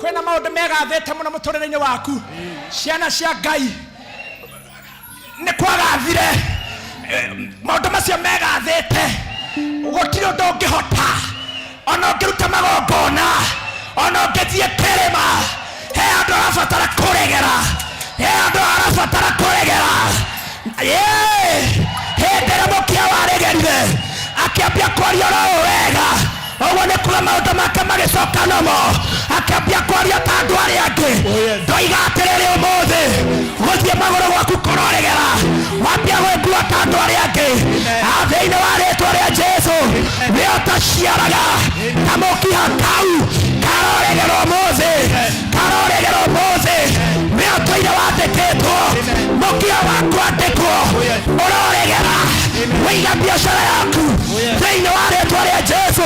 Kwĩna maũndũ megathĩte mũno mũtũrĩre-inĩ waku. Ciana cia Ngai nĩ kwagathire maũndũ macio megathĩte, gũtirĩ ũndũ ũngĩhota, ona ũngĩruta magongona, ona ũngĩthiĩ kĩrĩma, he andũ arabatara kũregera, he andũ arabatara kũregera. Hĩndĩ ĩrĩa mũkiha waregerire akĩambia kwaria oro wega, Ũguo nĩ kuga maũndũ make magĩcoka nomo, akĩambia kwaria ta andũ arĩa angĩ. Ndoiga atĩrĩrĩ, ũmũthĩ gũthiĩ magũrũ gwaku kũroregera, wambia gwĩkua ta andũ arĩa angĩ. Thĩinĩ wa rĩtwa rĩa Jesu, nĩ ũtaciaraga ta mũkiha kau karoregera ũmũthĩ, karoregera ũmũthĩ. Nĩ ũtũire wandĩkĩtwo mũkiha wa kwandĩkwo ũroregera, wĩiga biacara yaku thĩinĩ wa rĩtwa rĩa Jesu.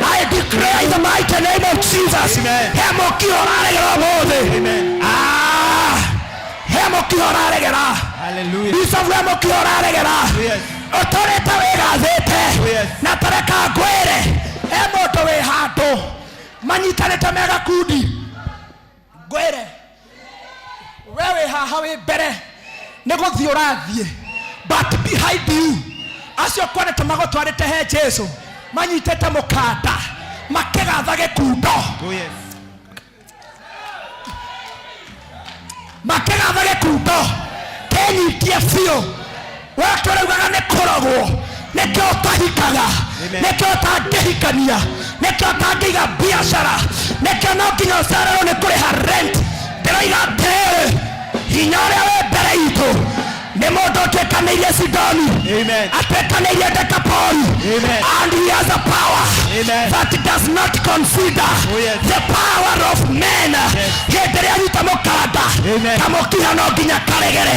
I declare in the mighty name of Jesus, he mũkiha ũraregera ũmũthĩ. Ah, he mũkiha ũraregera. Bishop, he mũkiha ũraregera ũtũrĩte wĩgathĩte. Na tareka ngwĩre, he mũndũ wĩ handũ manyitanĩte me gakundi. Ngwĩre, we wĩ haha wĩ mbere nĩ gũthiĩ ũrathiĩ, but behind you acio kuonete magũtwarĩte he Jesu manyitĩte mũkanda makĩgatha gĩkundo, makĩgatha gĩkundo kĩnyitie biũ. We tũraugaga nĩ kũrogwo, nĩkĩo ũtahikaga, nĩkĩo ũtangĩhikania, nĩkĩo ũtangĩiga biacara, nĩkĩo no nginya ũcererwo nĩ kũrĩha rent. Ndĩroiga atĩrĩrĩ, hinya ũrĩa wĩ mbere itũ nĩ mũndũ ũtuĩkanĩirie Sidoni, atuĩkanĩirie Dekapoli, and he has a power that does not consider the power of men. Hĩndĩ ĩrĩa anyita mũkanda, kamũkiha no nginya karegere,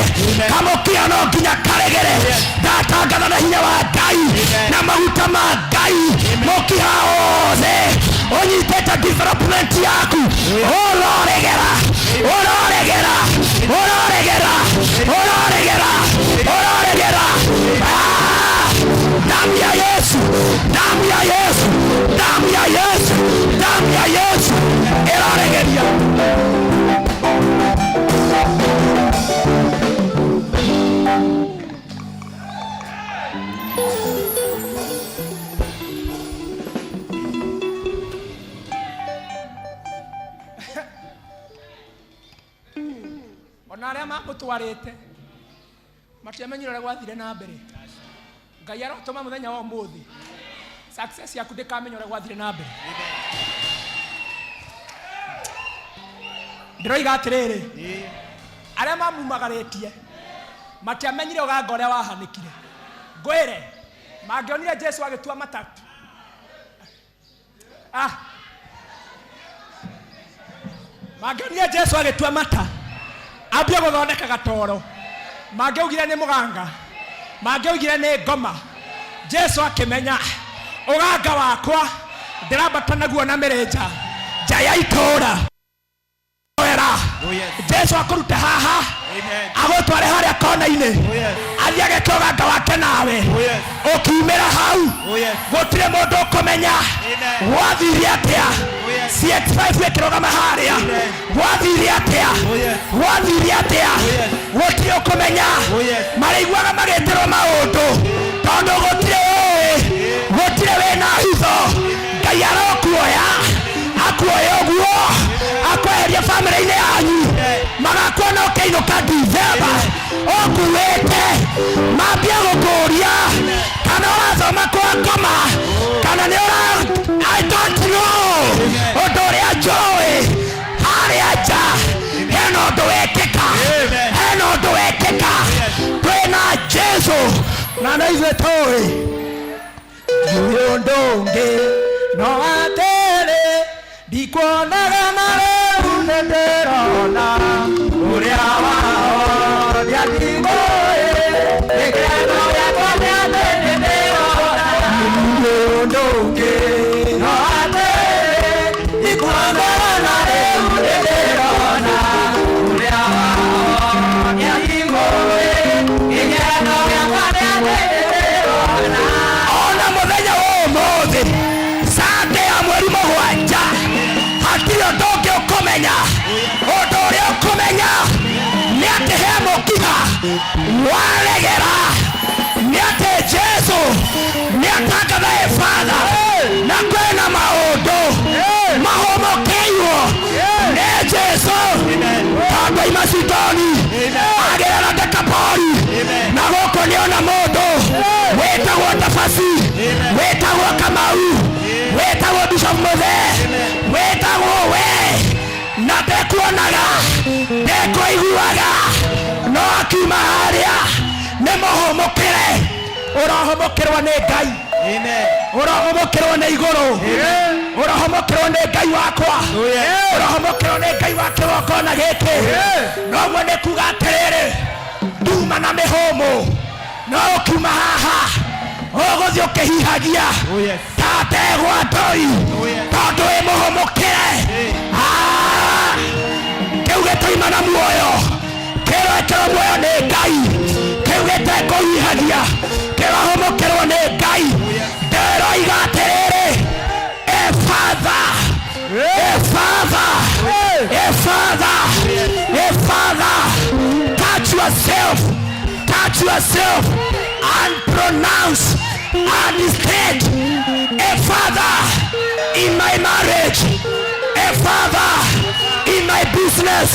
kamũkiha no nginya karegere. Ndatangatha na hinya wa Ngai na maguta ma Ngai, mũkiha wothe ũnyitĩte development yaku ũroregera, ũroregera, ũroregera, ũroregera, ũroregera. Ah! Damu ya Yesu, damu ya Yesu, damu ya Yesu, damu ya Yesu ĩroregeria. Ona arĩa mamũtwarĩte matiamenyire ũrĩa gwathire na mbere. Ngai arotũma mũthenya wa ũmũthĩ success yaku ndĩkamenya ũrĩa gwathire na mbere. Ndĩroiga atĩrĩrĩ, arĩa mamumagarĩtie matiamenyire ũganga ũrĩa wahanĩkire. Ngwĩre, mangĩonire Jesu agĩtua matatu, ah, mangĩonire Jesu agĩtua mata ambie gũthondeka gatoro, mangĩaugire nĩ mũganga, mangĩaugire nĩ ngoma. Jesu akĩmenya ũganga wakwa ndĩrambata naguo na mĩrĩnja nja ya itũũra wera. Jesu akũrute haha agũtware harĩa kona-inĩ, athiĩ ageke ũganga wake nawe ũkiumĩra hau, gũtirĩ mũndũ ũkũmenya gwathire atĩa. CX5 ĩkĩrũgama harĩa, gwathire atĩa, gwathire atĩa, gũtirĩ ũkũmenya. Marĩiguaga magĩtĩrwo maũndũ tondũ gũtirĩ ũĩ, gũtirĩ wĩna hitho. Ngai arokuoya, akuoya ũguo akweheria bamĩrĩ-inĩ yanyu, magakuona ũkĩinũka Dithemba ũkuĩte, mambia gũkũria kana ũrathoma kwa ngoma kana nĩ ũra, I don't know. Ũndũ ũrĩa njũĩ, harĩa nja hena ũndũ wekĩka, hena ũndũ wekĩka. Twĩna Jesu na nĩ ithuĩ tũĩ ndiũĩ ũndũ ũngĩ no atĩrĩ, ndikuonaga na rĩu nĩ ndĩrona ũrĩa wao ndiatigũĩ, gĩkeno gĩakwa nĩ atĩ nĩ ndĩrona. Ndiũĩ ũndũ ũngĩ no atĩrĩ, ndikuonaga na rĩu nĩ ndĩrona ũrĩa wao ndiatigũĩ, gĩkeno gĩakwa nĩ atĩ nĩ ndĩrona. Ona mũthenya wa ũmũthĩ, Sunday ya mweri mũgwanja, hatirĩ ũndũ ũngĩ ũkũmenya. Ũndũ ũrĩa ũkũmenya nĩ atĩ he mũkiha waregera, nĩ atĩ Jesu nĩ atangatha ĩbatha, na kwĩna maũndũ mahũmũkĩirwo nĩ Jesu, tondũ aima Sidoni agĩrera Dekapoli, na gũkũ nĩona mũndũ wĩtagwo Tabasi, wĩtagwo Kamau, wĩtagwo No akiuma harĩa nĩ mũhũmũkĩre. Ũrohũmũkĩrwo nĩ Ngai, ũrohũmũkĩrwo nĩ igũrũ, ũrohũmũkĩrwo nĩ Ngai wakwa, ũrohũmũkĩrwo nĩ Ngai wa kĩgongona gĩkĩ. Noguo nĩ kuga atĩrĩrĩ, nduma na mĩhũmũ, no ũkiuma haha ũgũthiĩ ũkĩhihagia ta ndegwa ndũi, tondũ wĩ mũhũmũkĩre. Ah, kĩu gĩtoima na muoyo, kĩroekĩrwo muoyo nĩ Ngai, kĩu gĩtekũhihagia kĩrohũmũkĩrwo nĩ Ngai. Ndĩroiga atĩrĩrĩ, e Father, e Father, e Father, e Father, touch yourself, touch yourself and pronounce and state, a Father in my marriage, a Father in my business,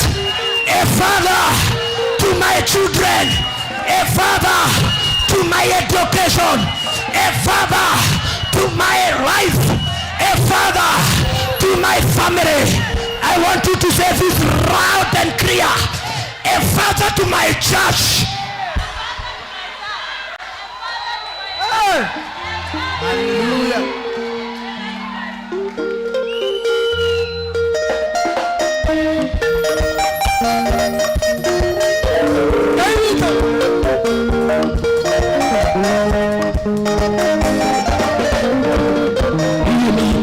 a Father to my children, a Father to my education, a Father to my life, a Father to my family. I want you to say this loud and clear. A Father to my church. Hallelujah.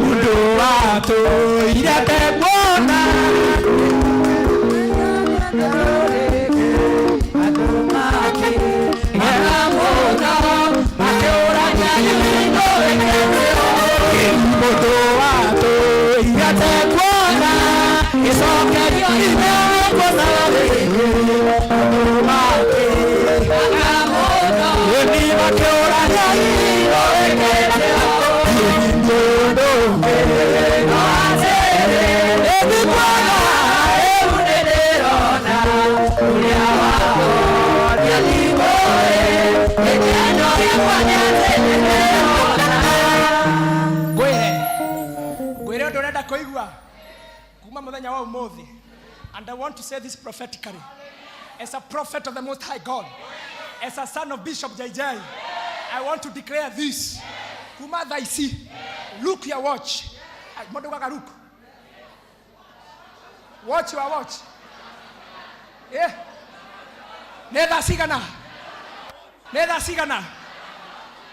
Mundu watũire ndekuona Mundu watũire ndekuona gĩcokerio imekuona rĩngĩ andũ makĩgega mũno ĩni makĩũragia ĩkĩte mũndũ no atĩrĩ nĩndikuona rĩu nĩndĩrona ũrĩa wahonia ndikũĩ gĩkeno gĩakwa nĩ atĩ nĩndĩrona. Ngwĩre ngwĩre ũndũ ũrenda kũigua kuma mũthenya wa ũmũthĩ, and I want to say this prophetically as a prophet of the Most High God, as a son of Bishop JJ, I want to declare this. Kuma thaa ici, look your watch. Mũndũ ugaga look watch your watch. Nĩ thaa cigana? Nĩ thaa cigana?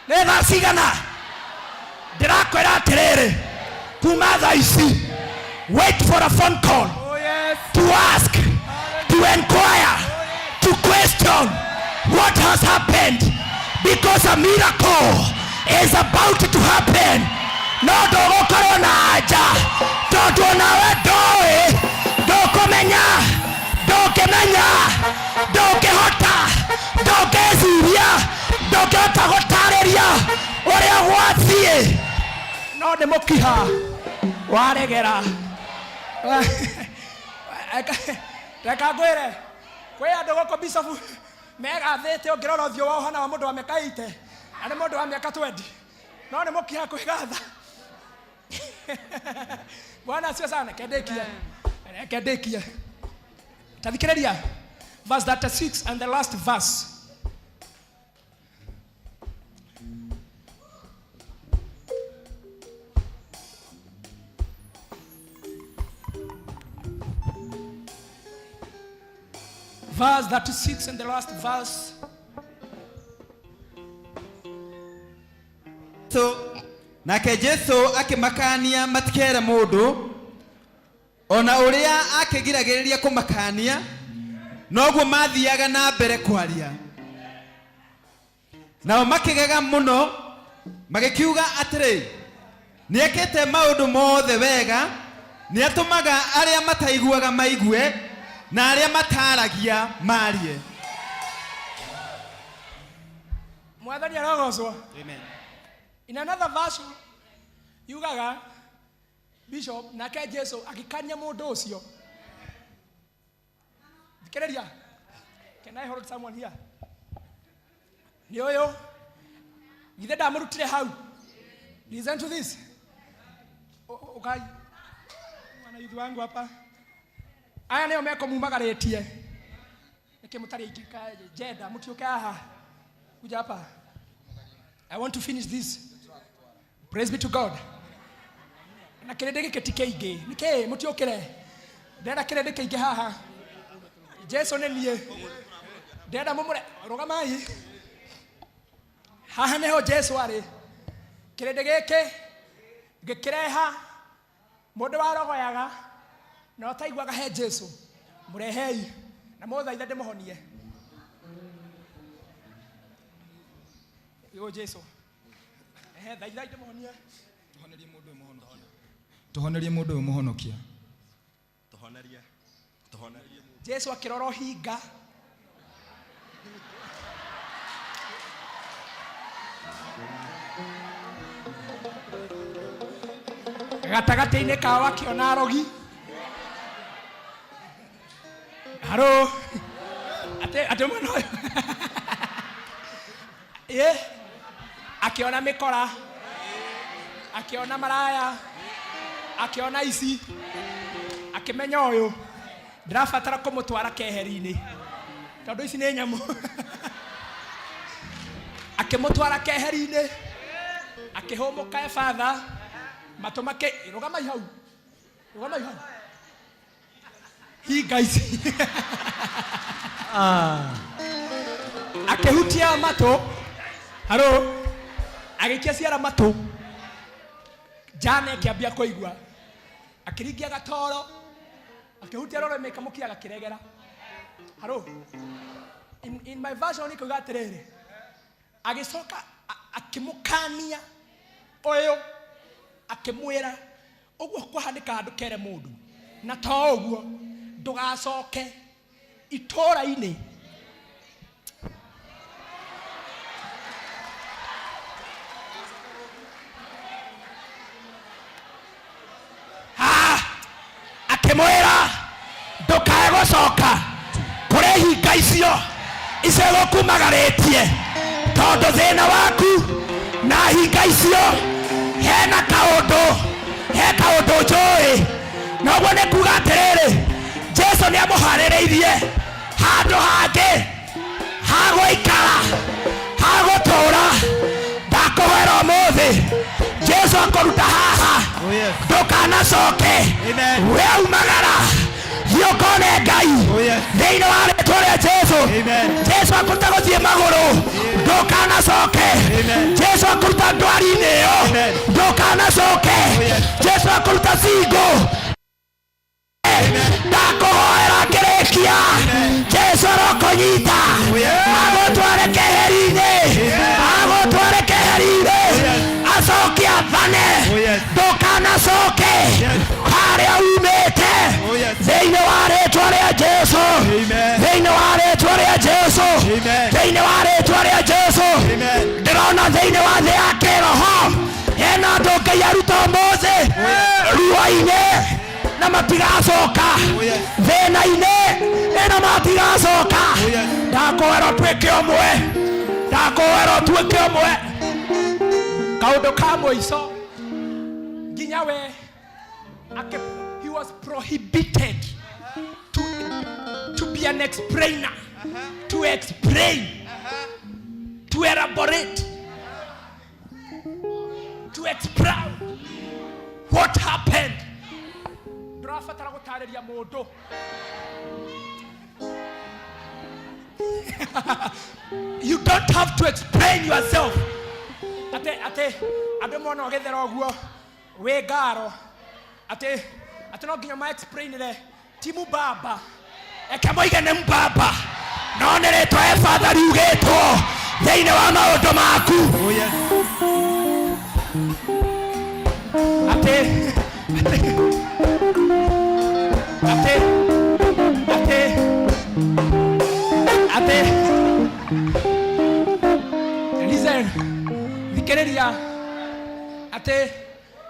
Nĩ thaa cigana? Ndĩrakwĩra atĩrĩrĩ, kuma thaa ici, wait for a phone call. Oh, yes. To ask, to inquire, to question what has happened, because a miracle is about to happen. No ndũgũkorwo na anja, tondũ onawe ndũĩ, ndũkũmenya, ndũngĩmenya, ndũngĩhota, ndũngĩciria, ndũngĩhota gũtarĩria ũrĩa gwathiĩ. No nĩ mũkiha waregera. Reka ngwĩre, kwĩ andũ gũkũ Bishop megathĩte, ũngĩrora ũthiũ wao ũhana wa mũndũ wa mĩaka 80 na nĩ mũndũ wa mĩaka 20, no nĩ mũkiha kwĩgatha. Bwana asifiwe sana. Reke ndĩkie, reke ndĩkie. Ta thikĩrĩria verse 36 and the last verse. Verse 36 and the last verse. So, nake Jesu akĩmakania matikere mũndũ ona ũrĩa akĩgiragĩrĩria kũmakania, noguo mathiaga na mbere kwaria. Nao makĩgega mũno magĩkiuga atĩrĩ, nĩekĩte maũndũ mothe wega, nĩatũmaga arĩa mataiguaga maigue na arĩa mataragia marie. Mwathani arogocwo. Amen. In another verse yugaga Bishop nake Jesu agĩkania mũndũ ũcio. Thikĩrĩria. Can I hold someone here? Nĩ ũyũ. Githĩ ndamũrutire hau? Listen to this. Ũkai. Mwana youth wangu hapa. Aya nĩo mekũmumagarĩtie. Nĩkĩ mũtarĩ aingĩ ka jenda mũtiũke haha. Kuja hapa. I want to finish this. Praise be to God. Na kĩrĩndĩ gĩkĩ ti kĩingĩ. Nĩkĩ mũtiũkĩre? Ndĩrenda kĩrĩndĩ kĩingĩ haha. Jesu nĩ niĩ. Ndĩrenda mũmũre rũgamai. Haha nĩho Jesu arĩ. Kĩrĩndĩ gĩkĩ gĩkĩreha mũndũ warogoyaga na ũtaiguaga he Jesu. Mũrehei na mũthaithe ndĩmũhonie. Yo Jesu. Ehe, thaithai ndĩmũhonie. Tũhonerie mũndũ ũyũ mũhonokia. Tũhonerie. Tũhonerie. Jesu akĩrora ũhinga. Gatagatĩ-inĩ kao akĩona arogi. Haro. Ate ate mwena ũyũ. Ĩ. Akĩona mĩkora. Akĩona maraya. Akĩona ici. Akĩmenya ũyũ. Ndĩrabatara kũmũtwara keheri-inĩ. Tondũ ici nĩ nyamũ. Akĩmũtwara keheri-inĩ. Akĩhũmũka e batha. Matũ make rũgamai hau. Rũgamai hau. Hinga ici. Akĩhutia matũ. Haro. Agĩikia ciara matũ. Jana ĩkĩambia kũigua. Akĩringia gatoro. Akĩhutia rũrĩmĩ kamũkia gakĩregera. Haro. In my version ĩkoiga atĩrĩrĩ. Agĩcoka akĩmũkania ũyũ akĩmwĩra ũguo kwahanĩka ndũkere mũndũ na to ũguo ndũgacoke itũũra-inĩ. Akĩmwĩra ndũkae gũcoka kũrĩ hinga icio icio gũkumagarĩtie tondũ thĩna waku na hinga icio hena kaũndũ he kaũndũ njũĩ. Noguo nĩ kuga atĩrĩrĩ, Jesu nĩ amũharĩrĩirie handũ hangĩ ha gũikara ha gũtũũra. Ndakũhoera ũmũthĩ Jesu akũruta haha ndũkanacoke we umagara thiĩ ũkone Ngai thĩinĩ wa rĩtwa rĩa Jesu. Jesu akũruta gũthiĩ magũrũ ndũkanacoke. Jesu akũruta ndwari-inĩ ĩyo ndũkanacoke. Jesu akũruta singo. Ndakũhoera ngĩrĩkia Jesu arokũnyita agũtware keheri-inĩ agũtware keheri-inĩ acoke athane ndũkanacoke harĩa umĩte thĩinĩ wa rĩtwa rĩa Jesu thĩinĩ wa rĩtwa rĩa Jesu thĩinĩ wa rĩtwa rĩa Jesu. Ndĩrona thĩinĩ wa thĩ ya kĩroho hena andũ Ngai aruta ũmũthĩ ruo-inĩ na matigacoka thĩna-inĩ ĩno matigacoka. Ndakũhoera ũtuĩke ũmwe, ndakũhoera ũtuĩke ũmwe. Kaũndũ ka mũico nginya we he was prohibited to be an explainer, to explain, to elaborate, to explain what happened. Ndũrabatara gũtarĩria mũndũ. You don't have to explain yourself. Ate ate andũ mona ũgĩthera ũguo wĩ ngaro ate ate no nginya ma explainire ti mũbaba. Eke moige nĩ mũbaba no nĩ rĩtwa rĩa Father riugĩtwo thĩinĩ wa maũndũ maku. Ate ate ate ate listen, thikĩrĩria atĩ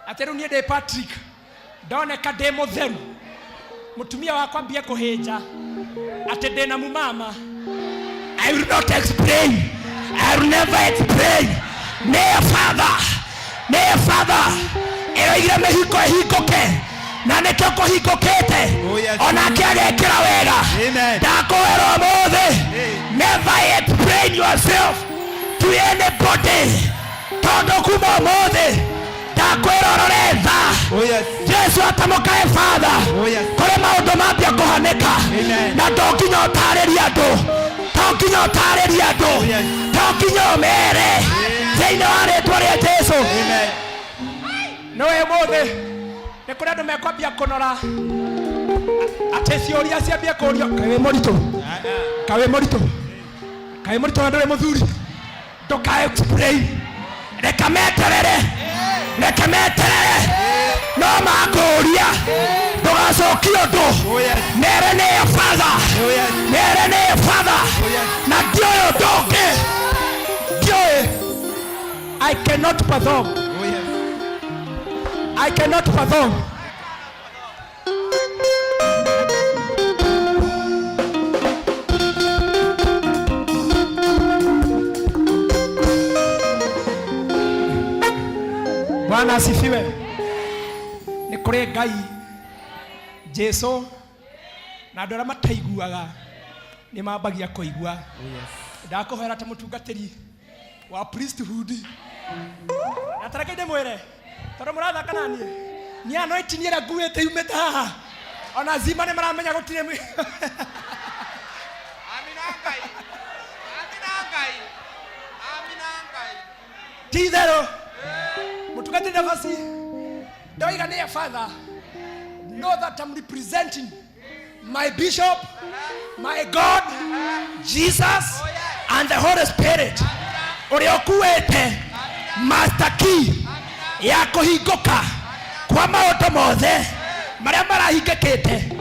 atĩ rĩu niĩ ndĩ Patrick ndoneka ndĩ mũtheru mũtumia wakwa ambie kũhĩnja atĩ ndĩna mumama. I will not explain. I will never explain. Nĩ Father, nĩ Father ĩroigire mĩhingo ĩhingũke na nĩkĩo kũhingũkĩte onake agekĩra wega. Ndakũhera ũmũthĩ Monday tondũ kuma ũmũthĩ ndakwĩra ũrore tha. Jesu atamũkae Father, kũrĩ maũndũ mambia kũhanĩka na to nginya ũtarĩrie andũ, to nginya ũtarĩrie andũ, to nginya ũmere thĩinĩ wa rĩtwa rĩa Jesu. Nĩ wĩ mũthĩ nĩ kũrĩ andũ mekwambia kũnora atĩ ciũria ciambie kũrio, kaĩ wĩ mũritũ, kaĩ wĩ mũritũ, kaĩ mũritũ na ndũrĩ mũthuri, ndũka explain, reke meterere, reke meterere, no makũria ndũgacokie ũndũ, mere nĩ Father, mere nĩ Father, na ndiũĩ ũndũ ũngĩ, ndiũĩ. I cannot perform. I cannot perform. Bwana asifiwe. Nĩ kũrĩ Ngai Jesu na andũ arĩa mataiguaga nĩ mambagia kũigua. Ndakũhoera ta mũtungatĩri wa priesthood na tareke ndĩmwĩre tondũ mũrathaka na niĩ niĩ anointing ĩrĩa nguĩte yumĩte haha ona zima nĩ maramenya gũtirĩ ti itherũ mũtungatĩri nafasi ndoiga nĩ Father, know that I'm representing my bishop, my God, Jesus and the Holy Spirit ũrĩa ũkuĩte master key ya kũhingũka kwa maũndũ mothe marĩa marahingĩkĩte.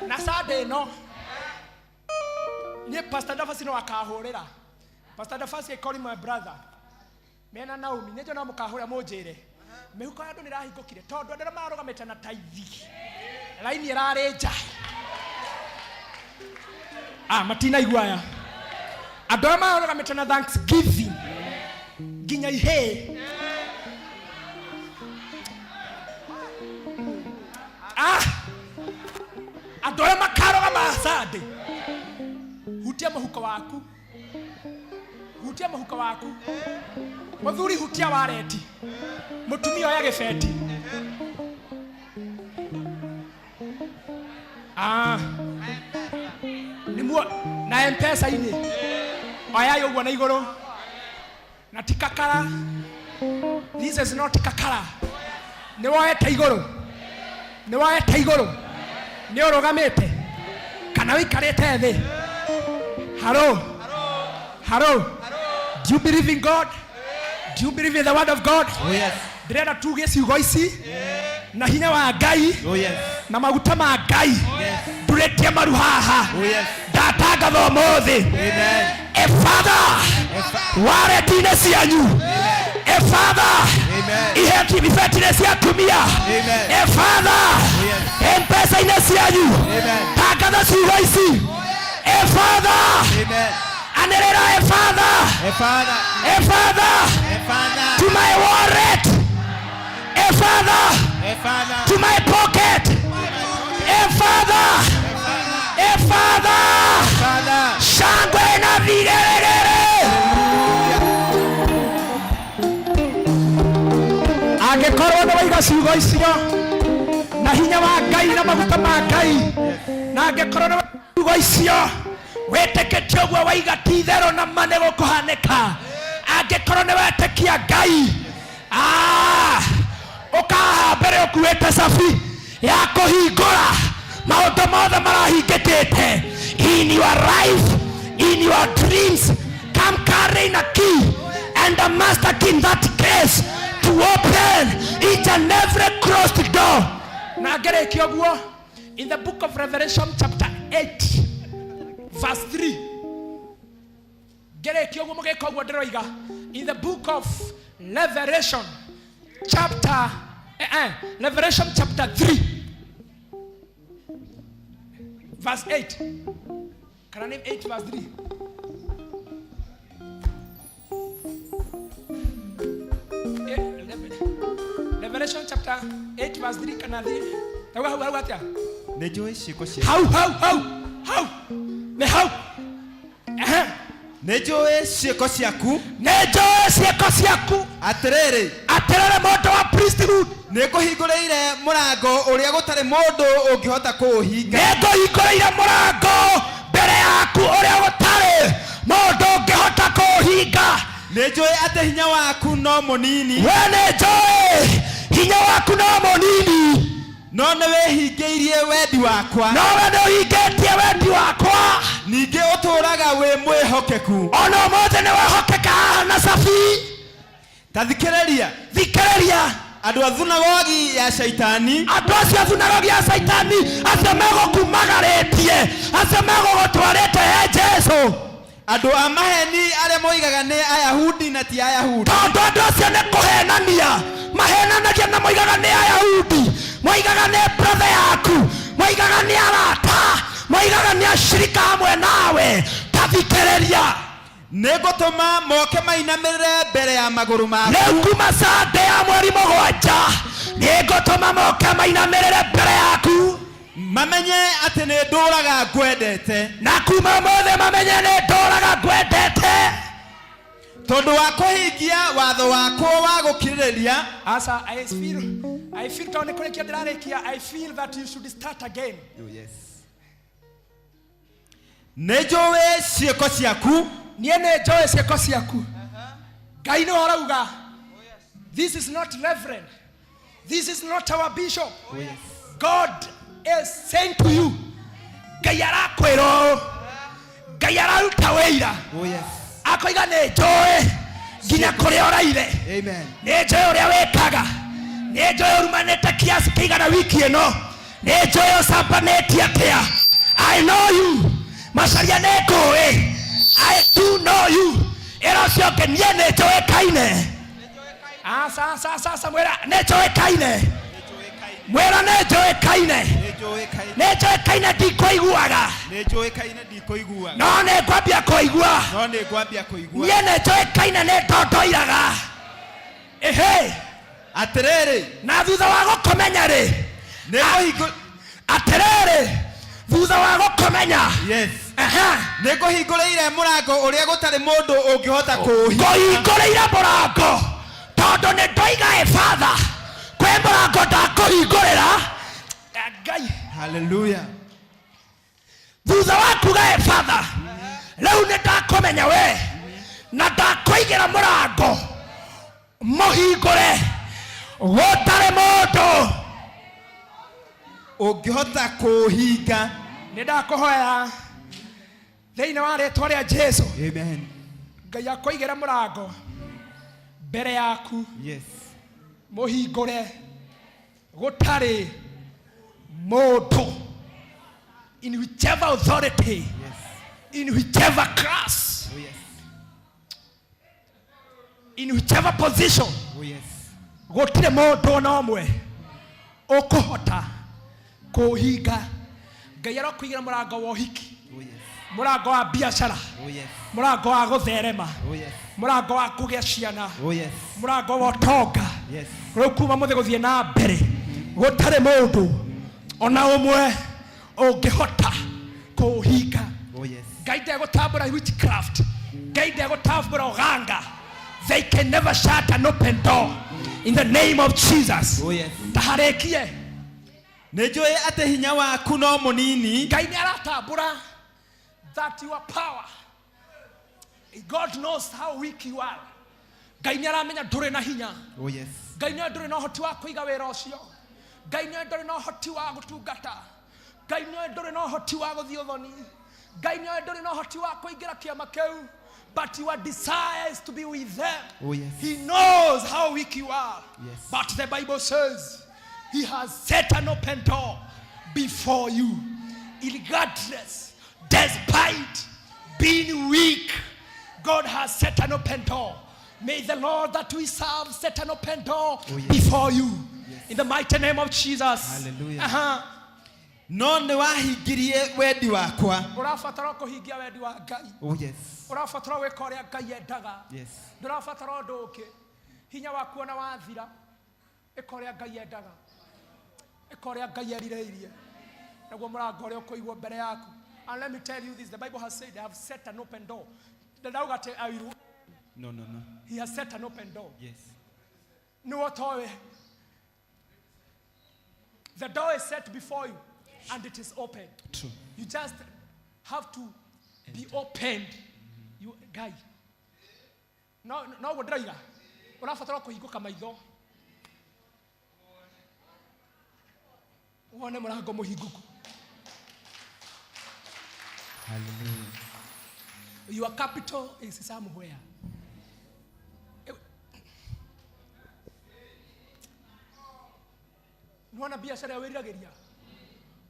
Na Sunday ĩno niĩ Pastor Dafasi no akahũrĩra. Pastor Dafasi, I call him my brother, mena Naomi nĩ njona mũkahũra mũnjĩre mĩhuko ya andũ nĩ ĩrahingũkire tondũ andũ arĩa marũgamĩte na taithi raini ĩrarĩ nja. Ah, matinaigua aya andũ arĩa marũgamĩte na thanksgiving nginya ihĩĩ. Ah, andũ arĩa makarũgama Sunday, hutia mũhuko waku, hutia mũhuko waku, mũthuri hutia wareti, mũtumia oya gĩbeti. Ah, nĩmuo na mpesa-inĩ oyai ũguo na igũrũ na ti kakara. This is not kakara. Nĩ woete igũrũ, nĩ woete igũrũ, nĩ ũrũgamĩte kana ũikarĩte thĩ. Hello, hello, do you believe in God? Do you believe in the word of God? Oh, yes. Ndĩrenda tuge ciugo ici na hinya wa Ngai Oh, yes. na maguta ma Ngai ndurĩtie maru haha. Oh, yes. Ndatangatha ũmũthĩ Amen. e Father, wareti-inĩ cianyu, e Father, iheti ibeti-inĩ cia atumia, e Father, mpesa-inĩ cianyu, tangatha ciugo ici, e Father, anĩrĩra, e Father, E Father. E Father, E Father. to my wallet, e Father, E Father. to my pocket, e Father, e Father, Father. Shangwe na vigeregere. Angĩkorwo nĩ waiga ciugo icio na hinya wa Ngai na maguta ma Ngai, na angĩkorwo nĩ waiga ciugo icio wĩtĩkĩtie ũguo waiga ti itherũ na ma nĩ gũkũhanĩka, angĩkorwo nĩ wetĩkia Ngai, ah, ũkahaha mbere ũkuĩte cabi ya kũhingũra maũndũ mothe marahingĩkĩte in your life, in your dreams. Come carrying a key and a master key in that case to open each and every closed door. Na ngerĩkia ũguo in the book of Revelation chapter 8 verse 3, ngerĩkia ũguo mũgĩka ũguo ndĩroiga, in the book of Revelation chapter Revelation chapter 3 verse 8 kana nĩ 8 verse 3. Revelation chapter 8 verse 3 kana 3 tauga hau hau atia? Nĩ njũĩ ciĩko cia Hau hau hau hau nĩ hau. Ehe. Nĩ njũĩ ciĩko ciaku. Nĩ njũĩ ciĩko ciaku. Atĩrĩrĩ. Atĩrĩrĩ mũndũ wa priesthood. Nĩ ngũhingũrĩire mũrango ũrĩa gũtarĩ mũndũ ũngĩhota kũũhinga. Nĩ ngũhingũrĩire mũrango mbere yaku ũrĩa gũtarĩ mũndũ ũngĩhota kũũhinga. Nĩ njũĩ atĩ hinya waku no mũnini. We nĩ njũĩ hinya waku no mũnini. No nĩ wĩhingĩirie wendi wakwa. No we nĩ ũhingĩtie wendi wakwa. Ningĩ ũtũũraga wĩ mwĩhokeku. Ona ũmũthĩ nĩ wehokeka haha na cabi. Ta thikĩrĩria. Thikĩrĩria. Andũ a thunagogi ya Shaitani. Andũ acio a thunagogi ya Shaitani, acio megũkumagarĩtie, acio megũgũtwarĩte he Jesu. Andũ a maheni arĩa moigaga nĩ Ayahudi na ti Ayahudi. Tondũ andũ acio nĩ kũhenania mahenanagia na moigaga nĩ Ayahudi, moigaga nĩ brother yaku, moigaga nĩ arata, moigaga nĩ ashirika hamwe nawe. Ta thikĩrĩria. Nĩ ngũtũma moke mainamĩrĩre mbere ya magũrũ maku. Rĩu kuma Sunday ya mweri mũgwanja nĩ ngũtũma moke mainamĩrĩre mbere yaku. Mamenye atĩ nĩ ndũraga ngwendete. Na kuma ũmũthĩ mamenye nĩ ndũraga ngwendete. Tondũ wa kũhingia watho wakwa wa gũkirĩrĩria. Asa, I feel tondũ nĩ kũrĩkia ndĩrarĩkia, I feel that you should start again. Oh, yes. Nĩ njũĩ ciĩko ciaku. Niĩ nĩ njũĩ ciĩko ciaku. Ngai nĩwe ũrauga. This is not reverend. This is not our bishop. Oh, yes. God is saying to you, Ngai arakwĩra ũũ. Ngai araruta wĩira. Oh, yes. Akoiga nĩ njũĩ nginya kũrĩa ũraire. Amen. Nĩ njũĩ ũrĩa wĩkaga. Nĩ njũĩ ũrumanĩte kiasi kĩigana wiki ĩno. Nĩ njũĩ ũcambanĩtie atĩa. I know you. Macaria nĩ ngũĩ. I do know you. Ĩra ũcio ũngĩ niĩ nĩ njũĩkaine. Asa, asa, asa, asa, mwĩra nĩ njũĩkaine. Mwĩra nĩ njũĩkaine. Nĩ njũĩkaine ndikũiguaga. Nĩ njũĩkaine ndikũiguaga. No nĩ ngwambia kũigua. No nĩ ngwambia kũigua. Niĩ nĩ njũĩkaine nĩ ndondoiraga. Ĩhĩ. Atĩrĩrĩ. Na thutha wa gũkũmenya rĩ. Atĩrĩrĩ. Thutha wa gũkũmenya. Yes. Aha. Nĩ ngũhingũrĩire mũrango ũrĩa gũtarĩ mũndũ ũngĩhota kũũhinga. Ngũhingũrĩire mũrango tondũ nĩ ndoiga ĩ Father, kwĩ mũrango ndakũhingũrĩra. Ngai. Hallelujah. Thutha wa kuga ĩ Father, rĩu nĩ ndakũmenya we na ndakũigĩra mũrango mũhingũre gũtarĩ mũndũ ũngĩhota kũũhinga. Nĩ ndakũhoya thĩinĩ wa rĩtwa rĩa Jesu. Amen. Ngai akũigĩre mũrango mbere yaku. Yes. Mũhingũre gũtarĩ mũndũ. In whichever authority. Yes. In whichever class. Oh, yes. In whichever position. Oh, yes. Gũtirĩ mũndũ ona ũmwe ũkũhota kũũhinga. Ngai arokũigĩra mũrango wa ũhiki. Oh, yes. Mũrango wa biacara. Oh, yes. Mũrango wa gũtherema. Oh, yes. Mũrango wa kũgĩa ciana. Oh, yes. Mũrango wa ũtonga. Yes. Rĩu kuma mũthĩ gũthiĩ na mbere gũtarĩ mũndũ ona ũmwe ũngĩhota kũũhinga. Oh, yes. Ngai ndegũtambũra witchcraft. Ngai ndegũtambũra ũganga. They can never shut an open door. In the name of Jesus. Oh, yes. Taharĩkie. Nĩ njũĩ atĩ hinya waku no mũnini. Ngai nĩ aratambũra that your power. God knows how weak you are. Ngai nĩ aramenya ndũrĩ na hinya. Oh, yes. Ngai nĩ ndũrĩ na ũhoti wa kũiga wĩra ũcio. Ngai nĩ ndũrĩ na ũhoti wa gũtungata. Ngai nĩ ndũrĩ na ũhoti wa gũthiĩ ũthoni. Ngai nĩ ndũrĩ na ũhoti wa kũingĩra kĩama kĩu. But your desire is to be with them. Oh, yes. He knows how weak you are. Yes. But the Bible says he has set an open door before you. Regardless, despite being weak, God has set an open door. May the Lord that we serve set an open door Oh, yes. before you. In the mighty name of Jesus. Hallelujah. Aha. No nĩ wahingirie wendi wakwa. Ũrabatara kũhingia wendi wa Ngai. Oh, yes. Ũrabatara gwĩka ũrĩa Ngai endaga. Yes. Ndũrabatara ũndũ ũngĩ. Hinya waku ona wathira, ĩka ũrĩa Ngai endaga. Ĩka ũrĩa Ngai erirĩirie. Naguo mũrango ũrĩa ũkũigwo mbere yaku. And let me tell you this, the Bible has said, I have set an open door. Ndauga atĩ I will- No, no, no. He has set an open door. Yes. Nĩ ũtoĩ. The door is set before you and it is open. True. You just have to be opened. You, guy. No, no guo ndĩroiga. Ũrabatara kũhingũka maitho. Wone mũrango mũhingũku. Hallelujah. Your capital is somewhere. Nĩwona biacara ĩrĩa wĩriragĩria?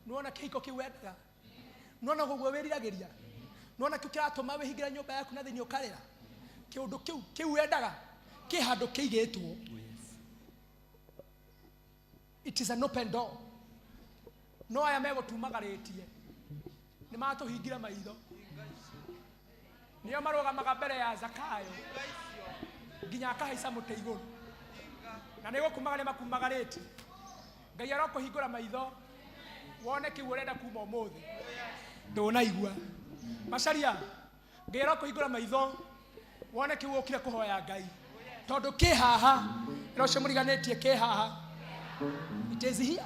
Nĩwona kĩhiko kĩu wendaga? Nĩwona ũguo wĩriragĩria? Nĩwona kĩu kĩratũma wĩhingĩre nyũmba yaku na thĩinĩ ũkarĩra? Kĩũndũ kĩu kĩu wendaga kĩ handũ kĩigĩtwo. It is an open door. No aya megũtumagarĩtie nĩ matũhingire maitho. Nĩo marũgamaga mbere ya Zakayo nginya akahaica mũtĩ igũrũ. Na nĩ gũkumagaria makumagarĩtie. Ngai arokũhingũra maitho wone kĩu ũrenda kuma ũmũthĩ. Ndũnaigua. Macaria, Ngai arokũhingũra maitho wone kĩu ũkire kũhoya Ngai. Tondũ kĩ haha, ĩra ũcio mũriganĩtie kĩ haha. It is here.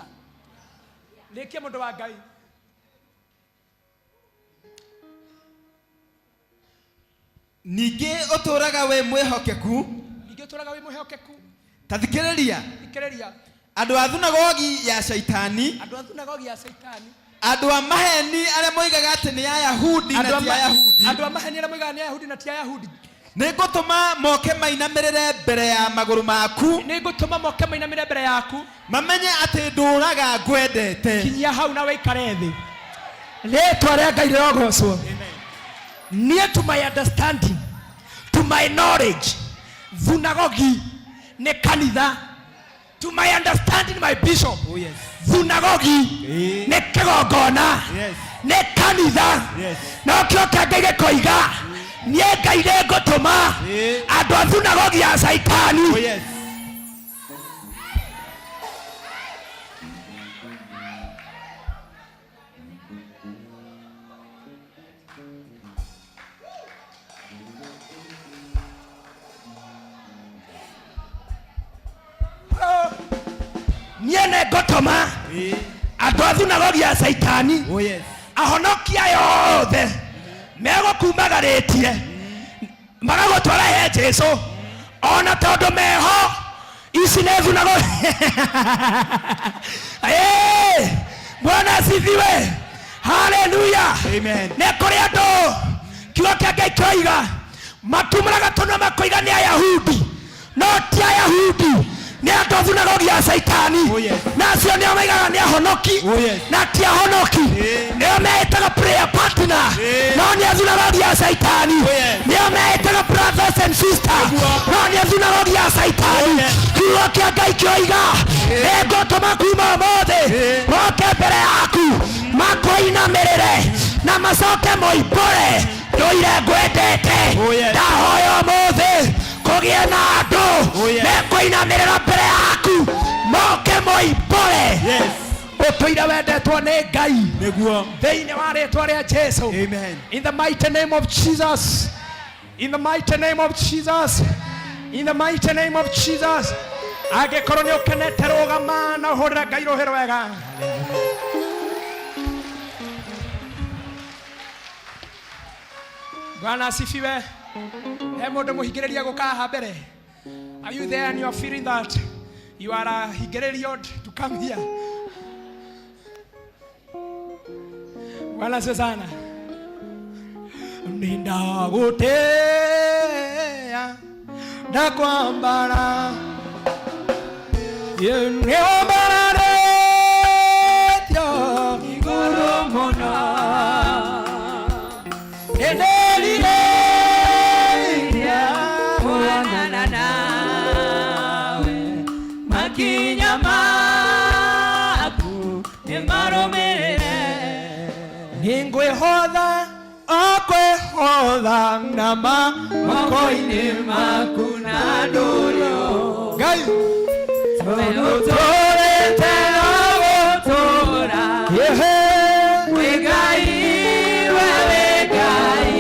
Rĩkia mũndũ wa Ngai. Ningĩ ũtũũraga wĩ mwĩhokeku. Ningĩ ũtũũraga wĩ mwĩhokeku. Ta thikĩrĩria. Thikĩrĩria. Andũ a thunagogi ya Shaitani. Andũ a thunagogi ya Shaitani. Andũ a maheni arĩa moigaga atĩ nĩ Ayahudi na ti Ayahudi. Andũ a maheni arĩa moigaga nĩ Ayahudi na ti Ayahudi. Nĩ ngũtũma moke mainamĩrĩre mbere ya magũrũ maku. Nĩ ngũtũma moke mainamĩrĩre mbere yaku. Mamenye atĩ ndũũraga ngwendete. Kinyia hau na wĩikare thĩ. Rĩtwa rĩa Ngai rĩrogocwo. Niĩ to my understanding, to my knowledge, thunagogi nĩ kanitha. To my understanding, my bishop, Oh, yes. thunagogi nĩ kĩgongona, Yes. nĩ kanitha. Yes. No kĩo kĩa Ngai gĩkoiga niĩ Ngai nĩngũtũma andũ a thunagogi ya Caitani. Oh, yes. Niĩ nĩngũtũma andũ a thunagogi ya Caitani. Oh, yes. Ahonokia yothe megũkumagarĩtie magagũtwara he Jesu ona tondũ meho ici nĩ thunagogi. Bwana asifiwe. Haleluya. Amen. Nĩ kũrĩ andũ kiugo kĩa Ngai kĩroiga matumũraga tũnua makoiga nĩ Ayahudi no ti Ayahudi, nĩ andũ a thunagogi ya Caitani. Oh, yes. Na acio nĩo maigaga nĩ ahonoki. Oh, yes. Na ti ahonoki. Nĩo meĩtaga prayer partner. No nĩ a thunagogi ya Caitani. Oh, yes. Nĩo meĩtaga brothers and sisters. No nĩ a thunagogi ya Caitani. Oh, yes. Kiugo kĩa Ngai kĩoiga nĩngũtũma kuma ũmũthĩ moke mbere yaku makoinamĩrĩre na macoke moimbũre ndũire ngwendete. Oh, yes. Ndahoya ũmũthĩ kũgĩe na andũ Oh, yes. mekũinamĩrĩra mbere yaku moke moimbũre. Yes. Ũtũire wendetwo nĩ Ngai. Nĩguo. Thĩinĩ wa rĩtwa rĩa Jesu. Amen. In the mighty name of Jesus. In the mighty name of Jesus. In the mighty name of Jesus. Angĩkorwo nĩ ũkenete rũgama na ũhũrĩre Ngai rũhĩ rwega. Bwana asifiwe. He mũndũ mũhingĩrĩria gũka haha mbere. Are you there and you are feeling that you are hingĩrĩrio to come here? Bwana asifiwe sana. Nindagũtĩĩa ndakwambara nĩwambararĩtio igũrũ mũno nĩndĩrirĩirie kuonana nawe makinya maku nĩmarũmĩrĩre. Nĩngwĩhotha okwĩhotha na moko-inĩ maku na ndũrĩo. Ngai tondũ tũrĩte no gũtũũra. Ehe. Wĩ Ngai, we wĩ Ngai.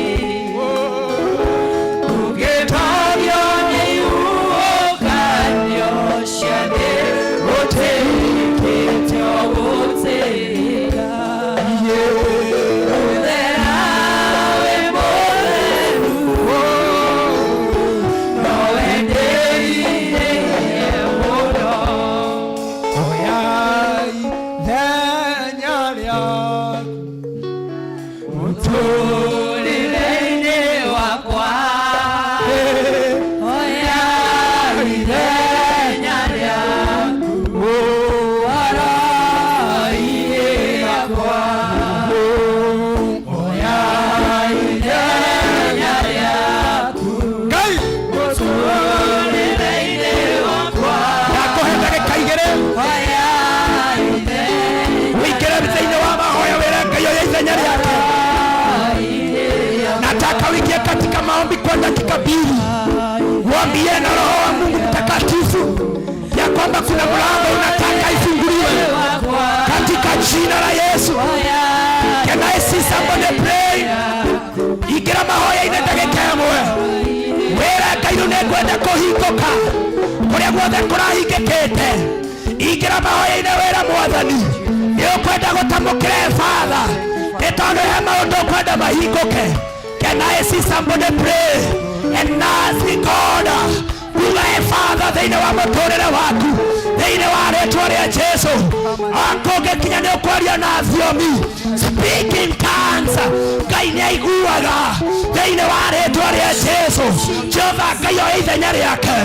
Ingĩra mahoya-inĩ ndagĩka ĩmwe, wĩre Ngai rĩu nĩngwenda kũhingũka kũrĩa guothe kũrahingĩkĩte. Ingĩra mahoya-inĩ wĩre Mwathani nĩ ũkwenda gũtamũkĩra Father, nĩ tondũ he maũndũ ũkwenda mahingũke. Can I see somebody pray and ask God? Uga Father thĩinĩ wa mũtũrĩre waku, thĩinĩ wa rĩtwa rĩa Jesu, akũngĩkinya nĩ ũkwaria na thiomi, speak in tongues. Ngai nĩ aiguaga thĩinĩ wa rĩtwa rĩa Jesu. Jehova Ngai oe ithenya rĩake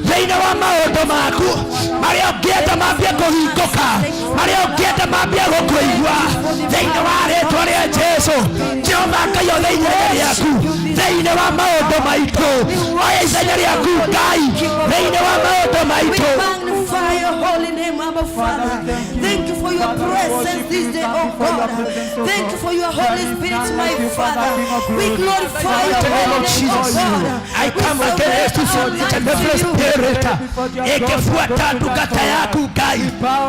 thĩinĩ wa maũndũ maku marĩa ũngĩenda mambie kũhingũka, marĩa ũngĩenda mambie gũkũigua thĩinĩ wa rĩtwa rĩa Jesu. Jehova Ngai oe ithenya rĩaku thĩinĩ wa maũndũ maitũ, oe ithenya rĩaku Ngai thĩinĩ wa maũndũ maitũ. We magnify your holy name, Abba Father. Thank you for your presence this day, oh God. Thank you for your Holy Spirit, my Father. We glorify your the name holy of name, oh Jesus. God. I come against each and every spirit ĩngĩbuata ndungata yaku Ngai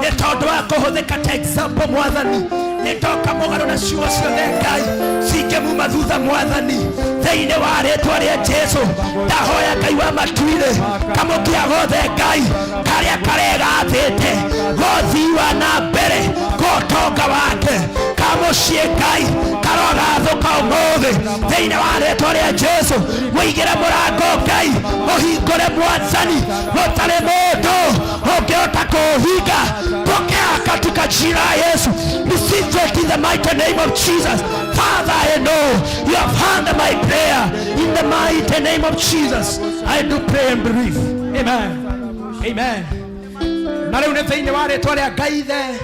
nĩ tondũ wa kũhũthĩka ta example Mwathani, nĩ ndoka mũgarũ na ciugo ciothe Ngai cingĩmuma thutha Mwathani thĩinĩ wa rĩtwa rĩa Jesu. Ndahoya Ngai wa matu-inĩ kamũkia gothe Ngai karĩa karegathĩte gothiwa na mbere gotonga wake kamũciĩ Ngai karogathũka ũmũthĩ thĩinĩ wa rĩtwa rĩa Jesu. Mũigĩre mũrango Ngai, mũhingũre Mwathani, gũtarĩ mũndũ ũngĩhota kũũhinga. Pokea katika jina la Yesu. Receive it in the mighty name of Jesus. Father, I know you have heard my prayer. In the mighty name of Jesus, I do pray and believe. Amen. Amen. Na rĩu nĩ thĩinĩ wa rĩtwa rĩa Ngai Ithe,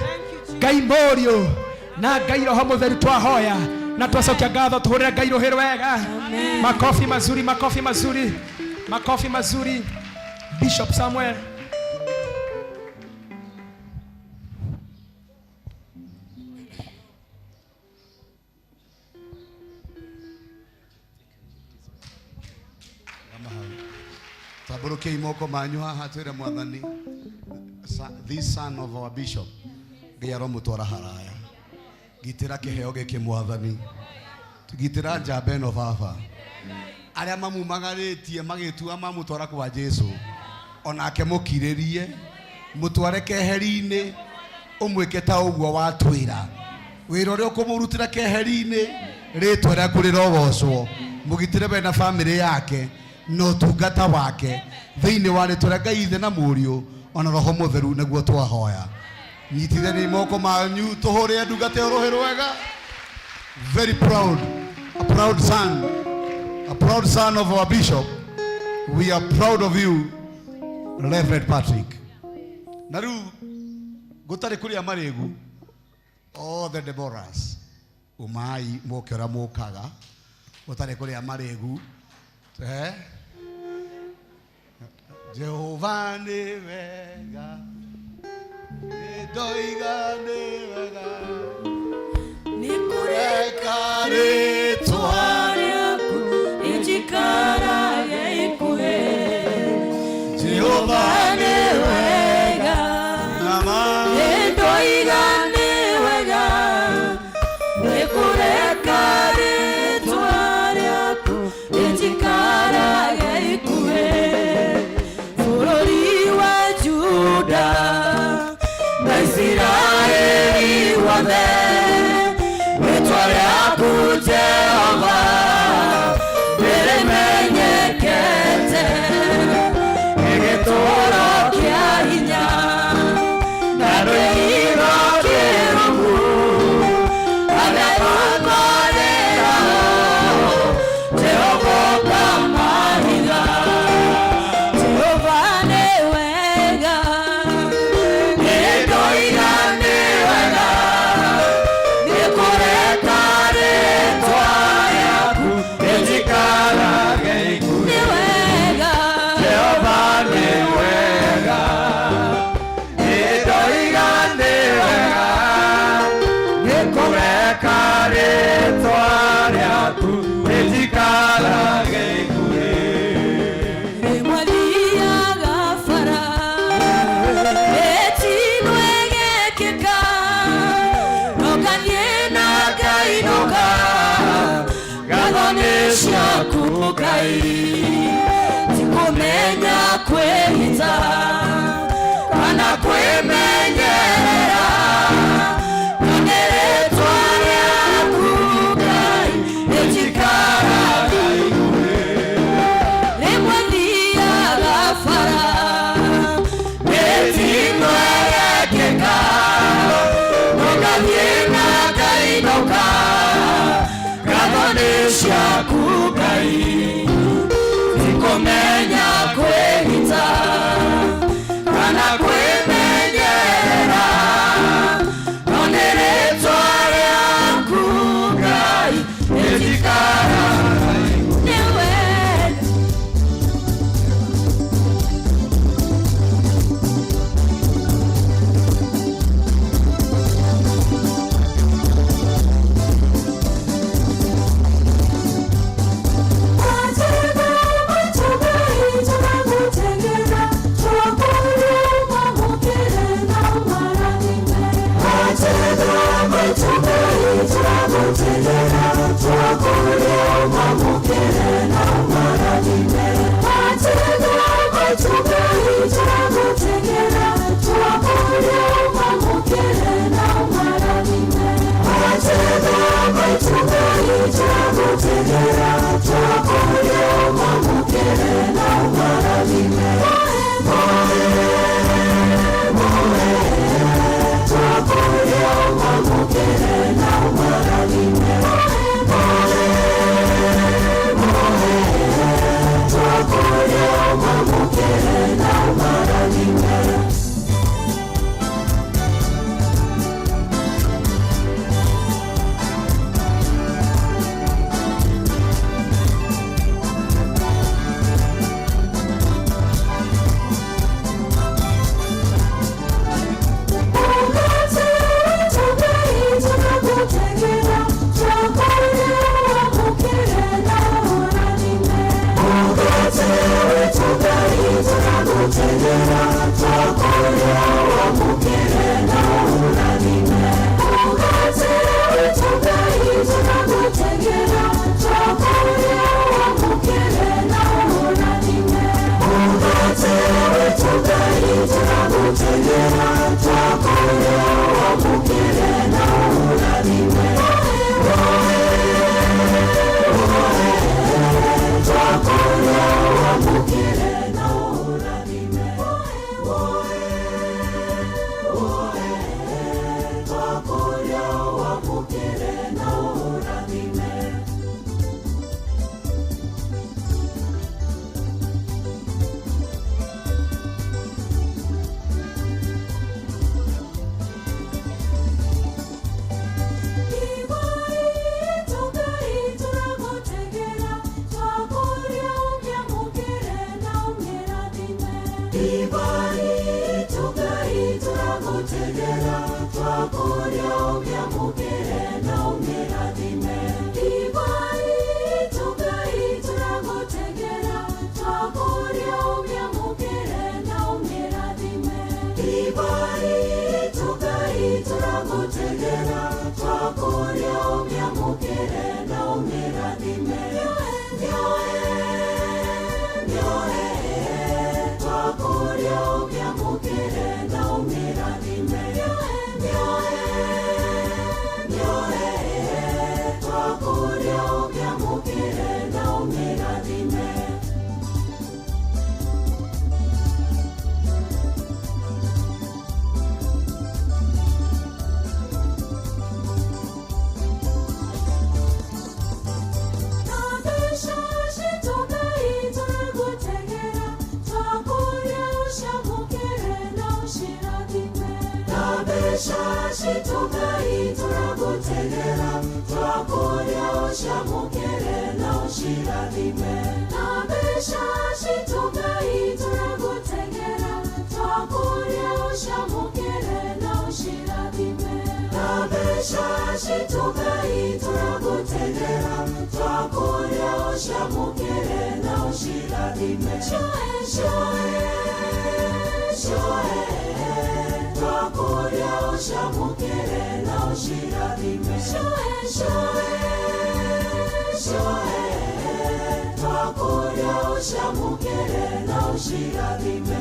Ngai Mũriũ na Ngai Roho Mũtheru twahoya na twacokia ngatho, tũhũrĩre Ngai rũhĩ rwega. Makofi mazuri, makofi mazuri, makofi mazuri. Bishop Samuel. Tambũrũkiai moko manyu haha twĩre Mwathani, this son of our bishop Ngai aromũtwara haraya. Gitĩra kĩheo gĩkĩ Mwathani, gitĩra njamba ĩno baba. Arĩa mamumagarĩtie magĩtua mamũtwara kwa Jesu, onake mũkirĩrie, mũtware keheri-inĩ, ũmwĩke ta ũguo watwĩra. Wĩra ũrĩa ũkũmũrutĩra keheri-inĩ, rĩtwa rĩaku rĩrogocwo. Mũgitĩre we na bamĩrĩ yake na ũtungata wake thĩinĩ wa rĩtwa rĩa Ngai Ithe na Mũriũ ona Roho Mũtheru nĩguo twahoya. Nyitithaniai moko manyu tũhũrĩre ndungata ĩyo rũhĩ rwega. Very proud, a proud son, a proud son of our bishop. We are proud of you, Reverend Patrick. Na rĩu gũtarĩ kũrĩa marĩgu, all the Deborahs umai mũke ũrĩa mũkaga, gũtarĩ kũrĩa marĩgu. Jehova nĩ wega, nĩndoiga nĩ wega, Nĩkũreka rĩtwa rĩaku rĩnjikarage ikuhĩ. Jehova nĩ wega, nĩndoiga nĩ wega, nĩkũreka rĩtwa rĩaku rĩnjikarage ikuhĩ. Bũrũri wa Juda na Isiraeli wothe, rĩtwa rĩaku Jehova nĩrĩmenyekete, rĩgĩtũũra rĩaku Ngai ti kũmenya kwĩhitha kana kwĩmenyerera no nĩ rĩtwa rĩaku Ngai rĩnjikaraga rĩmwe thiaga bara mĩtino ĩrekĩka no ngathiĩ na ngainũka ngatho nĩ ciaku Ngai ti kũmenya kwĩhitha kana kwĩmenyerera no nĩ rĩtwa rĩaku Ngai rĩnjikaraga nĩwe. Show, show, show. ũcamũkĩre na ũcirathime.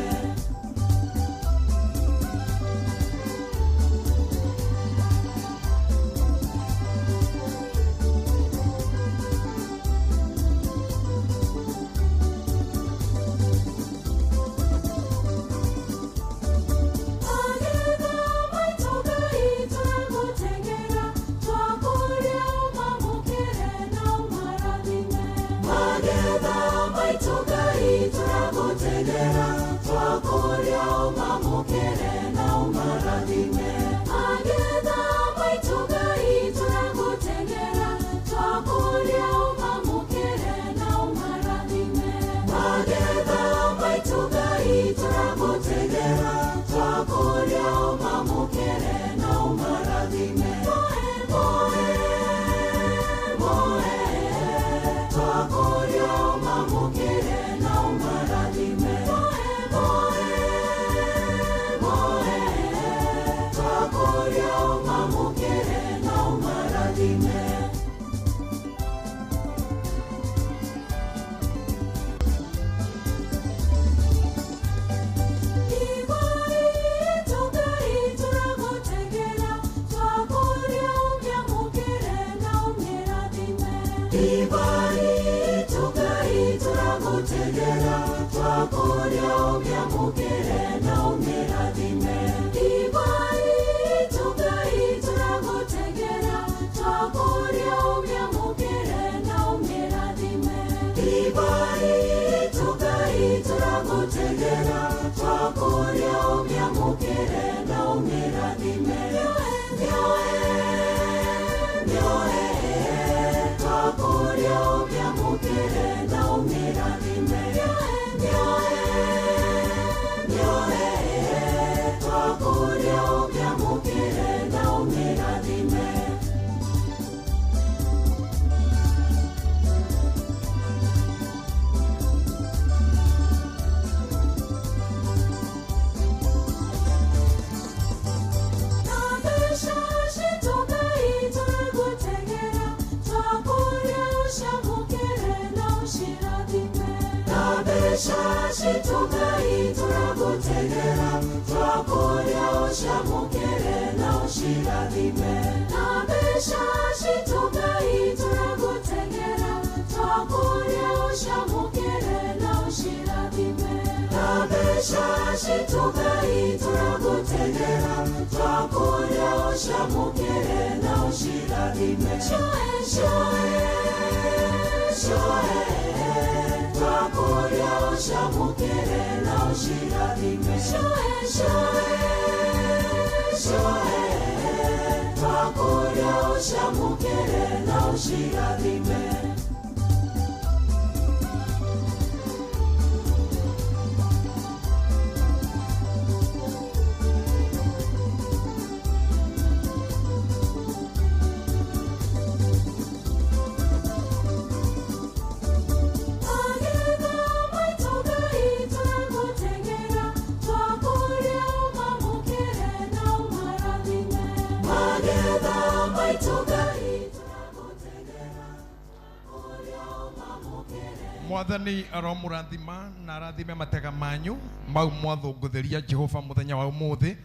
Mwathani aromurathima na arathime matega manyu mau mwathũngũthĩria Jehova muthenya wa umuthi,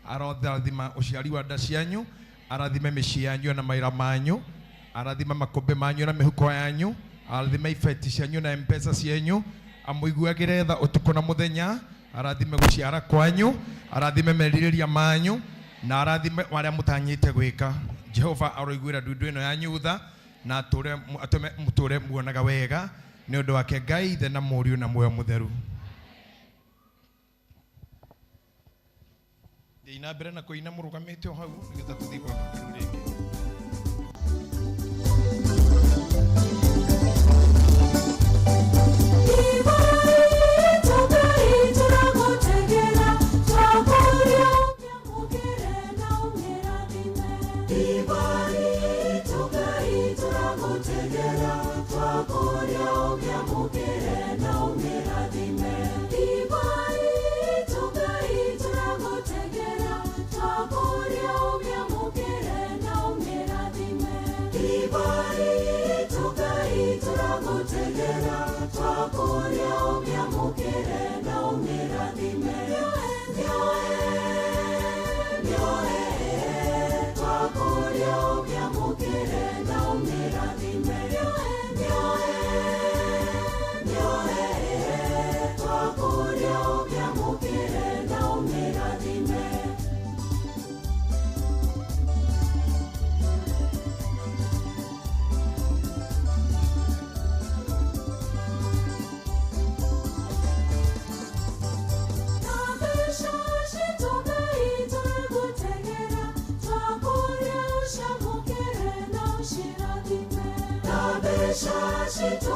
arothima uciari wa nda cianyu, arathime mĩciĩ yanyu na maira manyu, arathime makũmbĩ manyu na mĩhuko yanyu, arathime ibeti cianyu na mpesa cianyu, amũiguagĩre tha ũtukũ na mũthenya, arathime gũciara kwanyu, arathime merirĩria manyu na arathime marĩa mũtanyĩte gwĩka. Jehova aroiguĩra ndundu ĩno yanyu tha na atũme mũtũre muonaga wega nĩ ũndũ wake Ngai Ithe na Mũriũ na Muoyo Mũtheru. Thiĩ na mbere na kũina mũrũgamĩte o hau nĩgetha tũthiĩ kwa rĩu rĩngĩ. Twakuria umyamukire na Twakũria ũmĩamũkĩre na ũmĩrathime. Mĩoe, mĩoe, twakũria ũmĩamũkĩre na ũmĩrathime. Mĩoe, mĩoe, twakũria ũmĩamũkĩre na ũmĩrathime. Twakuria ũcamũkĩre na ũcirathime. Na mbeca citũ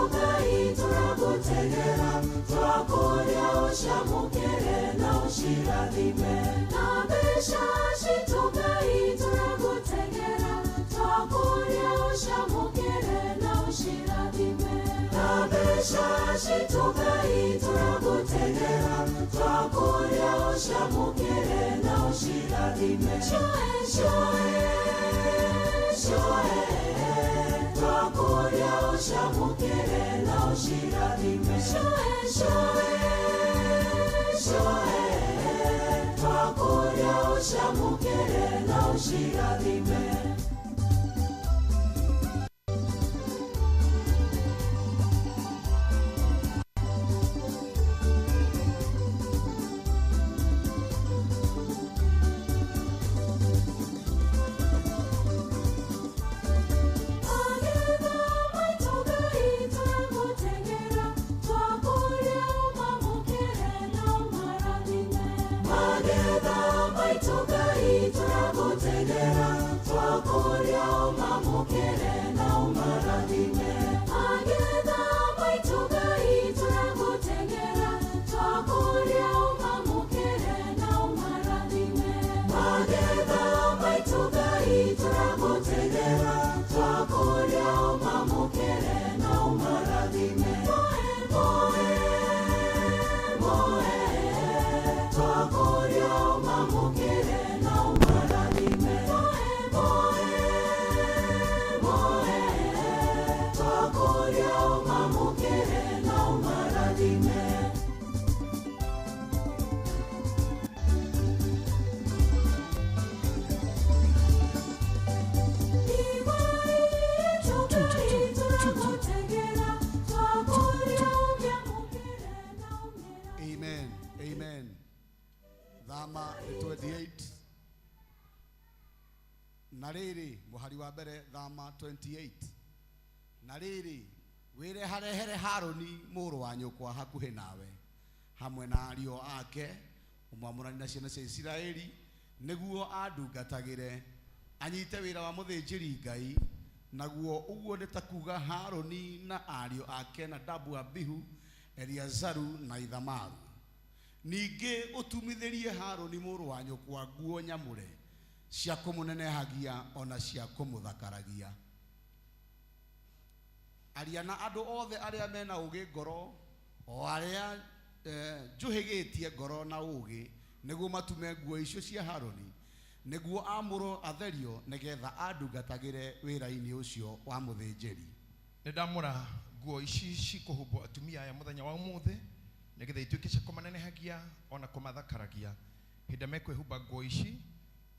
Ngai tũragũteng'era, twakũria ũcamũkĩre na ũcirathime. Na mbeca citũ Ngai tũragũteng'era, twakũria ũcamũkĩre na ũcirathime. Cioe, cioe, cioe, twakũria ũcamũkĩre na ũcirathime. Cioe, cioe, cioe, twakũria ũcamũkĩre na ũcirathime. Magetha maitũ Ngai tũragũteng'era, twakũria ũmamũkĩre na ũmarathime. Magetha maitũ Ngai tũragũteng'era, twakũria ũmamũkĩre na ũmarathime. Magetha maitũ Ngai tũragũteng'era, twakũria ũmamũkĩre na ũmarathime. Moe, moe, moe, twakũria ũmamũkĩre na ũmarathime. Moe, moe, moe, twakũria ũmamũkĩre na ũmarathime. Amen. Amen. Thama nĩ 28 na rĩrĩ mũhari wa mbere Thama 28 na rĩrĩ wĩreharehere Harũni mũrũ wa nyũkwa hakuhĩ nawe hamwe na ariũ ake ũmwamũrani na ciana cia Isiraeli nĩguo andungatagĩre anyite wĩra wa mũthĩnjĩri Ngai naguo ũguo nĩ ta kuga Harũni na ariũ ake Nadabu, Abihu, Eliazaru na Ithamaru. Ningĩ ũtumithĩrie Harũni mũrũ wa nyũkwa nguo nyamũre cia kũmũnenehagia ona cia kũmũthakaragia. Aria na andũ othe arĩa mena ũũgĩ ngoro, o arĩa njũhĩgĩtie ngoro na ũũgĩ, nĩguo matume nguo icio cia Harũni, nĩguo amũrwo atherio, nĩgetha andungatagĩre wĩra-inĩ ũcio wa mũthĩnjĩri. Nĩ ndamũra nguo ici cikũhumbwo atumia aya mũthenya wa ũmũthĩ nĩgetha ituĩke cia kũmanenehagia ona kũmathakaragia hĩndĩ ĩrĩa mekwĩhumba nguo ici.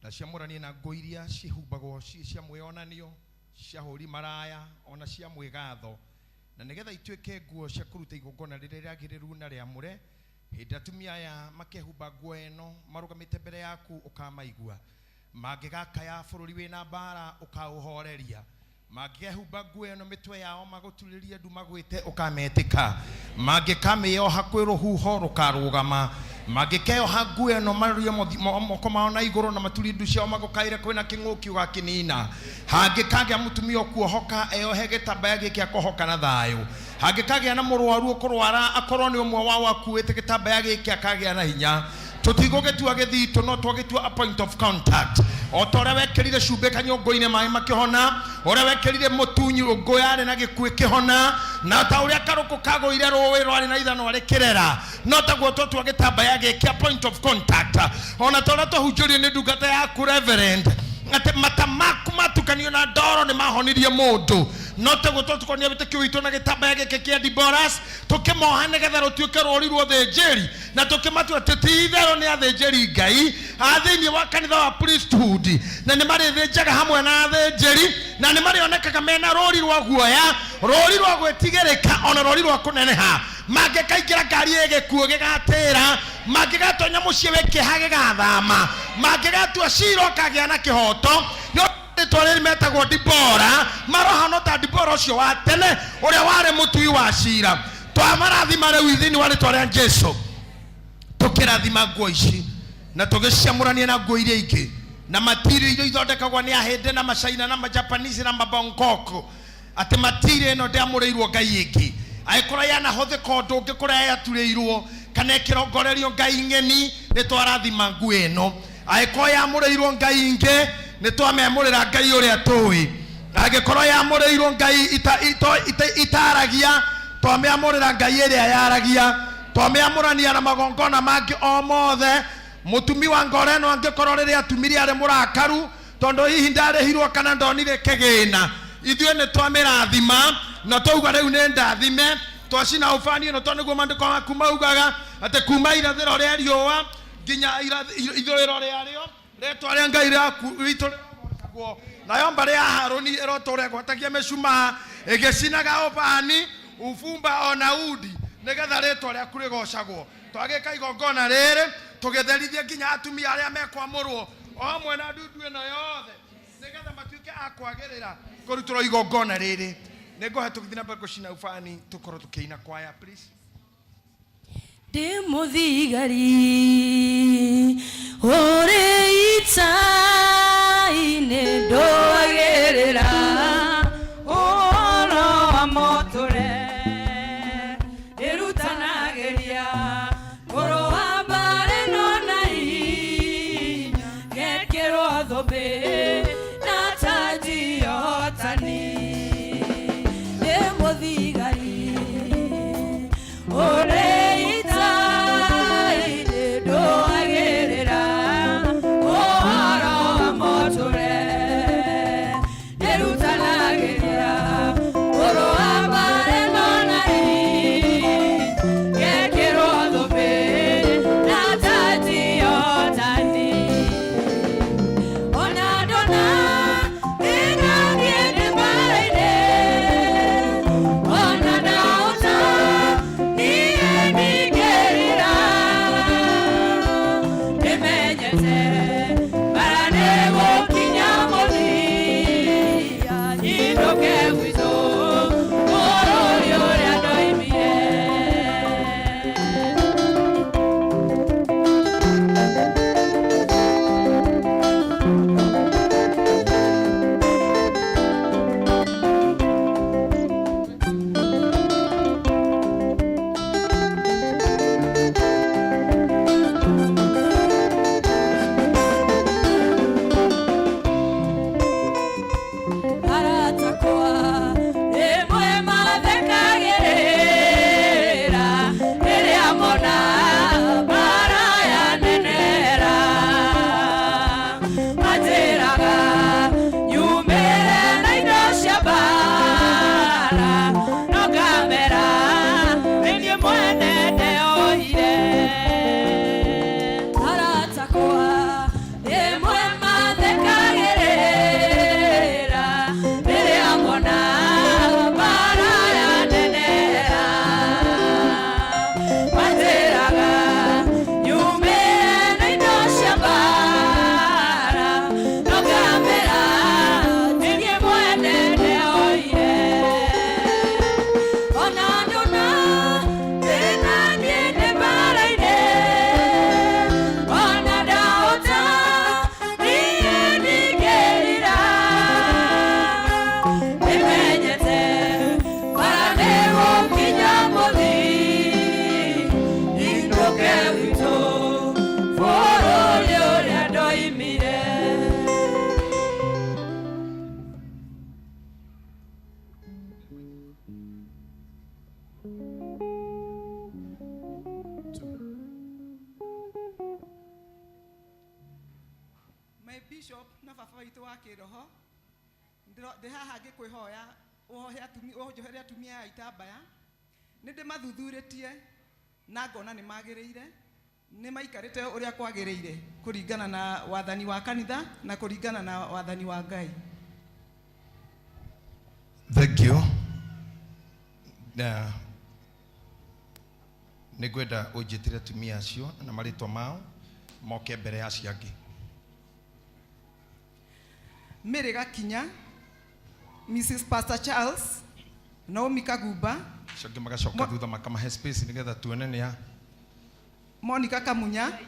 Ndaciamũranie na nguo iria cihumbagwo ci cia mwĩonanio, cia hũri maraya ona cia mwĩgatho, na nĩgetha ituĩke nguo cia kũruta igongona rĩrĩa rĩagĩrĩru na rĩamũre. Hĩndĩ atumia aya makehumba nguo ĩno marũgamĩte mbere yaku ũkamaigua, mangĩgakaya bũrũri wĩna mbara ũkaũhoreria, mangĩkehumba nguo ĩno mĩtwe yao magũturĩrie ndu magwĩte ũkametĩka, mangĩkamĩoha kwĩ rũhuho rũkarũgama, mangĩkeoha nguo ĩno marurie moko mao na igũrũ na maturie ndu ciao magũkaĩre kwĩna kĩng'ũki ũgakĩnina. Hangĩkagĩa mũtumia ũkuohoka eohe gĩtambaya gĩkĩ akohoka na thayũ, hangĩkagĩa na mũrwaru ũkũrwara akorwo nĩ ũmwe wao akuĩte gĩtambaya gĩkĩ akagĩa na hinya. Tũtigũgĩtua gĩthitũ no twagĩtua a point of contact, o ta ũrĩa wekĩrire cumbĩ kanyũngũ-inĩ maĩ makĩhona, ũrĩa wekĩrire mũtu nyũngũ yarĩ na gĩkuũ ĩkĩhona, na ta ũrĩa karũkũ kagũire rũĩ rwarĩ na ithanwa rĩkĩrera, no taguo twatua gĩtambaya gĩkĩ a point of contact. Ona ta ũrĩa twahunjĩrio nĩ ndungata yaku Reverend atĩ mata maku matukanio na ndoro nĩ mahonirie mũndũ, No taguo tũkonia wĩtĩkio witũ na gĩtambaya gĩkĩ kĩa Diboras, tũkĩmoha nĩgetha rũtuĩke rũri rwa ũthĩnjĩri, na tũkĩmatua atĩ ti itherũ nĩ athĩnjĩri Ngai a thĩinĩ wa kanitha wa priesthood, na nĩ marĩthĩnjaga hamwe na athĩnjĩri, na nĩ marĩonekaga mena rũri rwa guoya, rũri rwa gwĩtigĩrĩka, ona rũri rwa kũneneha. Mangĩkaingĩra ngari ĩ gĩkuũ gĩgatĩra, mangĩgatonya mũciĩ wĩ kĩeha gĩgathama, mangĩgatua cira ũkagĩa na kĩhoto. Nĩ rĩtwa rĩrĩ metagwo Dibora, marohano ta Dibora ũcio wa tene ũrĩa warĩ mũtui wa cira. Twamarathima rĩu thĩinĩ wa rĩtwa rĩa Jesu, tũkĩrathima nguo ici na tũgĩciamũrania na nguo iria ingĩ na matiri iria ithondekagwo nĩ ahĩndĩ na macaina na majapanese na mabangkok, atĩ matiri ĩno ndĩamũrĩirwo Ngai ĩngĩ. Angĩkorwo yanahũthĩka ũndũ ũngĩ kũrĩa yaturĩirwo kana ĩkĩrongorerio Ngai ng'eni, nĩ twarathima nguo ĩno. Angĩkorwo yamũrĩirwo Ngai ingĩ, nĩ twamemũrĩra Ngai ũrĩa tũĩ. Angĩkorwo yamũrĩirwo Ngai itaragia, twamĩamũrĩra Ngai ĩrĩa yaragia. Twamĩamũrania na magongona mangĩ o mothe. Mũtumi wa ngoro ĩno angĩkorwo rĩrĩa atumire arĩ mũrakaru, tondũ hihi ndarĩhirwo kana ndonire kĩgĩna, ithuĩ nĩ twamĩrathima na twauga rĩu nĩ ndathime. Twacina ũbani ĩno tondũ nĩguo maandĩko maku maugaga atĩ kuma irathĩro rĩa riũa nginya ithũĩro rĩarĩo, rĩtwa rĩa Ngai rĩaku witũ rĩrogocagwo. Nayo mbarĩ ya Harũni ĩrotũũra ĩgwatagia mĩcumaa ĩgĩcinaga ũbani, ubumba ona udi, nĩgetha rĩtwa rĩaku rĩgocagwo. Twagĩka igongona rĩrĩ tũgĩtherithie nginya atumia arĩa mekwamũrwo o hamwe na ndundu ĩno yothe, nĩgetha matuĩke a kwagĩrĩra kũrutĩrwo igongona rĩrĩ. Nĩngũhe tũgĩthiĩ na mbere gũcina ubani, tũkorwo tũkĩina kwaya, please. Ndĩ mũthigari ũrĩ ita-inĩ ndũagĩrĩra ũhoro wa motũre, ndĩrutanagĩria kũrũa mbarĩ ĩno na hinya, ngekĩrwo thũmbĩ na tanji ya ũhotani. Ndĩ mũthigari ũrĩ ita-inĩ ndũagĩrĩra ũhoro wa motũre, ndĩrutanagĩria kũrũa mbarĩ ĩno na hinya, ngekĩrwo thũmbĩ na tanji ya ũhotani. Ona ndona thĩna niĩ ndĩ mbaara-inĩ, ona ndahota niĩ ndingĩrira, ndĩmenyete mbara nĩgũkinya mũthia, nyinũke gwitũ bũrũri ũrĩa ndoimire. Aratakwa rĩmwe mathekagĩrĩra rĩrĩa mona mbara yanenera, manjĩraga nyumĩre na indo cia mbara, no ngamera nĩ niĩ mwene ndeohire. Aratakwa rĩmwe mathekagĩrĩra rĩrĩa mona mbara yanenera, manjĩraga nyumĩre na indo cia mbara, no ngamera nĩ niĩ mwene ndeohire. Ona ndona thĩna niĩ ndĩ mbaara-inĩ, ona ndahota niĩ ndingĩrira, ndĩmenyete mbara nĩgũkinya mũthia, nyinũke gwitũ bũrũri ũrĩa ndoimire. My bishop na baba witũ wa kĩroho, ndĩ haha ngĩkwĩhoya Wohe atumia, ũnjohere atumia aya itambaya. Nĩ ndĩmathuthurĩtie na ngona nĩ magĩrĩire, nĩ maikarĩte ũrĩa kwagĩrĩire kũringana na wathani wa kanitha na kũringana na wathani wa Ngai. Thank you. Na nĩ ngwenda ũnjĩtĩre atumia acio na marĩtwa mao moke mbere ya acio angĩ. Mary Gakinya, Mrs. Pastor Charles, Naomi Kagumba, Acio angĩ magacoka thutha makamahe space nĩgetha tuone nĩ a. Monica Kamunya,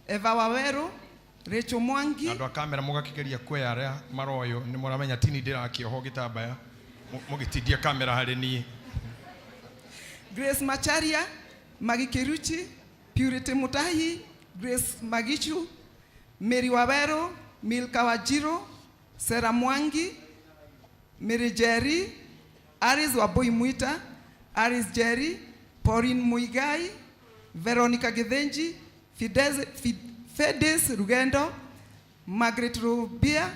Eva Waweru, Rachel Mwangi, Na andũ a kamera mũgakĩgeria kuoya arĩa maroywo nĩ mũramenya tini ndĩrakĩohwo gĩtambaya mũgĩtindia kamera harĩ niĩ. Grace Macharia, Maggie Kiruchi, Purity Mutahi, Grace Magichu, Mary Waweru, Milka Wajiro, Sarah Mwangi, Mary Jerry, Aris Wabui Mwita, Aris Jerry, Pauline Muigai, Veronica Githinji, Fedes Rugendo, Margaret Rubia,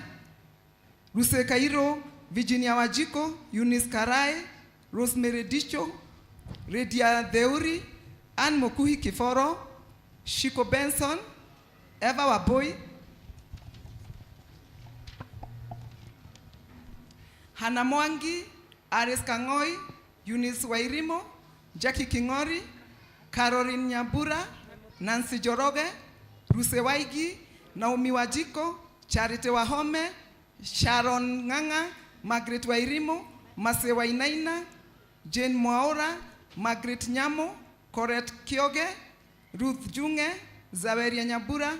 Ruse Kairo, Virginia Wajiko, Eunice Karai, Rosemary Dicho, Redia Theuri, Ann Mokuhi Kiforo, Shiko Benson, Eva Waboi, Hannah Mwangi, Aris Kangoi, Eunice Wairimo, Jackie Kingori, Caroline Nyambura, Nancy Joroge, Ruse Waigi, Naomi Wajiko, Charity Wahome, Sharon Nganga, Margaret Wairimo, Mase Wainaina, Jane Mwaura, Margaret Nyamo, Corette Kioge, Ruth Junge, Zaweria Nyambura,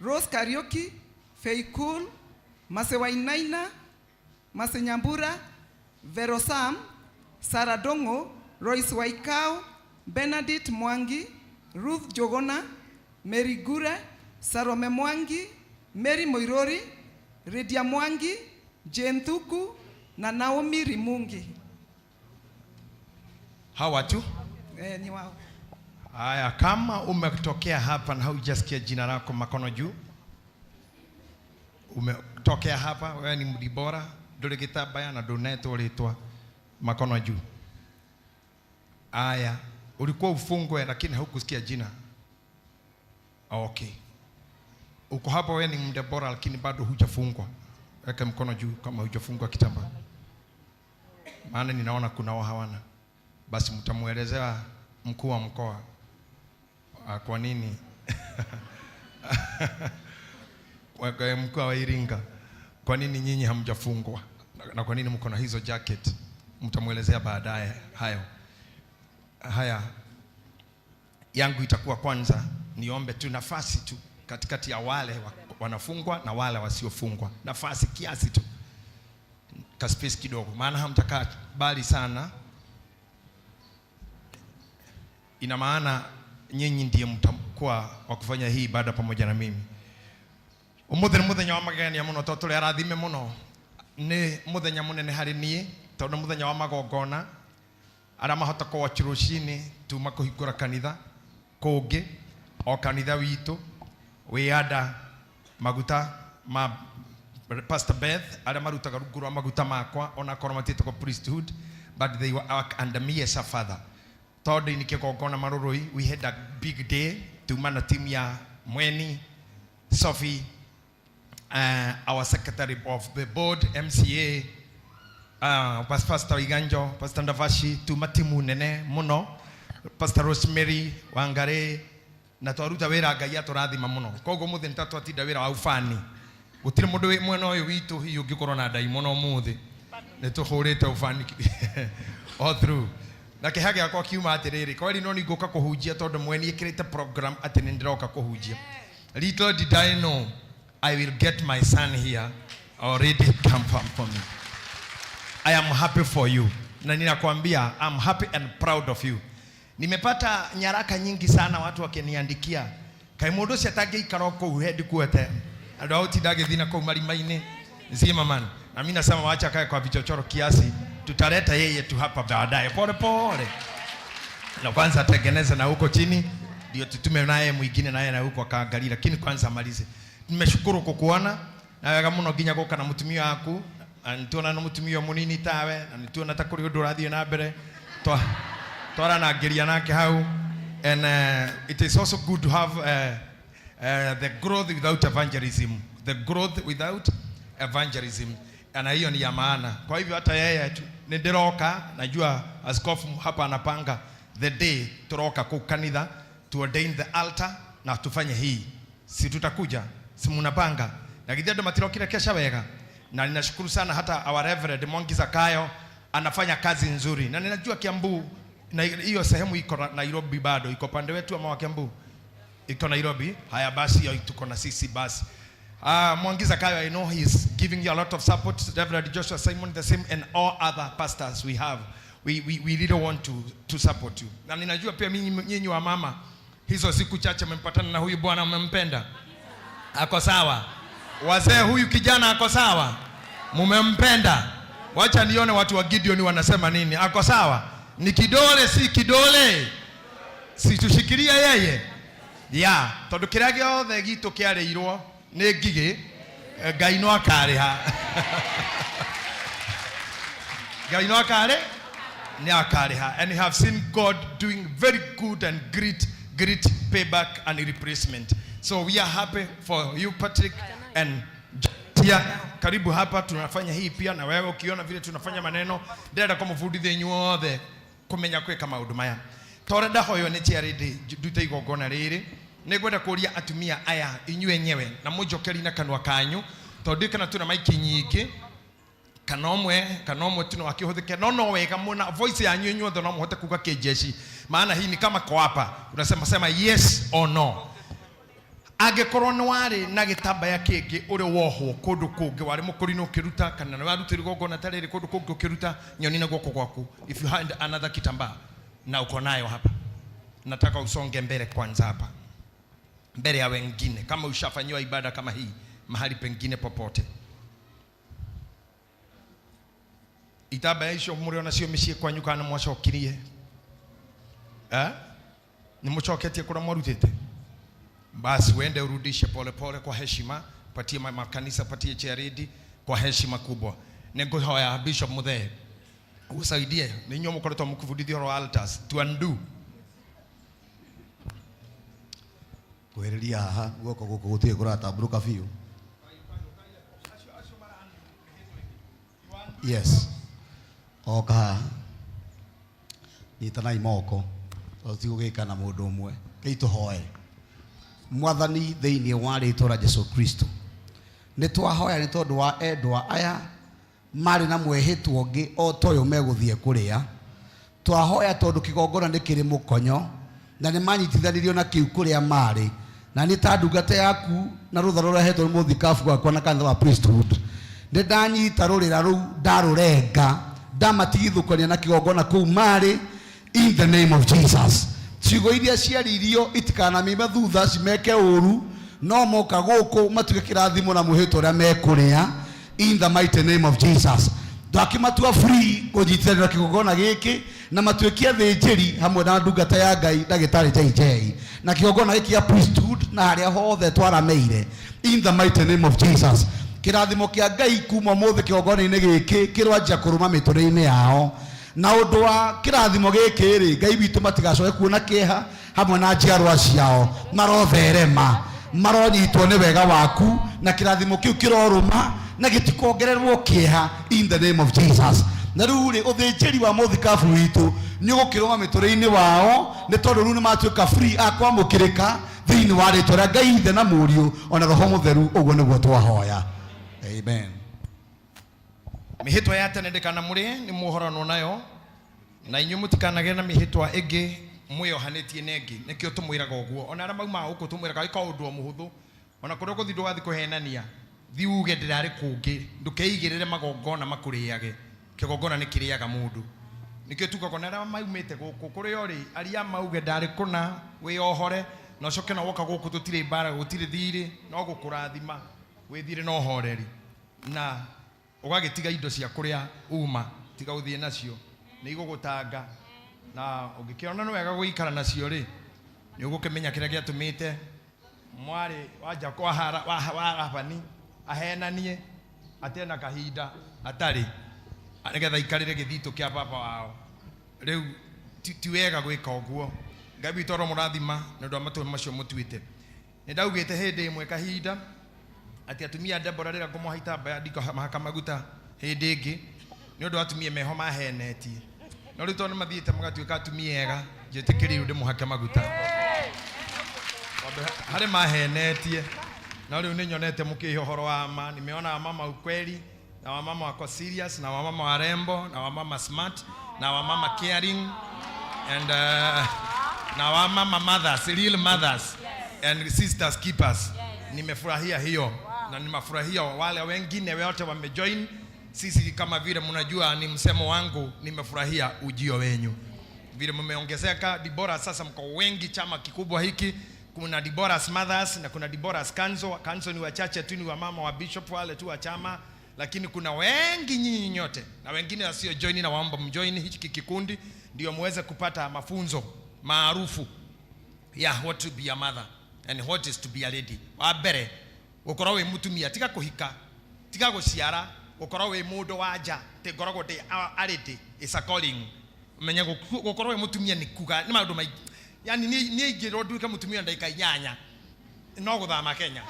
Rose Kariuki, Faye Cool, Mase Wainaina, Mase Nyambura, Vero Sam, Sarah Dongo, Royce Waikau, Benedict Mwangi, Ruth Jogona, Mary Gure, Salome Mwangi, Mary Moirori, Redia Mwangi, Jane Thuku na Naomi Rimungi. Hawa tu? Ni wao. Haya, kama umetokea hapa na haujasikia jina lako, makono juu. Umetokea hapa, wewe ni Mdibora, nduri gitambaya na ndunetwo ritwa, makono juu. Haya, ulikuwa ufungwe lakini haukusikia jina. Okay. Uko hapa wewe ni Mdebora lakini bado hujafungwa. Weka mkono juu kama hujafungwa kitambaa. Maana ninaona kuna wao hawana. Basi mtamuelezea mkuu wa mkoa kwa nini kwa mkuu wa Iringa, kwa nini nyinyi hamjafungwa na kwa nini mko na hizo jacket. Mtamuelezea baadaye hayo. Haya yangu itakuwa kwanza niombe tu nafasi tu katikati ya wale wanafungwa na wale wasiofungwa, nafasi kiasi tu, ka space kidogo, maana hamtakaa mbali sana. Ina maana nyinyi ndiye mtakuwa wa kufanya hii ibada pamoja na mimi. Umuthi ni muthenya wa magegania muno, tondu turi arathime muno. Ni muthenya munene hari nie, tondu muthenya wa magongona. Aria mahota kũwatch rũcinĩ tuma kũhingũra kanitha kũngĩ, o kanitha witũ wĩanda maguta ma Pastor Beth, aria marutaga rungu rwa maguta makwa, ona korwo matiĩtagwo priesthood, but they work under me as a father. Tondu ni kĩgongona Marũrũi, we had a big day tuma na team ya Mweni, Sophie, our secretary of the board, MCA, Pastor Iganjo, Pastor Ndavashi, tuma timu nene muno, Pastor Rosemary Wangare, na twaruta wira Ngai atũrathima mũno. Koguo mũthĩ nĩ twatinda wĩra wa ubani. Gũtirĩ mũndũ wĩ mwena ũyũ witũ hihi ũngĩkorwo na ndaimono ũmũthĩ. Nĩ tũhũrĩte ubani all through. Na kĩeha gĩakwa kiuma atĩrĩrĩ, kweri no nĩngũka kũhunjia tondũ mweni ĩkĩrĩte program atĩ nĩ ndĩroka kũhunjia. Little did I know I will get my son here already come for me. I am happy for you. Na ninakwambia I'm happy and proud of you. Nimepata nyaraka nyingi sana watu wakiniandikia. Kai mundu ucio atangĩikara o kũu headquarter. Andũ a gũtinda agĩthiĩ na kũu marima-inĩ. Nzima man. Na mimi nasema wacha akae kwa vichochoro kiasi. Tutaleta yeye tu hapa baadaye. Pole pole. Na kwanza atengeneze na huko chini ndio tutume naye mwingine naye na huko akaangalia, lakini kwanza amalize. Nimeshukuru kukuona na wega muno nginya guka na mutumia waku. Na nĩtuona nĩ mũtumia mũnini tawe, na nĩtuona ta kũrĩ ũndũ ũrathiĩ na mbere. Twaranangĩria nake hau. And it is also good to have the growth without evangelism. The growth without evangelism. Na hiyo ni ya maana. Kwa hivyo hata yeye nĩ ndĩroka, najua askofu hapa anapanga the day turoka kuu kanitha to ordain the altar na tufanye hii. Si tutakuja, si munapanga. Na githĩ andũ matirokire kesha wega. Na ninashukuru sana hata our Reverend Mwangi Zakayo anafanya kazi nzuri. Na ninajua Kiambu na hiyo sehemu iko Nairobi bado, iko pande wetu ama wa Kiambu? Iko Nairobi. Haya basi, hiyo tuko na sisi basi. Mwangi Zakayo, I know he is giving you a lot of support. Reverend Joshua Simon, the same, and all other pastors we have. We really want to support you. Na ninajua pia nyinyi wa mama, hizo siku chache mmepatana na huyu bwana, mmempenda. Ako sawa. Wazee, huyu kijana ako sawa. Mumempenda. Wacha nione watu wa Gideon wanasema nini. Ako sawa. Ni kidole si kidole. Si tushikilia yeye. Ya, tondu kiria giothe gitu kiarĩirwo nĩ ngigĩ, Ngai no akarĩha. Ngai no akarĩ? Nĩ akarĩha. And you have seen God doing very good and great, great payback and replacement. So we are happy for you, Patrick, and Tia, karibu hapa tunafanya hii pia na wewe ukiona vile tunafanya maneno ndĩrenda kũmũbundithia inyuothe kũmenya kwĩka maũndũ maya. Ta ũrĩa ndahoywo nĩ chairlady ndute igongona rĩrĩ, nĩngwenda kũria atumia aya inyuĩ enyewe na mũnjokerie na kanua kanyu, tondũ ndiũĩ kana twĩna maiki nyingĩ kana ũmwe, kana ũmwe tu no akĩhũthĩke, no no wega mũna voice yanyu inyuothe no mũhote kuga kĩnjeshi, maana hii ni kama koapa, unasema sema yes or no. Angĩkorwo nĩ warĩ na gĩtambaya kĩngĩ ũrĩ wohwo kũndũ kũngĩ, warĩ mũkũrinũ ũkĩruta, kana nĩ warutĩrwo igongona ta rĩrĩ kũndũ kũngĩ ũkĩruta, nyoni na guoko gwaku. If you had another kitambaa na uko nayo hapa, nataka usonge mbele kwanza hapa mbele ya wengine, kama ushafanyiwa ibada kama hii mahali pengine popote. Itambaya icio mũrĩ onacio mĩciĩ kwanyu kana nĩ mwacokirie? Nĩ mũcoketie kũrĩa mwarutĩte? Basi uende urudishe pole pole kwa heshima, patie makanisa, patie chairlady kwa heshima kubwa. Nĩngũhoya Bishop Muthee usaidie, nĩ inyuĩ mũkoretwo mũkĩbundithia ũhoro wa altars to undo. Kwĩrĩria haha guoko gũkũ gũtirĩ kũratambũrũka biũ. Yes. Oka haha. Nyitanai moko tondũ ti gũgĩka na mũndũ ũmwe. Kei tũhoe. Mwathani thĩinĩ wa rĩtwa rĩa Jesũ Kristo, nĩ twahoya nĩ tondũ wa endwa aya marĩ na mwĩhĩtwa ũngĩ o ta ũyũ megũthiĩ kũrĩa. Twahoya tondũ kĩgongona nĩ kĩrĩ mũkonyo na nĩ manyitithanirio na kĩu kũrĩa marĩ, na nĩ ta ndungata yaku na rũtha rũrĩa hetwo nĩ mũthikabu wakwa na kanitha wa priesthood, nĩ ndanyita rũrĩra rũu ndarũrenga ndamatigithũkania na kĩgongona kũu marĩ, in the name of Jesus. Ciugo iria ciaririo itikanamime thutha cimeke ũru, no moka gũkũ matuĩke kĩrathimo na mwĩhĩtwa ũrĩa mekũrĩa, in the mighty name of Jesus. Twakĩmatua free kũnyitithanĩra kĩgongona gĩkĩ na matuĩke athĩnjĩri hamwe na ndungata ya Ngai ndagĩtarĩ JJ na kĩgongona gĩkĩ gĩa priesthood na harĩa hothe twarameire, in the mighty name of Jesus. Kĩrathimo kĩa Ngai kuma ũmũthĩ kĩgongona-inĩ gĩkĩ kĩrwanjia kũrũma mĩtũrĩre-inĩ yao, na ũndũ wa kĩrathimo gĩkĩ rĩ, Ngai witũ matigacoke kuona kĩeha hamwe na njiarwa ciao, marotherema, maronyitwo nĩ wega waku, na kĩrathimo kĩu kĩrorũma na gĩtikongererwo kĩeha, in the name of Jesus. Na rĩu rĩ, ũthĩnjĩri wa mũthikabu witũ nĩ ũgũkĩrũma mĩtũrĩre-inĩ wao, nĩ tondũ rĩu nĩ matuĩka free a kwamũkĩrĩka thĩinĩ wa rĩtwa rĩa Ngai Ithe na Mũriũ ona Roho Mũtheru. Ũguo nĩguo twahoya, amen. Mĩhĩtwa ya tene ndĩkanamũrĩe, nĩ muohoranwo nayo, na inyuĩ mũtikanagĩe na mĩhĩtwa ĩngĩ mwĩohanĩtie na ĩngĩ. Nĩkĩo tũmwĩraga ũguo, ona arĩa maumaga gũkũ tũmwĩraga ĩka ũndũ o mũhũthũ, ona kũrĩa ũgũthiĩ ndũgathiĩ kũhenania, thiĩ uge ndĩrarĩ kũngĩ, ndũkeigĩrĩre magongona makũrĩage. Kĩgongona nĩ kĩrĩaga mũndũ. Nĩkĩo tugaga ona arĩa maumĩte gũkũ kũrĩa ũrĩ, aria mauge ndarĩ kũna, wĩyohore na ũcoke na woka gũkũ, tũtirĩ mbara, gũtirĩ thirĩ, no gũkũrathima, wĩthire na ũhoreri, na ũgagĩtiga indo cia kũrĩa uma, tiga ũthiĩ nacio, nĩ igũgũtanga, na ũngĩkĩona nĩ wega gũikara nacio rĩ, nĩ ũgũkĩmenya kĩrĩa gĩatũmĩte mwarĩ wa Jakubu wa Labani ahenanie Atĩ ena kahinda atarĩ nĩgetha aikarĩre gĩthitũ kĩa baba wao. Rĩu ti wega gwĩka ũguo. Ngai witũ aromũrathima nĩ ũndũ wa matua macio mũtuĩte. Nĩ ndaugĩte hĩndĩ ĩmwe kahinda atĩ atumia a Deborah rĩrĩa ngũmoha itambaya ndikũmahaka maguta hĩndĩ ĩngĩ nĩ ũndũ wa atumia meho mahenetie. No rĩu tondũ nĩ mathiĩte magatuĩka atumia ega, njĩtĩkĩrie rĩu ndĩmũhake maguta. Tondũ harĩ mahenetie, no rĩu nĩ nyonete mũkĩhe ũhoro wa ma. Nimeona wamama ukweli na wamama wako serious na wamama warembo na wamama smart na wamama caring and na wamama mothers, real mothers and sisters keepers. Nimefurahia hiyo na nimefurahia wale wengine wote wamejoin sisi. Kama vile mnajua ni msemo wangu, nimefurahia ujio wenyu vile mmeongezeka. Dibora sasa mko wengi, chama kikubwa hiki. Kuna Deborah's Mothers na kuna Deborah's Council. Council ni wachache tu, ni wamama wa bishop wale tu wa chama, lakini kuna wengi nyinyi nyote na wengine wasio join, na waomba mjoin hiki kikundi ndio muweze kupata mafunzo maarufu ya what to be a mother and what is to be a lady. Wa mbere gukorwo wi mutumia, tiga kuhika, tiga guciara, gukorwo wi mundu wa nja, ti ngoragwo ndi a lady is a calling. Menya gukorwo wi mutumia ni kuga ni maundu maingi. Yani ni ingirwo nduike mutumia ndagika 8 no guthama Kenya.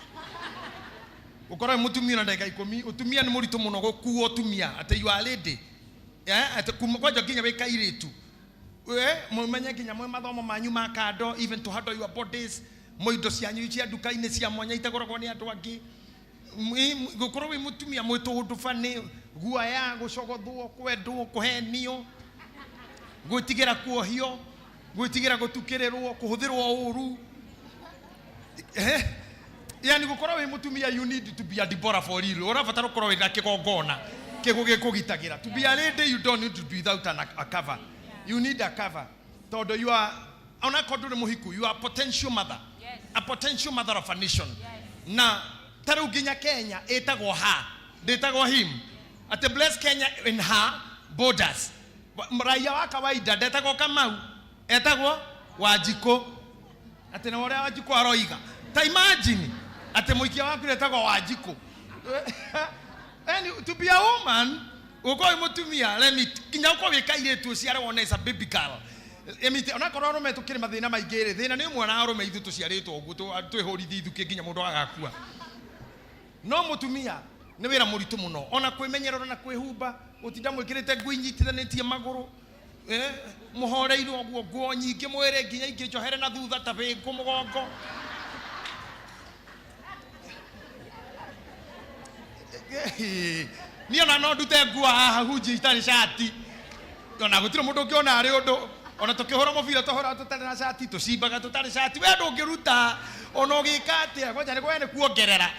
Gukorwo wi mutumia na ndagika 10, utumia ni muritu muno gukuo utumia ati you are lady. Ati kuma kwanja nginya wi kairitu. Mumenye nginya mwe mathomo manyu ma kando, even to handle your bodies, mwe indo cianyu cia nduka-inĩ cia mwanya itagũragwo nĩ andũ angĩ. Gũkorwo wĩ mũtumia mwĩ tũũndũ bani, guoya, gũcogothwo, kwendwo, kũhenio, gwĩtigĩra kuohio, gwĩtigĩra gũtukĩrĩrwo, kũhũthĩrwo ũru. Yani gũkorwo wĩ mũtumia, you need to be a Deborah for real. Ũrabatara gũkorwo wĩna kĩgongona gĩkũgitagĩra. To be a lady, you don't need to be without a cover. You need a cover. Tondũ you are, onakorwo ndũrĩ mũhiku, you are a potential mother. A potential mother of a nation. Na ta rĩu nginya Kenya ĩtagwo her, ndĩtagwo him. Ati bless Kenya in her borders. Raia wa kawaida ndetagwo Kamau, etagwo Wanjikũ. Ati na ũrĩa Wanjikũ aroiga. Ta imagine ati mũikia waku ndetagwo Wanjikũ. And to be a woman, ukorwo wĩ mũtumia, let me nginya ukorwo wĩ kairĩtu ũciare wone is a baby girl. Emite, onakorwo arũme tũkĩrĩ mathĩna maingĩ rĩ, thĩna nĩ ũmwe na arũme ithuĩ tũciarĩtwo ũguo, twĩhũrithie ithukĩ nginya mũndũ agakua. No mũtumia nĩ wĩra mũritũ mũno, ona kwĩmenyerera na kwĩhumba, gũtinda mwĩkĩrĩte nguo inyitithanĩtie magũrũ, mũhoreirwo ũguo, nguo nyingĩ mwĩrĩ nginya ingĩ njohere na thutha ta bĩngũ mũgongo. Niĩ ona no ndute nguo haha hunjie itarĩ cati, ona gũtirĩ mũndũ ũngĩona arĩ ũndũ. Ona tũkĩhũra mũbira tũhũraga tũtarĩ na cati, tũcimbaga tũtarĩ cati. We ndũngĩruta ona ũgĩka atĩa, kwanja nĩ we nĩ kuongerera.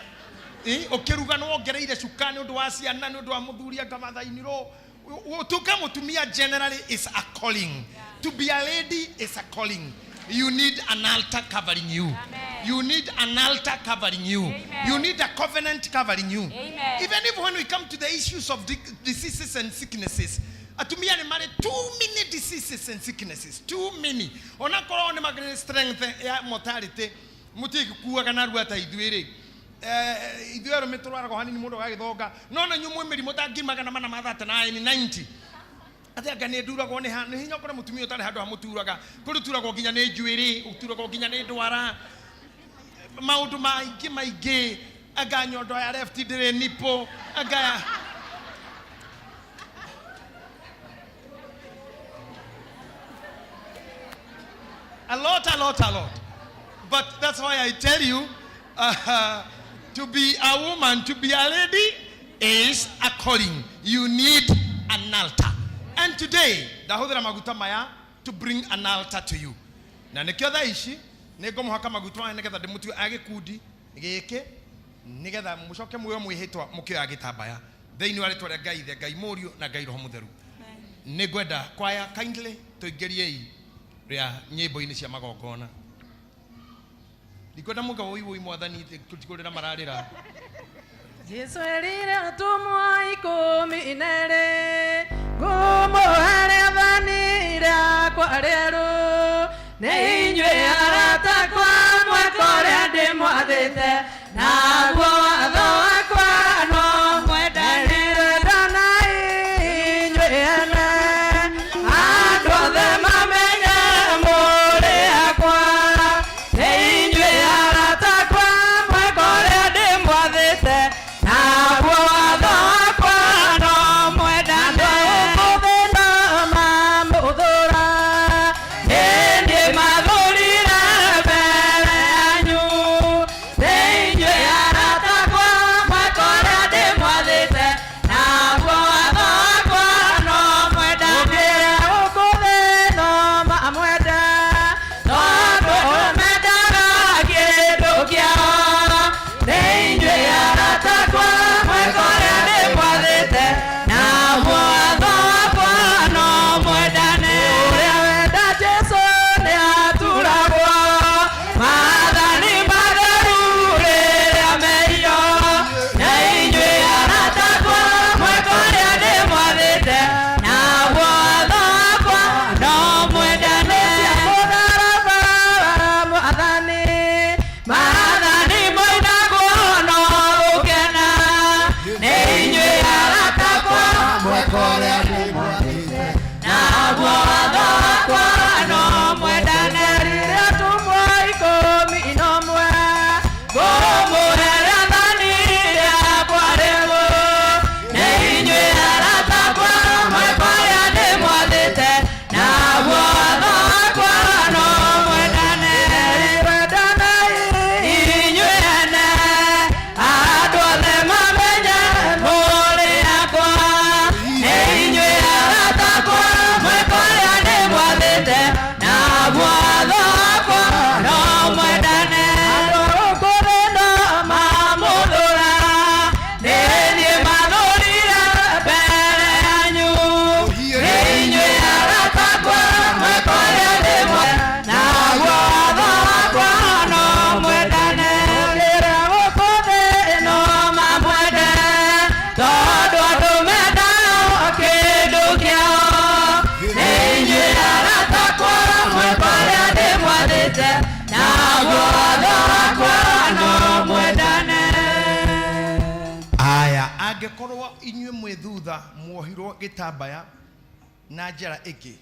Ũkĩruga nĩ wongereire cuka nĩ ũndũ wa ciana, nĩ ũndũ wa mũthuri anga mathainirwo. Ũtuĩke mũtumia generally is a calling. To be a lady is a calling. You need an altar covering you. Amen. You need an altar covering you. Amen. You need a covenant covering you. Amen. Even if when we come to the issues of diseases and sicknesses, atumia nĩ marĩ too many diseases and sicknesses, too many. Onakorwo nĩ magĩrĩ strength ya mortality, mũtigĩkuaga narua ta ithuĩ rĩ. Ithuĩ arũme tũrwaraga hanini mũndũ agagĩthonga. No na inyuĩ mwĩ mĩrimũ ta ngiri magana mana ma thate na nine, 90. Atĩ anga nĩ nduragwo nĩ ha, nĩ hinya ũkore mũtumia ũtarĩ handũ hamũturaga. Kũrĩ ũturagwo nginya nĩ njuĩrĩ, ũturagwo nginya nĩ ndwara. Maũndũ maingĩ maingĩ. Anga nyondo ya left ndĩrĩ nipple. Anga ya A lot, a lot, a lot. But that's why I tell you, to be a woman, to be a lady is a calling. You need an altar. And today, ndahũthĩra maguta maya to bring an altar to you. Na nĩkĩo thaa ici, nĩ ngũmũhaka maguta maya nĩgetha ndĩmũtue a gĩkundi gĩkĩ, nĩgetha mũcoke muoe mwĩhĩtwa mũkĩoya gĩtambaya. Thĩinĩ wa rĩtwa rĩa Ngai Ithe, Ngai Mũriũ na Ngai Roho Mũtheru. Nĩ ngwenda kwaya kindly tũingĩriei rĩa nyĩmbo-inĩ cia magongona. Ndikwenda mũga woi woi mwathani, tũtikũrĩra mararĩra. Jesu erire atũmwo ikũmi na erĩ, ngũmũhe rĩathani rĩakwa rĩerũ, nĩ inyuĩ arata akwa mweka ũrĩa ndĩmwathĩte, naguo watho wakwa no mwendane. Angĩkorwo inyuĩ mwĩ thutha muohirwo gĩtambaya na njĩra ĩngĩ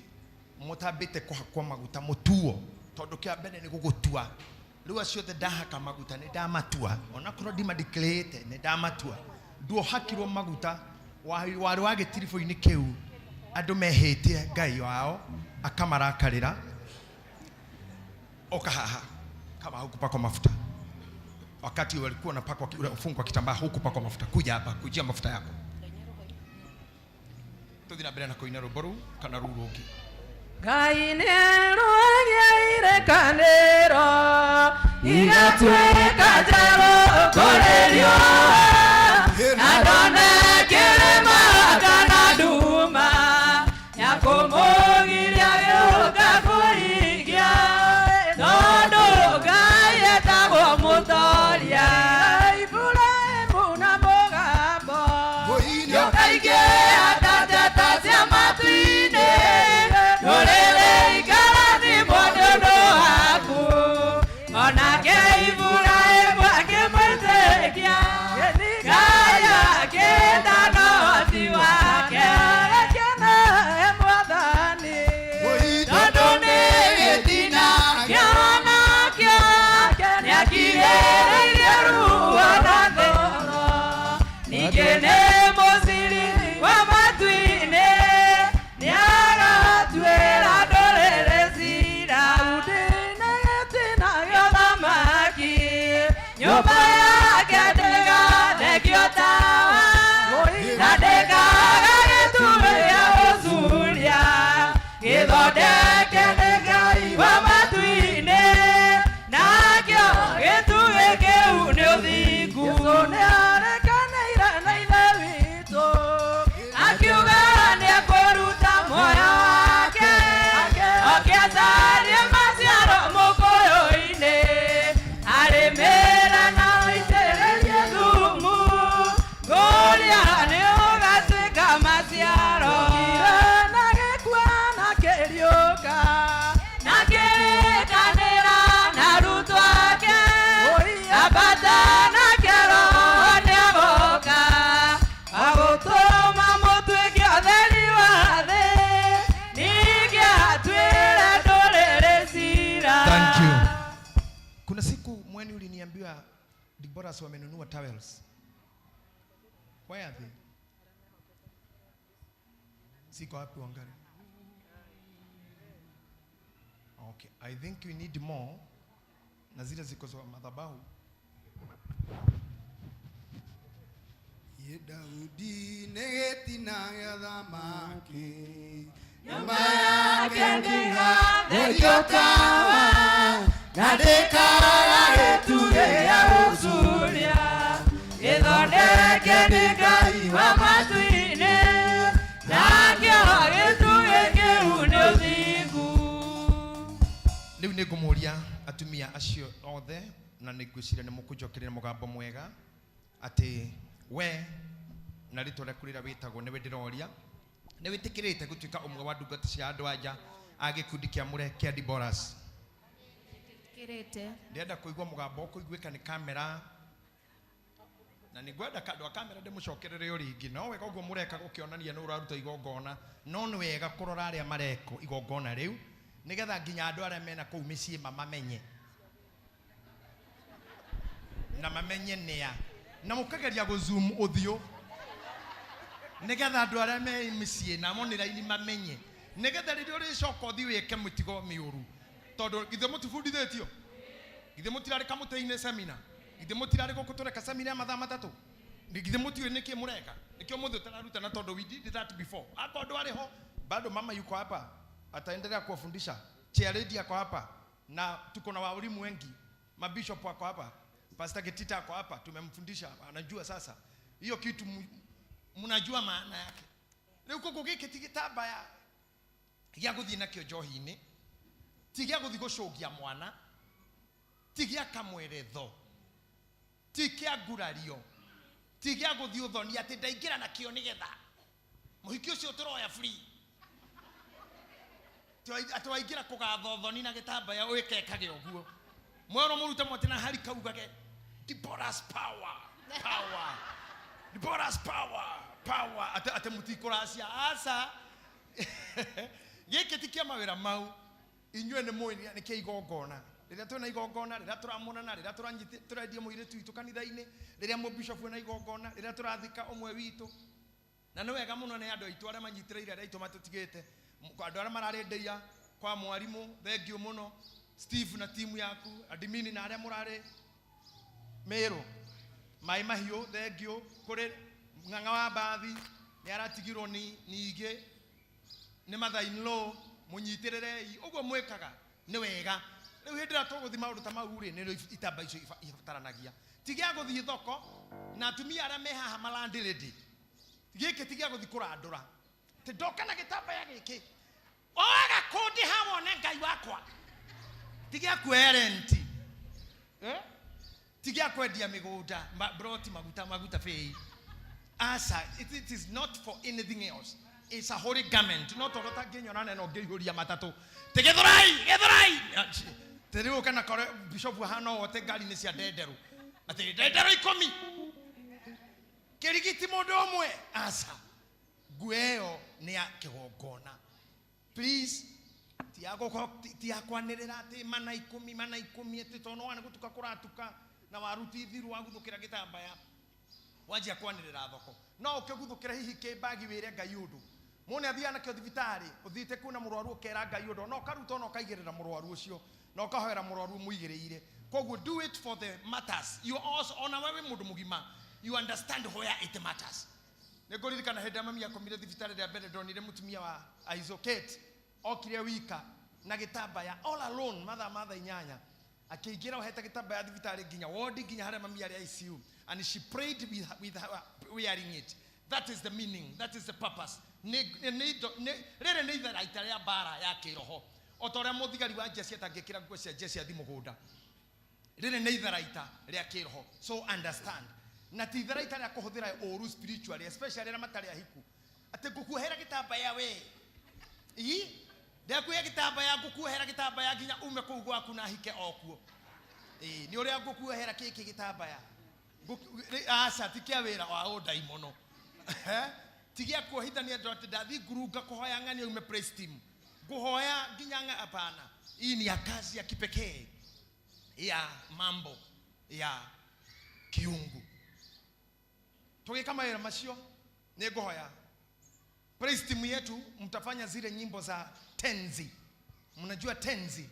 mũtambĩte kũhakwo maguta mũtuo, tondũ kĩa mbere nĩ gũgũtua. Rĩu acio othe ndahaka maguta nĩ ndamatua, onakorwo ndimadeclarĩte nĩ ndamatua. Nduohakirwo maguta, warĩ wa gĩtiribũ-inĩ kĩu, andũ mehĩtie Ngai wao akamarakarĩra. Oka haha kama hukupakwa mafuta wakati walikuwa wanapakwa ufungwa kitambaa, hukupakwa mafuta, kuja hapa kujia mafuta yako. Tuthi na mbere na kũina rwĩmbo rũu kana rũu rũngĩ. Ngai nĩrũgĩa irekanĩro igatuĩka njerũ kũrĩ riũa, na ndone kĩrĩma kana nduma ya kũmũgiria gĩũka kũhingia, tondũ Ngai etagwo mũtoria. Iburahĩmu na mũgambo nĩũkaingĩha ta njata cia matu-inĩ, ndũrĩrĩ ikarathimwo nĩ ũndũ waku. Onake Iburahĩmu akĩmwĩtĩkia, Ngai akĩĩta na ũhoti wake. Gĩkene Mwathani, tondũ nĩ gĩtina kĩonakĩo, nĩakirĩrĩirie ruo na thoro. Ningĩ nĩ mũciri wa matu-inĩ, nĩagatuĩra ndũrĩrĩ cira. Daudi nĩ gĩtina gĩa ũthamaki, nyũmba yake ndĩgathekio tawa, na ndĩkaaga gĩtugĩ gĩa gũcuria, gĩthondeke nĩ Ngai wa matu-inĩ, nakĩo gĩtugĩ kĩu nĩ ũthingu. Jesũ nĩarekanĩire na Ithe witũ, akiuga nĩekũruta muoyo wake, oke acarie maciaro mũkũyũ-inĩ, arĩmĩre na aitĩrĩrie thumu, ngũria nĩũgatuĩka maciaro. Okire na gĩkua na kĩriũka, na kĩrĩkanĩra na arutwo ake, ambata nake Roho nĩagoka, agũtũma mũtuĩke ũtheri wa thĩ, ningĩ atuĩre ndũrĩrĩ cira. Thank you. Kuna siku mweni uliniambiwa Deborahs wamenunua towels. Where are they? Siko wapi Wangari? Okay, I think we need more. Na zile ziko za madhabahu. Ye Daudi nĩ gĩtina gĩa thamaki, nyũmba yake ndĩgatherio tawa, na ndĩkaaga gĩtugĩ gĩa gũcuria, gĩthondeke nĩ Ngai wa matu-inĩ, nakĩo gĩtugĩ kĩu nĩ ũthingu. Rĩu nĩ ngũmũria atumia acio othe, na nĩ ngwĩciria nĩ mũkũnjokeria mũgambo mwega atĩ we na rĩtwa rĩaku rĩrĩa wĩtagwo nĩwe ndĩroria, nĩ wĩtĩkĩrĩte gũtuĩka ũmwe wa ndungata cia andũ anja a gĩkundi kĩamũre kĩa Deborahs? Kĩrĩte. Ndĩrenda kũigua mũgambo ũkũiguĩka nĩ kamera, na nĩ ngwenda andũ a kamera ndĩmũcokerere o rĩngĩ. No wega ũguo mũreka gũkĩonania nĩ ũraruta igongona, no nĩ wega kũrora arĩa mareka igongona rĩu, nĩgetha nginya andũ arĩa mena kũu mĩciĩ mamamenye na mamenye nĩa, na mũkageria gũ-zoom ũthiũ nĩgetha andũ arĩa me mĩciĩ na monĩ raini mamenye, nĩgetha rĩrĩa ũrĩcoka ũthiĩ wĩke mĩtigo mĩũru. Tondũ githĩ mũtibundithĩtio? Githĩ mũtirarĩ kamũtĩ-inĩ semina? Githĩ mũtirarĩ gũkũ tũreka semina ya mathaa matatũ? Githĩ mũtiũĩ nĩkĩ mũreka? Nĩkĩo mũthĩ ũtararutana, tondũ we did that before. Akorwo ndwarĩ ho, bado mama yuko hapa ataendelea kuwafundisha. Chair lady ako hapa, na tuko na walimu wengi, mabishop wako hapa, Pastor Getita ako hapa, tumemfundisha, anajua sasa hiyo kitu, mnajua maana yake. Rĩu kũkũ gĩkĩ ti gĩtambaya gĩa gũthiĩ nakĩo njohi-inĩ, ti gĩa gũthiĩ gũcũngia mwana, ti gĩa kamweretho, ti kĩa ngurario, ti gĩa gũthiĩ ũthoni atĩ ndaingĩra nakĩo nĩgetha mũhiki ũcio tũroya free. Atĩ waingĩra kũgatha ũthoni na gĩtambaya wĩkekage ũguo. Mwerwo mũrute mwatĩ na hari kaugage Deborah's power, power. Deborah's power power ate ate mutikũracia aca. Gĩkĩ ti kĩa mawĩra mau. Inyuĩ nĩ mũĩ nĩ kĩa igongona. Rĩrĩa twĩna igongona, rĩrĩa tũramũrana, rĩrĩa tũrendia mũirĩtu witũ kanitha-inĩ, rĩrĩa mũbishopu ena igongona, rĩrĩa tũrathika ũmwe witũ. Na nĩ wega mũno nĩ andũ aitũ arĩa manyitĩrĩire arĩa aitũ matũtigĩte, andũ arĩa mararĩ ndĩa kwa mwarimũ, thengiũ mũno Steve na timu yaku, adimini na arĩa mũrarĩ Meru Maĩ Mahiũ, thengiũ kũrĩ Ng'ang'a wa Mbathi nĩ aratigirwo ni ningĩ nĩ mother in law, mũnyitĩrĩrei ũguo mwĩkaga nĩ wega. Rĩu hĩndĩ ĩrĩa tũgũthiĩ maũndũ ta mau rĩ, nĩrĩo itamba icio ibataranagia. Ti gĩa gũthiĩ thoko na atumia arĩa me haha malandĩrĩndĩ, gĩkĩ ti gĩa gũthiĩ kũrandũra tĩ ndoka na gĩtambaya gĩkĩ waga kũndĩha wone Ngai wakwa. Ti gĩa kuoya renti, eh? Ti gĩa kwendia mĩgũnda broti maguta maguta bei aca. It is not for anything else. It's a holy garment. No tondũ tangĩnyona neno ngĩihũria matatũ tĩ gĩthũrai gĩthũrai tĩ rĩu ũke na kore bishop ahana ũũ atĩ ngari-inĩ cia ndenderũ atĩ ndenderũ 10 kĩrigiti mũndũ ũmwe aca. Nguo ĩyo nĩ ya kĩgongona, please. Ti ya ti ya kwanĩrĩra atĩ mana 10 mana 10 atĩ tondũ nĩwona gũtuka kũratuka na waruti ithiru waguthũkĩra gĩtambaya wanjia kwanĩrĩra thoko. No ũkĩguthũkĩra hihi kĩmbagi wĩre Ngai ũndũ mũne athiaga nakĩo thibitarĩ, ũthiĩte kuona mũrwaru ũkera Ngai ũndũ, no ũkaruta ona ũkaigĩrĩra mũrwaru ũcio na ũkahoera mũrwaru ũmũigĩrĩire. Koguo do it for the matters. You also, ona we wĩ mũndũ mũgima, you understand where it matters. Nĩ ngũririkana hĩndĩ ĩrĩa mami akomire thibitarĩ rĩa mbere, ndonire mũtumia wa Aizo Kate okire wika na gĩtambaya all alone mathaa ma thaa 8 akĩingĩra ohete gĩtambaya thibitarĩ nginya wodi nginya harĩa mami arĩ ICU, and she prayed with her wearing it. That is the meaning, that is the purpose. Rĩrĩ nĩ itharaita rĩa mbara ya kĩroho, o ta ũrĩa mũthigari wa jeshi atangĩkĩra nguo cia jeshi athi mũgũnda. Rĩrĩ nĩ itharaita rĩa kĩroho, so understand. Na ti itharaita rĩa kũhũthĩra ũru spiritually, especially arĩa matarĩ ahiku, atĩ ngũkuohera gĩtambaya we ii ndekuoya gĩtambaya, ngũkuohera gĩtambaya nginya ume kũu gwaku na hike o kuo. Ĩĩ, nĩ ũrĩa ngũkuohera kĩkĩ gĩtambaya. Aca, ti kĩa wĩra wa ũndaimono. Ti gĩa kuohithania andũ atĩ ndathiĩ ngurunga kũhoya ng'ania ume praise team ngũhoya nginya ng'a. Hapana, hii ni ya kazi ya kipekee ya mambo ya kiungu. Tũgĩka mawĩra macio, nĩ ngũhoya praise team yetu mtafanya zile nyimbo za tenzi. Mnajua tenzi,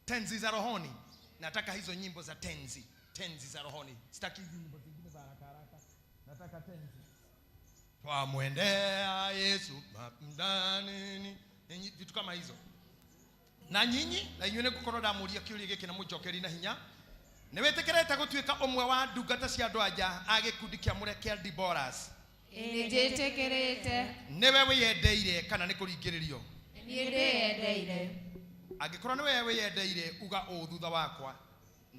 tenzi za rohoni. Nataka hizo nyimbo za tenzi, tenzi za rohoni. Sitaki hizi nyimbo zingine za haraka haraka, nataka tenzi. Twamwendea Yesu mapndanini, vitu kama hizo. Na nyinyi na inyuĩ nĩ ngũkorwo ndamũria kĩũria gĩkĩ na mũnjokerie na hinya. Nĩ wĩtĩkĩrĩte gũtuĩka ũmwe wa ndungata cia andũ anja a gĩkundi kĩamũre kĩa Deborahs? Ĩĩ, nĩnjĩtĩkĩrĩte. Nĩwe wĩyendeire kana nĩ kũringĩrĩrio? Niĩ ndĩyendeire. Angĩkorwo nĩwe wĩyendeire, uga ũũ thutha wakwa: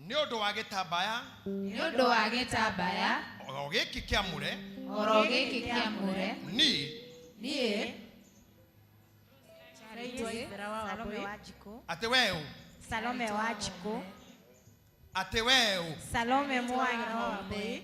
nĩ ũndũ wa gĩtambaya Nĩ ũndũ wa gĩtambaya o gĩkĩ kĩamũre oro gĩkĩ kĩamũre niĩ niĩ Salome Wanjikũ. Atĩ weũ Salome Wanjikũ. Atĩ weũ Salome Mwangi.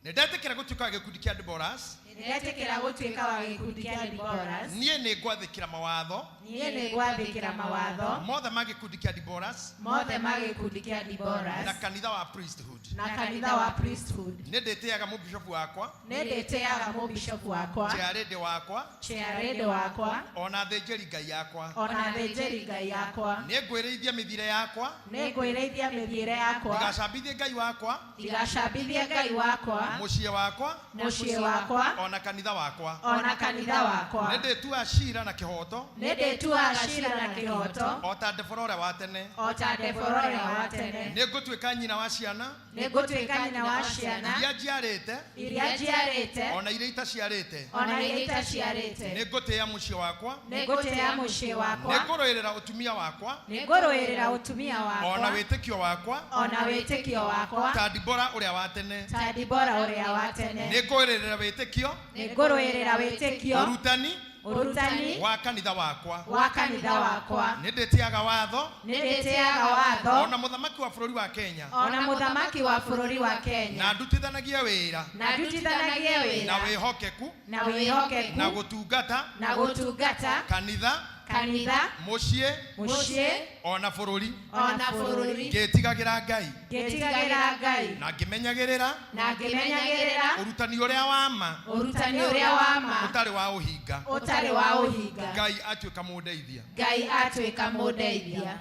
Nĩ ndetĩkĩra gũtuĩka wa gĩkundi kĩa Deborahs. Nĩndetĩkĩra gũtuĩka wa gĩkundi kĩa Deborahs. Niĩ nĩ ngwathĩkĩra mawatho Niĩ nĩ ngwathĩkĩra mawatho mothe ma gĩkundi kĩa Deborahs mothe ma gĩkundi kĩa Deborahs na kanitha wa priesthood. na kanitha wa priesthood. Nĩ ndĩtĩaga mũbishopu wakwa, Nĩ ndĩtĩaga mũbishopu wakwa, chairlady wakwa, chairlady wakwa, ona athĩnjĩri Ngai yakwa. ona athĩnjĩri Ngai yakwa. Nĩ ngwĩrĩithia mĩthiĩre yakwa Nĩ ngwĩrĩithia mĩthiĩre yakwa ndigacambithie Ngai wakwa, ndigacambithie Ngai wakwa, mũciĩ wakwa, mũciĩ wakwa, ona kanitha wakwa. ona kanitha wakwa. Nĩ ndĩtuaga cira na kĩhoto Nĩ ndĩtuaga cira na kĩhoto o ta Debora ũrĩa wa tene. o ta Debora ũrĩa wa tene. Nĩ ngũtuĩka nyina wa ciana Nĩ ngũtuĩka nyina wa ciana iria njiarĩte iria njiarĩte ona iria itaciarĩte. ona iria itaciarĩte. Nĩ ngũtĩĩa mũciĩ wakwa. Nĩ ngũtĩĩa mũciĩ wakwa. Nĩ ngũrũĩrĩra ũtumia wakwa Nĩ ngũrũĩrĩra ũtumia wakwa ona wĩtĩkio wakwa ona wĩtĩkio wakwa ta Debora ũrĩa wa tene. ta Debora ũrĩa wa tene. Nĩ ngũrũĩrĩra wĩtĩkio, Nĩ ngũrũĩrĩra wĩtĩkio, ũrutani, Ũrutani wa kanitha wakwa wa kanitha wakwa. Nĩ ndĩtĩaga watho Nĩ ndĩtĩaga watho ona mũthamaki wa bũrũri wa Kenya ona mũthamaki wa bũrũri wa Kenya na ndutithanagie wĩra na ndutithanagie wĩra na wĩhokeku na wĩhokeku na gũtungata na gũtungata kanitha kanitha mũciĩ mũciĩ ona bũrũri ona bũrũri ngĩtigagĩra Ngai ngĩtigagĩra Ngai na ngĩmenyagĩrĩra na ngĩmenyagĩrĩra ũrutani ũrĩa wa ma ũrutani ũrĩa wa ma ũtarĩ wa ũhinga ũtarĩ wa ũhinga. Ngai atuĩka mũndeithia. Ngai atuĩka mũndeithia.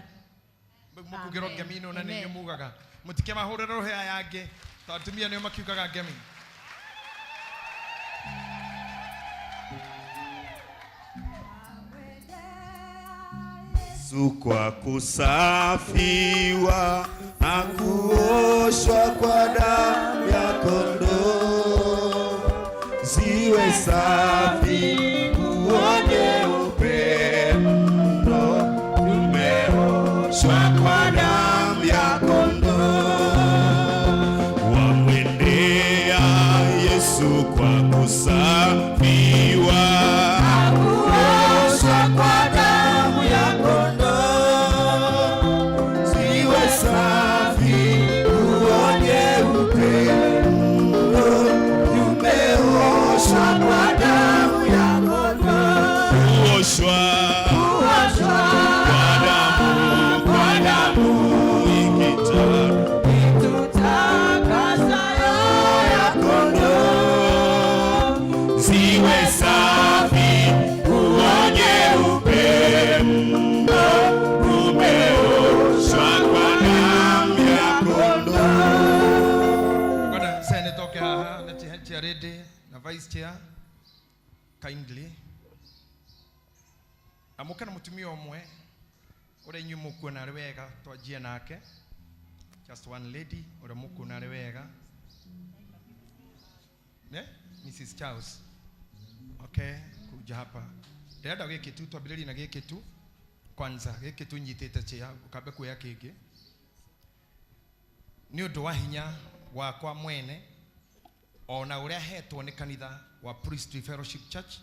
Mũkugĩrwo ngemi ĩno na nĩ inyuĩ mugaga mũtikĩmahũrĩre rũhĩ aya angĩ tondũ atumia nĩo makiugaga ngemi. Yesu kwa kusafiwa na kuoshwa kwa damu ya kondoo, ziwe safi uone upendo, tumeoshwa kwa damu ya kondoo. Wamwendea Yesu kwa kusafiwa na kuoshwa kwa damu ya kondoo, ziwe safi uone upendo, tumeoshwa kwa damu ya kondoo. Kuoshwa kwa damu, kwa damu ikitatutakasa ya kondoo, ziwe safi uonye upendo, umeoshwa kwa damu ya kondoo. Ngwenda seneta oke haha na chair lady na vice chair kindly na mũke na mũtumia ũmwe ũrĩa inyuĩ mũkuona arĩ wega twanjie nake, just one lady ũrĩa mũkuona arĩ wega ne Mrs Charles. Okay, kuja hapa ndĩrenda gĩkĩ tu twambĩrĩrie na gĩkĩ tu kwanza, gĩkĩ tu nyitĩte chair ũkambe kuoya kĩngĩ nĩ ũndũ wa hinya wakwa mwene ona ũrĩa hetwo nĩ kanitha wa Priestly Fellowship Church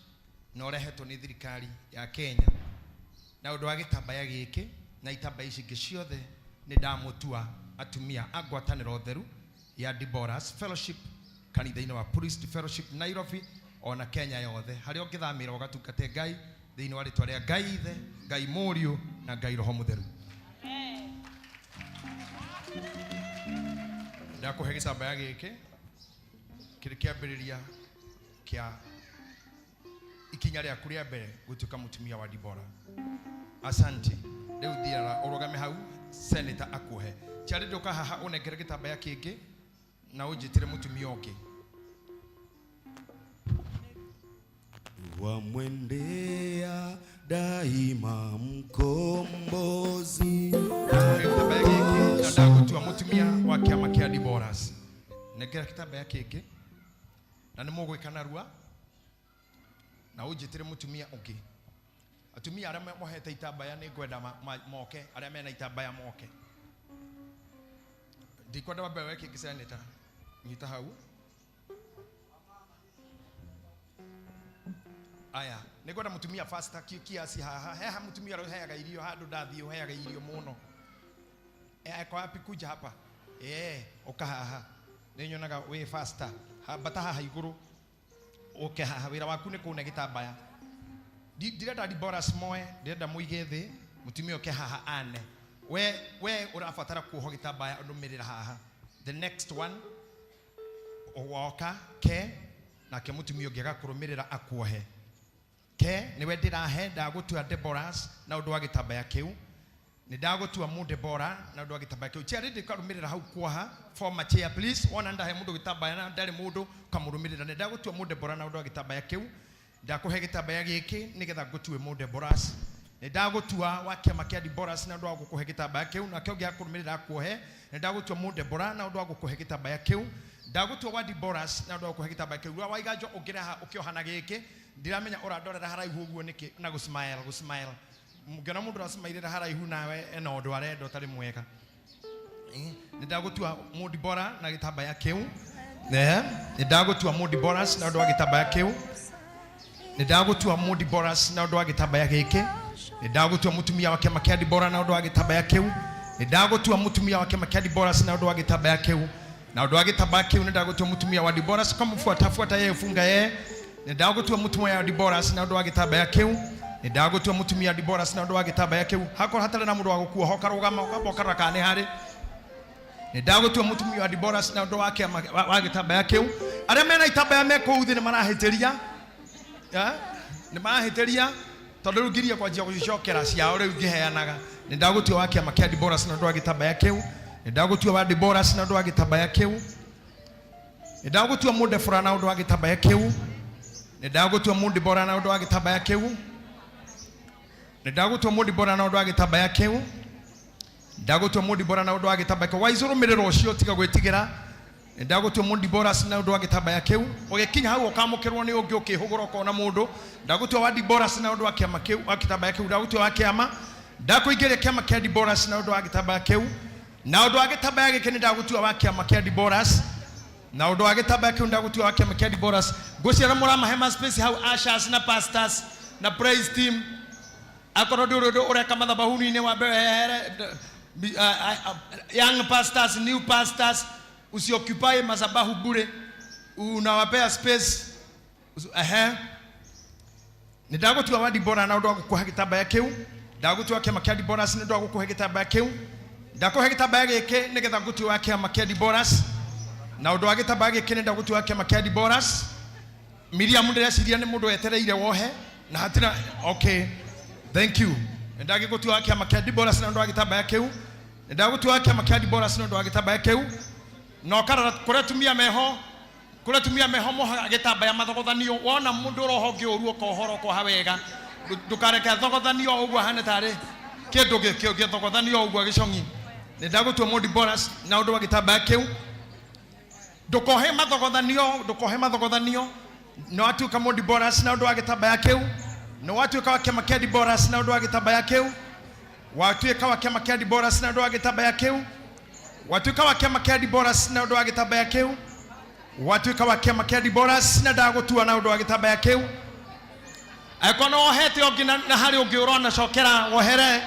na ũrĩa hetwo nĩ thirikari ya Kenya na ũndũ wa gĩtambaya gĩkĩ na itambaya ici ingĩ ciothe nĩ ndamũtua atumia a ngwatanĩro theru ya Deborah's Fellowship kanitha-inĩ wa Priestly Fellowship Nairobi ona Kenya yothe harĩa ũngĩthamĩra ũgatungate Ngai thĩinĩ wa rĩtwa rĩa Ngai Ithe, Ngai Mũriũ na Ngai Roho Mũtheru. Ndakũhe gĩtambaya gĩkĩ kĩrĩ kĩambĩrĩria kĩa ikinya rĩaku rĩa mbere gũtuĩka mũtumia wa Dibora. Asante. Rĩu thiaga ũrũgame hau senator akuohe. Charity ndũka haha ũnengere gĩtambaya kĩngĩ na ũnjĩtĩre mũtumia ũngĩ. Wamwendea daima mkombozi. Gĩtambaya gĩkĩ na ndagũtua mũtumia wa kĩama kĩa Diboras. Nengera gĩtambaya kĩngĩ na nĩ mũgwĩka narua na ũnjĩtĩre mũtumia ũngĩ. Atumia arĩa mohete itambaya nĩ ngwenda moke, arĩa mena itambaya moke. Ndikwenda wambe woe kĩngĩ senator. Nyita hau. Aya, nĩ ngwenda mũtumia faster kiasi haha. Heha mũtumia ũrĩa ũheaga irio handũ ndathiĩ ũheaga irio mũno. Ako wapi kuja hapa? Ũka haha. Nĩ nyonaga wĩ faster. Ambata haha igũrũ. Ũke haha, wĩra waku nĩ kũne gĩtambaya. Ndirenda Deborah moe, ndirenda mũige thĩ, mũtumia ũke haha ane. We ũrabatara kuohwo gĩtambaya ũnũmĩrĩra haha. The next one woka ke nake mũtumia ũngĩ agakũrũmĩrĩra akuohe. Ke nĩwe ndĩrahe ndagũtua Deborahs na ũndũ wa gĩtambaya kĩu. Nĩ ndagũtua mũ Deborah na ũndũ wa gĩtambaya kĩu. Chair lady ũkarũmĩrĩra hau kuoha. Former chair please. Wona ndahe mũndũ gĩtambaya na ndarĩ mũndũ ũkamũrũmĩrĩra. Nĩ ndagũtua mũ Deborah na ũndũ wa gĩtambaya kĩu. Ndakũhe gĩtambaya gĩkĩ nĩgetha ngũtue mũ Deborahs. Nĩ ndagũtua wa kĩama kĩa Deborahs na ũndũ wa gũkũhe gĩtambaya kĩu. Nake ũngĩ akũrũmĩrĩra akuohe. Nĩ ndagũtua mũ Deborah na ũndũ wa gũkũhe gĩtambaya kĩu. Ndagũtua wa Deborahs na ũndũ wa gũkũhe gĩtambaya kĩu. Wa Waiganjo ũngĩreha ũkĩoha na gĩkĩ. Ndiramenya ũrandorera haraihu ũguo nĩkĩ na gũsmile, gũsmile. Ngĩona mũndũ ũrasmailĩra haraihu nawe ena ũndũ arenda ũtarĩ mwega. Nĩ ndagũtua mũ Deborah na gĩtambaya kĩu. Nĩ ndagũtua mũ Deborah na ũndũ wa gĩtambaya kĩu. Nĩ ndagũtua Mũdiboras na ũndũ wa gĩtambaya gĩkĩ. Nĩ ndagũtua mũtumia wa kĩama kĩa Dibora na ũndũ wa gĩtambaya kĩu. Nĩ ndagũtua mũtumia wa kĩama kĩa Diboras na ũndũ wa gĩtambaya kĩu. Na ũndũ wa gĩtambaya kĩu nĩ ndagũtua mũtumia wa Diboras kama fuata yeye funga yeye. Nĩ ndagũtua mũtumia wa Diboras na ũndũ wa gĩtambaya kĩu. Nĩ ndagũtua mũtumia wa Diboras na ũndũ wa gĩtambaya kĩu. Hakorwo hatarĩ na mũndũ wa gũkuoha ũkarũgama ũkamba ũkarora kana nĩ harĩ. Nĩ ndagũtua mũtumia wa Diboras na ũndũ wa kĩama wa gĩtambaya kĩu. Arĩa mena itambaya me kũu thĩ nĩ marahĩtĩria. Nĩ marahĩtĩria tondũ rĩu ngirie kwanjia gũcicokera ciao rĩu ngĩheanaga. Nĩ ndagũtua wa kĩama kĩa Diboras na ũndũ wa gĩtambaya kĩu. Nĩ ndagũtua wa Diboras na ũndũ wa gĩtambaya kĩu. Nĩ ndagũtua mũndebora na ũndũ wa gĩtambaya kĩu. Nĩ ndagũtua mũndibora na ũndũ wa gĩtambaya kĩu. Nĩ ndagũtua mũndibora na ũndũ wa gĩtambaya kĩu. Ndagũtua mũndibora na ũndũ wa gĩtambaya kĩu. Waicũrũmĩrĩra ũcio tiga gwĩtigĩra. Nĩ ndagũtua mũdiboras na ũndũ wa gĩtambaya kĩu. Ũgĩkinya hau ũkamũkĩrwo nĩ ũngĩ ũkĩhũgũra ũkona mũndũ. Ndagũtua wa Diboras na ũndũ wa kĩama kĩu wa gĩtambaya kĩu. Ndagũtua wa kĩama. Ndakũingĩria kĩama kĩa Diboras na ũndũ wa gĩtambaya kĩu. Na ũndũ wa gĩtambaya gĩkĩ nĩ ndagũtua wa kĩama kĩa Diboras. Na ũndũ wa gĩtambaya kĩu ndagũtua wa kĩama kĩa Diboras. Ngwĩciria mũramahe ma space hau ushers na pastors na praise team. Akorwo ndũrĩ ũndũ ũreka mathabahuni-inĩ wambe wehere young pastors, new pastors, usioccupy mazabahu bure, unawapea space. Ehe. Nĩ ndagũtua wa Dibora na ũndũ wa gũkuoha gĩtambaya kĩu. Ndagũtua kĩama kĩa Diboras nĩ ũndũ wa gũkũhe gĩtambaya kĩu. Ndakũhe gĩtambaya gĩkĩ nĩgetha ngũtue wa kĩama kĩa Diboras. Na ũndũ wa gĩtambaya gĩkĩ nĩ ndagũtua wa kĩama kĩa Diboras. Miriam ndĩreciria nĩ mũndũ wetereire wohe na hatirĩ. Okay, thank you. Nĩ ndagĩgũtua wa kĩama kĩa Diboras na ũndũ wa gĩtambaya kĩu. Nĩ ndagũtua wa kĩama kĩa Diboras na ũndũ wa gĩtambaya kĩu. Na ũkarora kũrĩa atumia meho, kũrĩa atumia meho mohaga gĩtambaya mathogothanio. Wona mũndũ ũroha ũngĩ ũru ũkohora ũkoha wega. Ndũkareke athogothanio ũguo ahane tarĩ kĩndũ gĩthogothanio ũguo gĩcong'i. Nĩ ndagũtua Mũdiboras na ũndũ wa gĩtambaya kĩu. Ndũkohe mathogothanio, ndũkohe mathogothanio. Nĩ watuĩka Mũdiboras na ũndũ wa gĩtambaya kĩu. Nĩ watuĩka wa kĩama kĩa Diboras na ũndũ wa gĩtambaya kĩu. Watuĩka wa kĩama kĩa Diboras na ũndũ wa gĩtambaya kĩu. Watuĩka wa kĩama kĩa Diboras na ũndũ wa gĩtambaya kĩu. Watuĩka wa kĩama kĩa Diboras na ndagũtua na ũndũ wa gĩtambaya kĩu. Angĩkorwo nĩ wohete ũngĩ na harĩ ũngĩ ũrona cokera wohere.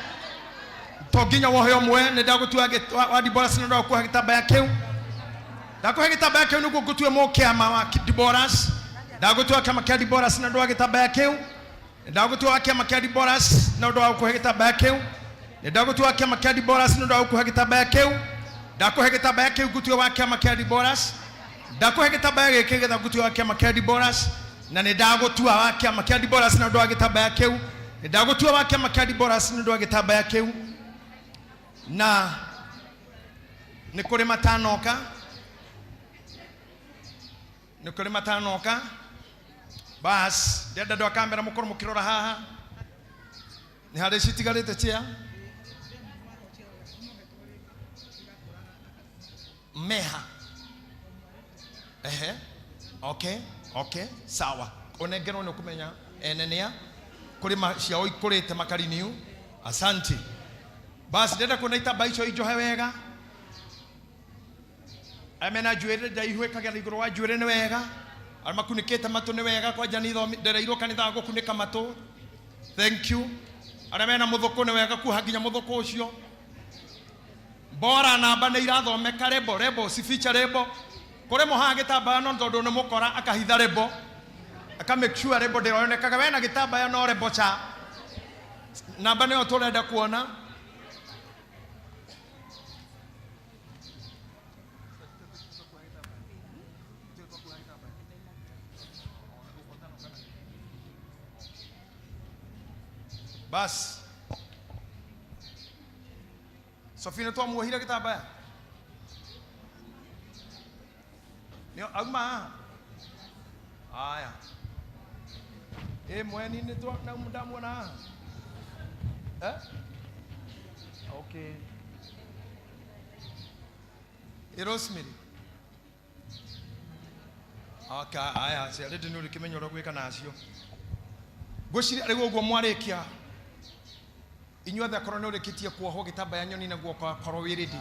To nginya wohe ũmwe. Nĩ ndagũtua wa Diboras na ũndũ wa gũkuoha gĩtambaya kĩu. Ndakũhe gĩtambaya kĩu nĩguo ngũtue mũkĩama wa Diboras. Ndagũtua kĩama kĩa Diboras na ũndũ wa gĩtambaya kĩu. Ndagũtua wa kĩama kĩa Diboras na ũndũ wa gũkũhe gĩtambaya kĩu. Ndagũtua wa kĩama kĩa Diboras na ũndũ wa gũkũhe gĩtambaya kĩu. Ndakũhe gĩtambaya kĩu ngũtue wa kĩama kĩa Diboras. Ndakũhe gĩtambaya gĩkĩ getha ngũtue wa kĩama kĩa Diboras. Na nĩ ndagũtua wa kĩama kĩa Diboras na ũndũ wa gĩtambaya kĩu. Nĩ ndagũtua wa kĩama kĩa Diboras na ũndũ wa gĩtambaya kĩu. Na nĩ kũrĩ matanoka. Nĩ kũrĩ matanoka. Bas, ndĩrenda andũ a kamera mũkorwo mũkĩrora haha. Nĩ harĩ citigarĩte chair. Meha. Ehe. Okay, okay, sawa. Ũnengerwo nĩ ũkũmenya ene nĩa. Kũrĩ ciao ikũrĩte makariniu. Asante. Bas, ndĩrenda kuona itambaya icio injohe wega. Arĩa mena njuĩrĩ ndaihu ĩkagera igũrũ wa njuĩrĩ nĩ wega. Arĩa makunĩkĩte matũ nĩ wega, kwanja nĩ ithomi ndereirwo kanitha wa gũkunĩka matũ. Thank you. Arĩa mena mũthũkũ nĩ wega kuoha nginya mũthũkũ ũcio. Bora namba nĩ irathomeka rebo, rebo, sificha rebo. Kũrĩ mohaga gĩtambaya no tondũ nĩ mũkora akahitha rebo. Aka make sure rebo ndĩronekaga. Wena gĩtambaya no rebo cha. Namba nĩyo tũrenda kuona. Bas. Sofia twamuohire gĩtambaya. Nĩ auma haha. Aya. Ĩ mweni nĩ twa na ndamuona haha. Eh? Okay. Ĩ Rosemary. Okay, aya, ciarĩ ndĩ nĩ ũrĩkĩmenya ũrĩa ũgwĩka nacio. Ngwĩciria rĩu ũguo mwarĩkia inyuothe akorwo nĩ ũrĩkĩtie kuohwo gĩtambaya nyoni na guoko akorwo wĩ ready.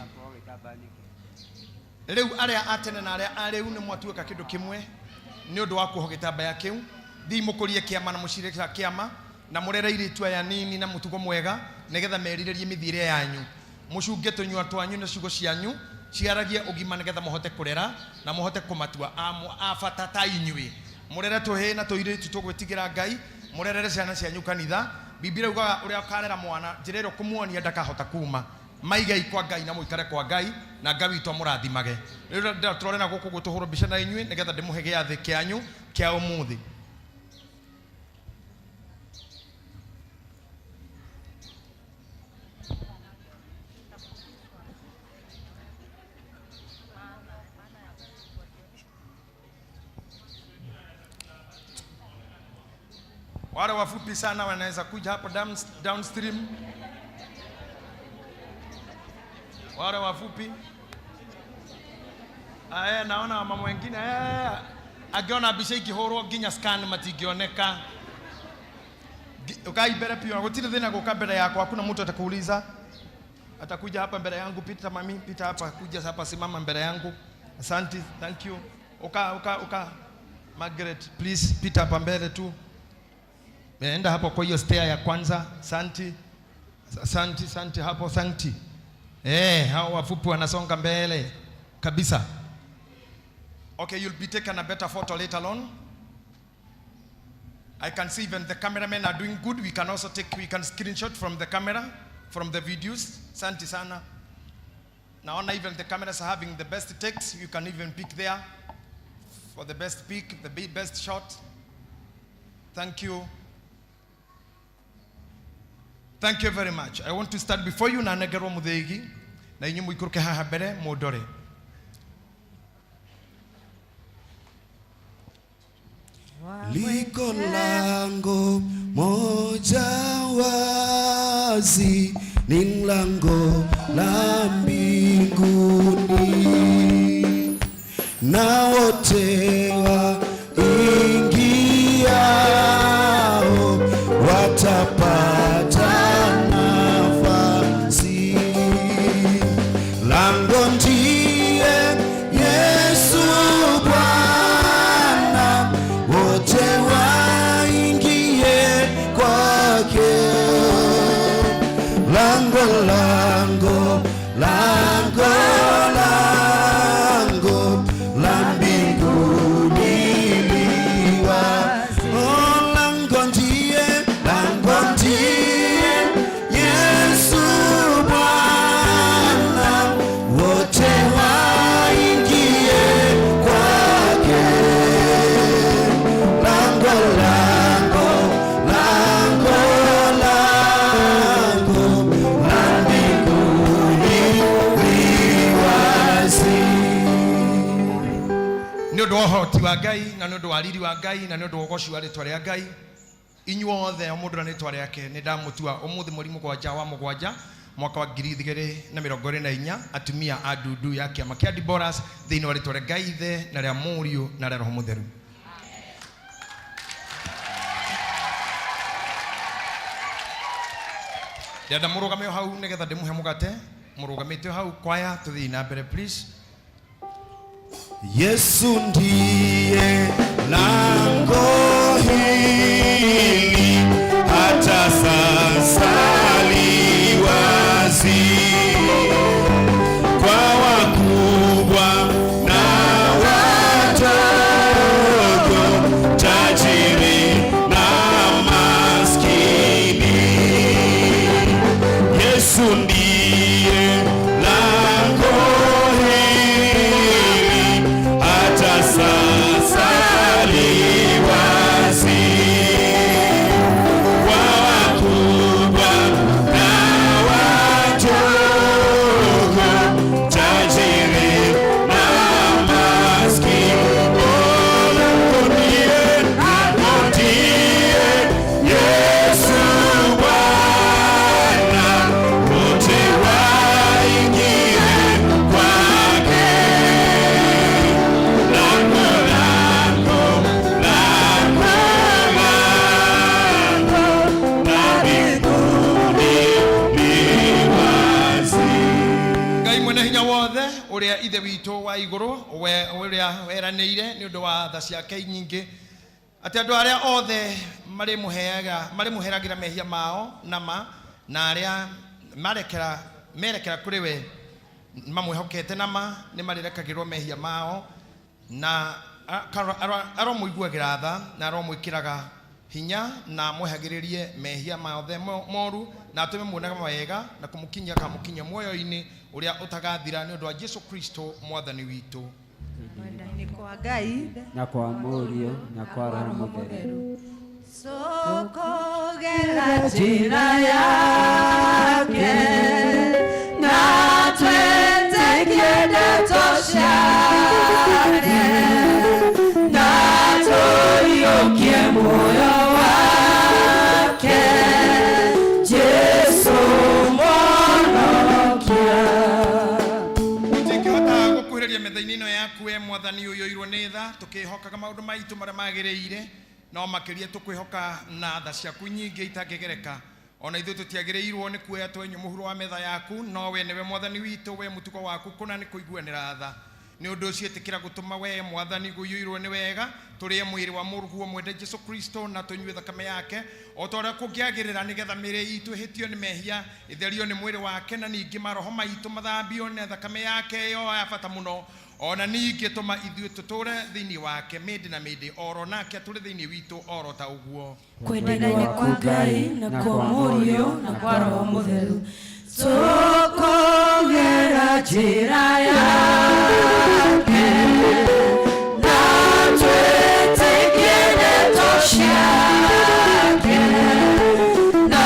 Rĩu arĩa a tene na arĩa a rĩu nĩ mwatuĩka kĩndũ kĩmwe nĩ ũndũ wa kuohwo gĩtambaya kĩu. Thiĩi mũkũrie kĩama na mũcire kĩama na mũrere airĩtu aya nini na mũtugo mwega nĩgetha merirĩrie mĩthiĩre yanyu. Mũcunge tũnyua twanyu na ciugo cianyu ciaragie ũgima nĩgetha mũhote kũrera na mũhote kũmatua a bata ta inyuĩ. Mũrere tũhĩĩ na tũirĩtu tũgwĩtigĩra Ngai, mũrerere ciana cianyu kanitha. Bibilia yugaga ũrĩa ũkarera mwana njĩra ĩrĩa ũkũmuonia ndakahota kuma. Maigei kwa Ngai na mũikare kwa Ngai na Ngai witũ amũrathimage. Rĩu ndĩratũrore na gũkũ ũguo tũhũrwo mbica na inyuĩ nĩgetha ndĩmũhe gĩathĩ kĩanyu kĩa ũmũthĩ. Wale wafupi sana wanaweza kuja hapo downstream. Wale wafupi. Aya, naona mama wengine akiona mbica ikihũrwo nginya scan matingĩoneka. Ukai mbere pia, gũtirĩ thĩna gũka mbere yakwa, hakuna mtu atakuuliza. Atakuja hapa mbele yangu, pita mami, pita hapa, kuja hapa, simama mbele yangu. Asante, thank you. Uka, uka, uka. Margaret, please, pita hapa mbele tu. Enda hapo kwa hiyo stair ya kwanza. Asante. Asante, asante hapo, asante. Hao wafupi wanasonga mbele kabisa. Okay, you'll be taken a better photo later on. I can see even the cameramen are doing good. We can also take, we can screenshot from the camera, from the videos. Asante sana. Naona even the cameras are having the best takes. You can even pick there for the best pick, the best shot. Thank you. Thank you very much. I want to start before you na negerwo muthigi na inyu muikuruke haha mbere mundore. Liko lango moja wazi, ni lango la mbinguni, na wote waingiao watapata nafasi. Lango ndiye Yesu Bwana, wote waingie kwake. Lango, lango, lango, lango la mbinguni li wazi. Oh, lango ndiye, lango ndiye Yesu Bwana, wote waingie kwake. Lango, lango, lango, lango la mbinguni li wazi. Nĩ ũndũ wa ũhoti wa Ngai na nĩ ũndũ wa riri wa Ngai na nĩ ũndũ wa ũgoci wa rĩtwa rĩa Ngai, inyuothe o mũndũ na rĩtwa rĩake nĩ ndamũtua ũmũthĩ mweri mũgwanja wa mũgwanja mwaka wa ngiri igĩrĩ na mĩrongo ĩrĩ na inya atumia a ndundu ya kĩama kĩa Diboras thĩinĩ wa rĩtwa rĩa Ngai Ithe na rĩa Mũriũ na rĩa Roho Mũtheru. Ndĩrenda mũrũgame o hau nĩgetha ndĩmũhe mũgate. Mũrũgamĩte o hau, kwaya tũthiĩ na mbere please. Yesu ndiye lango hili, hata sasa li wazi kwa wakubwa na wadogo, tajiri na maskini. Yesu ndiye lango hili, hata sasa li wazi kwa wakubwa na wadogo, tajiri na maskini. Oh, lango ndiye, lango ndiye Yesu Bwana, wote waingie kwake. Lango, lango, lango, lango la mbinguni li wazi. Ngai mwene hinya wothe ũrĩa ithe witũ wa igũrũ ũrĩa weranĩire nĩ ũndũ wa tha ciake nyingĩ Atĩ andũ arĩa othe marĩmũheaga marĩmũheragĩra mehia mao na ma na arĩa marekera merekera kũrĩ we mamwĩhokete na ma nĩ marĩrekagĩrwo mehia mao na aromũiguagĩra tha na aromwĩkĩraga hinya na amwehagĩrĩrie mehia mothe moru na atũme muonage mawega na kũmũkinyia akamũkinyia muoyo-inĩ ũrĩa ũtagathira nĩ ũndũ wa Jesu Kristo mwathani witũ. Kwenda-inĩ kwa Ngai na kwa Mũriũ na kwa Roho Mũtheru. Tũkũgera njĩra yake na twĩtĩkie ndeto ciake na tũiyũkie muoyo wake Jesu Mwonokia. Tũtingĩhota gũkuhĩrĩria metha-inĩ ĩno yaku we mwathani ũiyũirwo nĩ tha tũkĩhokaga maũndũ maitũ marĩa magĩrĩire no makĩria tũkwĩhoka na tha ciaku nyingĩ itangĩgereka ona ithuĩ tũtiagĩrĩirwo nĩ kuoya twenyũ mũhuro wa metha yaku no we nĩwe mwathani witũ we mũtugo waku kũna nĩ kũiguanĩra tha nĩ ũndũ ũcio ĩtĩkĩra gũtũma we mwathani gũiyũirwo nĩ wega tũrĩe mwĩrĩ wa mũrũguo mwende Jesu Kristo na tũnyue thakame yake o ta ũrĩa kũngĩagĩrĩra nĩgetha mĩĩrĩ itũ ĩhĩtio nĩ mehia ĩtherio nĩ mwĩrĩ wake na ningĩ maroho maitũ mathambio na thakame yake ĩyo ya bata mũno ona ningĩ tũma ithuĩ tũtũre thĩinĩ wake mĩndĩ na mĩndĩ oro nake atũre thĩinĩ witũ oro ta ũguo. Kwenda-inĩ kwa Ngai na kwa Mũriũ na kwa Roho Mũtheru tũkũgera njĩra yake na twĩtĩkie ndeto ciake na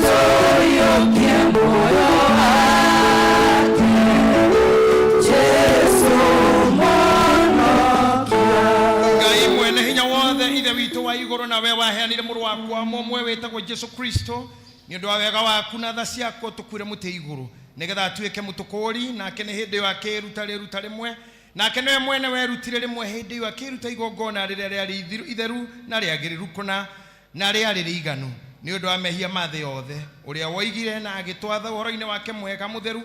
tũiyũkie muoyo wake Jesu Mwonokia. Ngai mwene hinya wothe ithe witũ wa igũrũ na we waheanire mũrũ waku wa mũmwe wĩtagwo Jesu Kristo nĩ ũndũ wa wega waku na tha ciaku tũkuire mũtĩ igũrũ nĩgetha atuĩke mũtũkũũri nake nĩ hĩndĩ ĩyo akĩĩruta rĩruta rĩmwe nake nĩwe mwene werutire rĩmwe hĩndĩ ĩyo akĩruta igongona rĩrĩa rĩarĩ itheru na rĩagĩrĩru kũna na rĩarĩ rĩiganu nĩ ũndũ wa mehia ma thĩ yothe ũrĩa woigire na agĩtwatha ũhoro-inĩ wake mwega mũtheru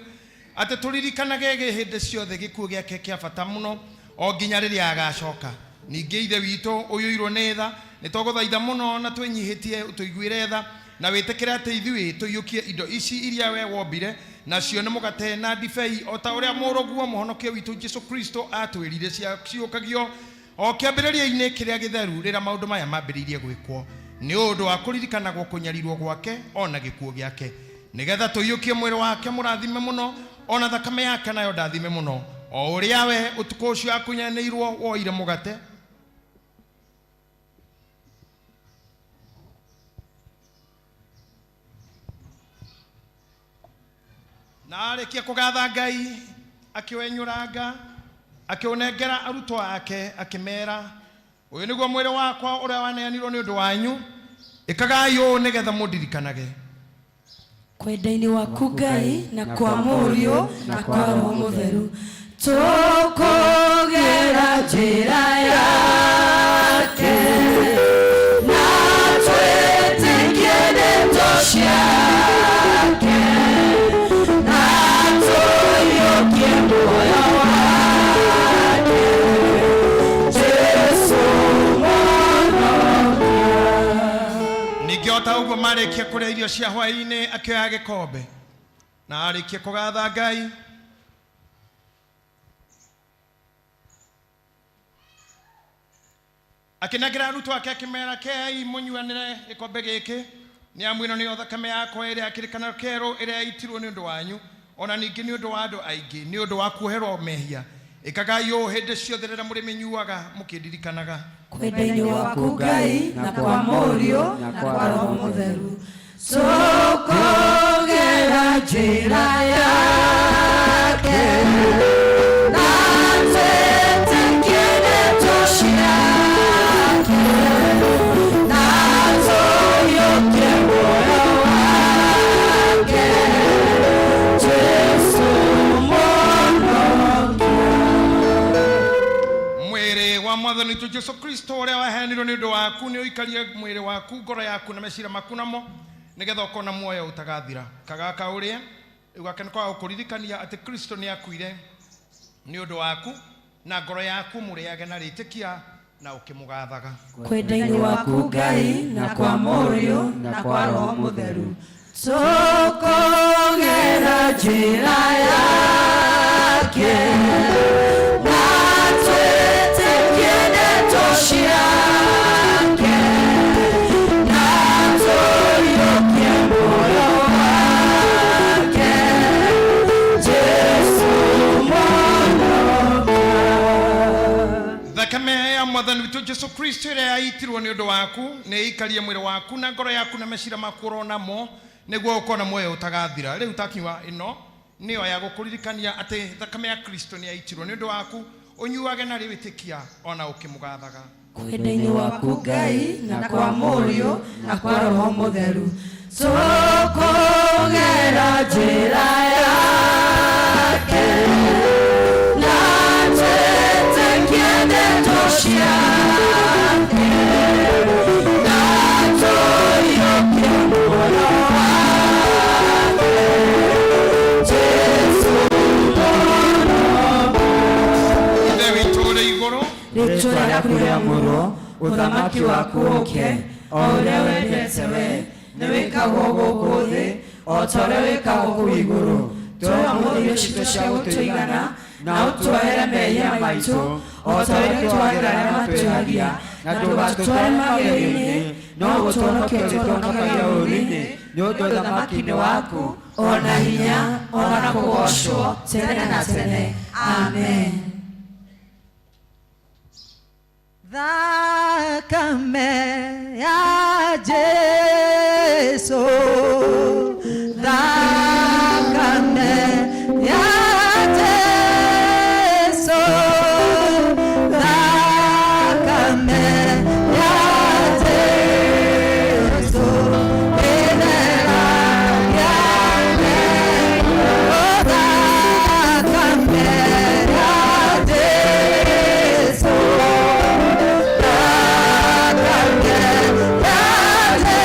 atĩ tũririkanage hĩndĩ ciothe gĩkuũ gĩake kĩa bata mũno o nginya rĩrĩa agacoka. Ningĩ ithe witũ ũiyũirwo nĩ tha nĩ twagũthaitha mũno na twĩnyihĩtie ũtũiguĩre tha na wĩtĩkĩre atĩ ithuĩ tũiyũkie indo ici iria we wombire nacio nĩ mũgate na ndibei o ta ũrĩa mũrũguo mũhonokia witũ Jesu Kristo atwĩrire ciũkagio o kĩambĩrĩria-inĩ kĩrĩa gĩtheru rĩrĩa maũndũ maya mambĩrĩirie gwĩkwo nĩ ũndũ wa kũririkanagwo kũnyarirwo gwake ona gĩkuũ gĩake nĩgetha tũiyũkie mwĩrĩ wake mũrathime mũno ona thakame yake nayo ndathime mũno o ũrĩa we ũtukũ ũcio akunyanĩirwo woire mũgate na arĩkia kũgatha Ngai akĩwenyũranga akĩũnengera arutwo ake akĩmera ũyũ nĩguo mwĩrĩ wakwa ũrĩa waneanirwo nĩ ũndũ wanyu ĩkagai ũũ nĩgetha mũndirikanage. Kwenda-inĩ waku Ngai na kwa Mũriũ na kwa Roho Mũtheru tũkũgera njĩra yake na twĩtĩkie ndeto ciake na tũiyũkie muoyo wake Jesu Mwonokia. Ningĩ o ta ũguo marĩkia kũrĩa irio cia hwaĩ-inĩ akĩoya gĩkombe na arĩkia kũgatha Ngai akĩnengera arutwo ake akĩmera kei mũnyuanĩre gĩkombe gĩkĩ nĩ amu ĩno nĩyo thakame yakwa ĩrĩa ya kĩrĩkanĩro kĩerũ ĩrĩa yaitirwo nĩ ũndũ wanyu ona ningĩ nĩ ũndũ wa andũ aingĩ nĩ ũndũ wa kuoherwo mehia ĩkagai ũũ hĩndĩ ciothe rĩrĩa mũrĩmĩnyuaga mũkĩndirikanaga. Kwenda-inĩ waku Ngai na kwa Mũriũ na kwa Roho Mũtheru tũkũgera njĩra yake na twĩtĩkie ndeto ciake na tũiyũkie muoyo wake Jesu Mwonokia. Mwĩrĩ wa mwathani witũ Jesu Kristo ũrĩa waheanirwo nĩ ũndũ waku nĩ ũikarie mwĩrĩ waku ngoro yaku na meciria maku namo nĩgetha ũkona muoyo ũtagathira. Kagaka ũrĩe rĩu gaka nĩ kwaga gũkũririkania atĩ Kristo nĩ akuire nĩ ũndũ waku na ngoro yaku mũrĩage na rĩtĩkia na ũkĩmũgathaga. Kwenda-inĩ waku Ngai na kwa Mũriũ na kwa Roho Mũtheru tũkũgera njĩra yake na twĩtĩkie ndeto ciake na tũiyũkie muoyo wake Jesũ Mũhonokia. Thakame ya mwathani witũ Jesu Kristo ĩrĩa yaitirwo nĩ ũndũ waku nĩ ĩikarie mwĩrĩ waku na ngoro yaku na meciria maku ũronamo nĩguo ũkona muoyo ũtagathira. Rĩu takinyua ĩno nĩyo ya gũkũririkania atĩ thakame ya Kristo nĩ yaitirwo nĩ ũndũ waku, ũnyuage na rĩwĩtĩkia ona ũkĩmũgathaga. Kwenda-inĩ waku Ngai na kwa Mũriũ na kwa Roho Mũtheru tũkũgera njĩra yake na twĩtĩkie ndeto ciake na tũiyũkie muoyo wake Jesũ Mũhonokia. Ithe witũ ũrĩ igũrũ, Rĩĩtwa rĩaku rĩamũrwo, ũthamaki waku ũũke, o ũrĩa wendete we nĩ wĩkagwo gũkũ thĩ o ta ũrĩa wĩkagwo kũu igũrũ. Tũhe ũmũthĩ irio citũ cia gũtũigana, na ũtuohere mehia maitũ o ta ũrĩa tuohagĩra arĩa matwĩhagia, na ndũgatũtware magerio-inĩ, no ũtũhonokie ũtũhonokagia ũũru-inĩ, nĩ ũndũ ũthamaki nĩ waku, o na hinya, o na kũgoocwo tene na tene. Amen. Thakame ya Jesu, thakame ya Jesu, thakame ya Jesu, ĩtheragia mehia. Oh, thakame ya Jesu, thakame ya Jesu.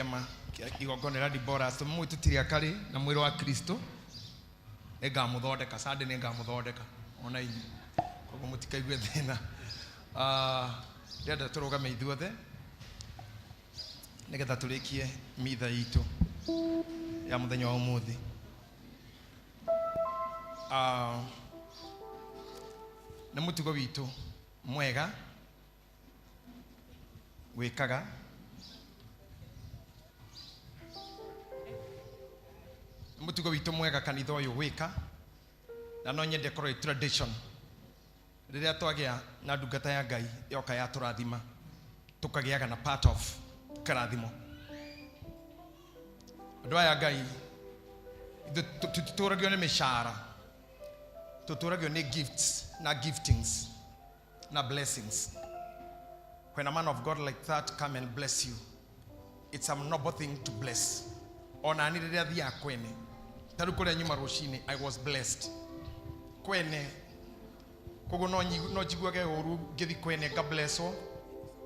Kĩama kĩa igongona rĩa Deborah tũmũĩ tũtirĩ akarĩ na mwĩrĩ wa Kristo nĩngamũthondeka Sunday nĩngamũthondeka ona inyuĩ koguo mũtikaigue thĩna. Ndĩrenda tũrũgame ithuothe nĩgetha tũrĩkie mitha itũ ya mũthenya wa ũmũthĩ. Nĩ mũtugo witũ mwega gwĩkaga nĩ mũtugo witũ mwega kanitha ũyũ gwĩka na no nyende ĩkorwo ĩ tradition rĩrĩa twagĩa na ndungata ya Ngai yoka yatũrathima tũkagĩaga na part of kĩrathimo. Andũ aya Ngai ithuĩ tũtũragio nĩ mĩcara, tũtũragio nĩ gifts na giftings na blessings. When a man of God like that come and bless you, it's a noble thing to bless. Ona ni rĩrĩa thiaga kwene ta rĩu kũrĩa nyuma rũcinĩ I was blessed kwene, koguo no njiguage ũru ngĩthi kwene ngablesswo,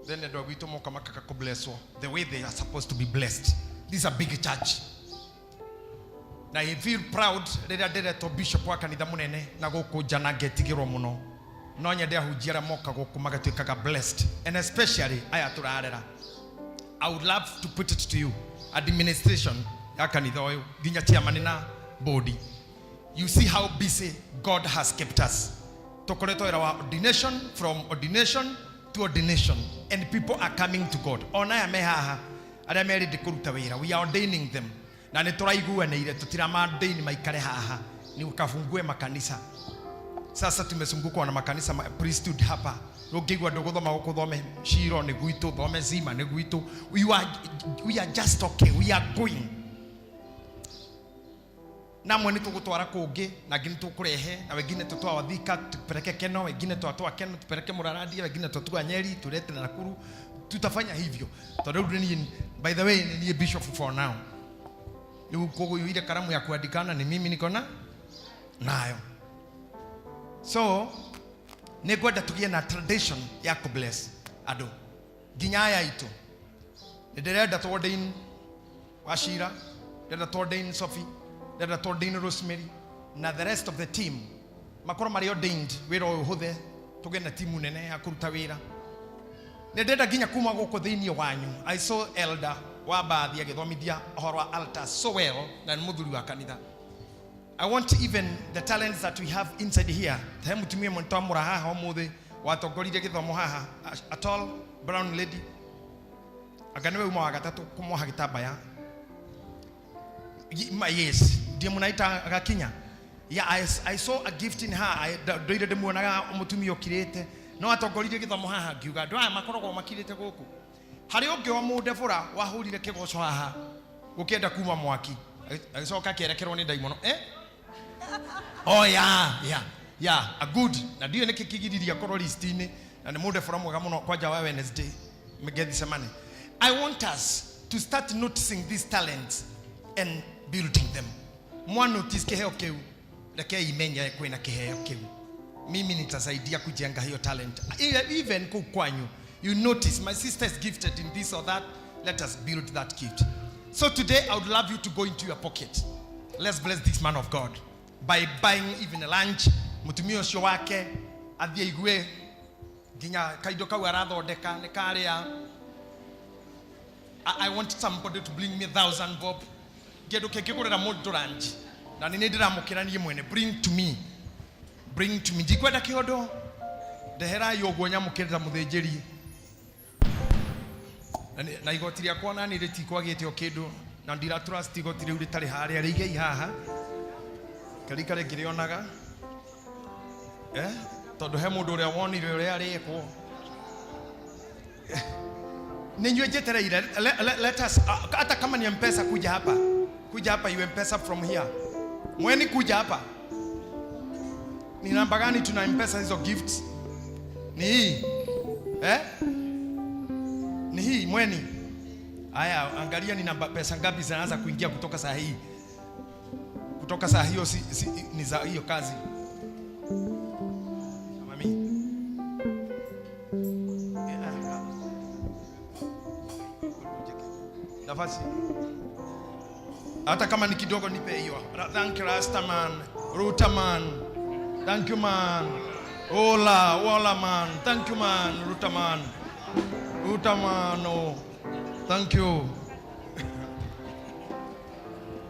then andũ a gwitũ moka makaga kũblesswo the way they are supposed to be blessed. This is a big church na I feel proud rĩrĩa ndĩretwo bishop wa kanitha mũnene na gũkũ nja na ngetigĩrwo mũno. No nyende ahunjia arĩa moka gũkũ magatuĩkaga blessed, and especially aya tũrarera. I would love to put it to you, administration ya kanitha ũyũ nginya chairman na board, you see how busy God has kept us. Tũkoretwo wĩra wa ordination, from ordination to ordination, and people are coming to God. Ona aya me haha arĩa merĩndĩ kũruta wĩra, we are ordaining them na nĩ tũraiguanĩire tũtiramaordain maikare haha ni ukafungue makanisa. Sasa tumezungukwa na makanisa priesthood hapa. Ũngĩigua ndũgũthoma gũkũ thome Shiro nĩ gwitũ, thome Zima nĩ gwitũ. We are just okay, we are going. Na amwe nĩ tũgũtwara kũngĩ na angĩ nĩ tũkũrehe, na wengine tũtwara Thika tupeleke Keno, wengine twatwara Keno tupeleke Murarandia, wengine twatwara Nyeri tulete na Nakuru. Tutafanya hivyo tondũ rĩu niĩ, by the way, nĩ niĩ bishop for now. Rĩu koguo ile karamu ya kuandikana ni mimi niko na nayo. So nĩ ngwenda tũgĩe na tradition ya kũ bless andũ nginya aya aitũ. Nĩ ndĩrenda tũ ordain Wachira, ndĩrenda tũ ordain Sophie, ndĩrenda tũ ordain Rosemary na the rest of the team makorwo marĩ ordained wĩra ũyũ ũhũthe, tũgĩe na timu nene ya kũruta wĩra. Nĩ ndĩrenda nginya kuma gũkũ thĩinĩ wanyu. I saw elder wa Mbathi agĩthomithia ũhoro wa altar so well, na nĩ mũthuri wa kanitha. I want even the talents that we have inside here. He mũtumia ũmwe twamũra haha ũmũthĩ watongoririe gĩthomo haha, a tall brown lady. Anga nĩwe uma wa gatatũ kũmoha gĩtambaya. Yes, ndiye mũnaita agakinya. Yeah, I saw a gift in her. Ndoire ndĩmuonaga mũtumia ũkirĩte. No atongoririe gĩthomo haha ngiuga andũ aya makoragwo makirĩte gũkũ. Harĩ ũngĩ wa mũndebora wahũrire kĩgoco haha gũkĩenda kuma mwaki. Agĩcoka akĩerekerwo nĩ ndaimono. Oh, yeah, yeah, yeah, a good. Na ndiũĩ nĩkĩ kĩgiririe akorwo list-inĩ, na nĩ mũndebora mwega mũno kwanja wa Wednesday Gethsemane. I want us to start noticing these talents and building them. Mwa notice kĩheo kĩu, rekei imenye kwĩna kĩheo kĩu. Mimi nitasaidia kujenga hiyo talent. Even kũu kwanyu, you notice my sister is gifted in this or that, let us build that gift. So today I would love you to go into your pocket. Let's bless this man of God by buying even a lunch. Mũtumia ũcio wake athiĩ aigue nginya kaindo kau arathondeka nĩ karĩa. I want somebody to bring me 1,000 bob. Kĩndũ kĩngĩgũrĩra mũndũ lunch. Na nĩ ndĩramũkĩra niĩ mwene. Bring to me. Bring to me. Ndikwenda kĩondo. Ndeherai ũguo nyamũkĩre ta mũthĩnjĩri. Na igoti rĩakwa nani rĩtikwagĩte o kĩndũ, na ndira trust igoti rĩu rĩtarĩ harĩa, rĩigei haha. Karikare ngĩrĩonaga. Tondũ he mũndũ ũrĩa wonire ũrĩa arĩkwo. Nĩ inyuĩ njetereire. Let us, hata kama ni M-Pesa, kuja hapa. Kuja hapa, you M-Pesa from here. Mweni kuja hapa. Ni namba gani tuna M-Pesa hizo gifts? Ni hii. Ni hii mweni. Aya, angalia ni namba pesa ngapi zinaanza kuingia kutoka saa hii. Kutoka saa hiyo si, ni za hiyo kazi. Mami. Nafasi. Hata kama ni kidogo nipe hiyo. Thank you Rasta man, Ruta man. Thank you man. Ola, Ola man. Thank you man, Ruta man. Ruta man. Oh. Thank you.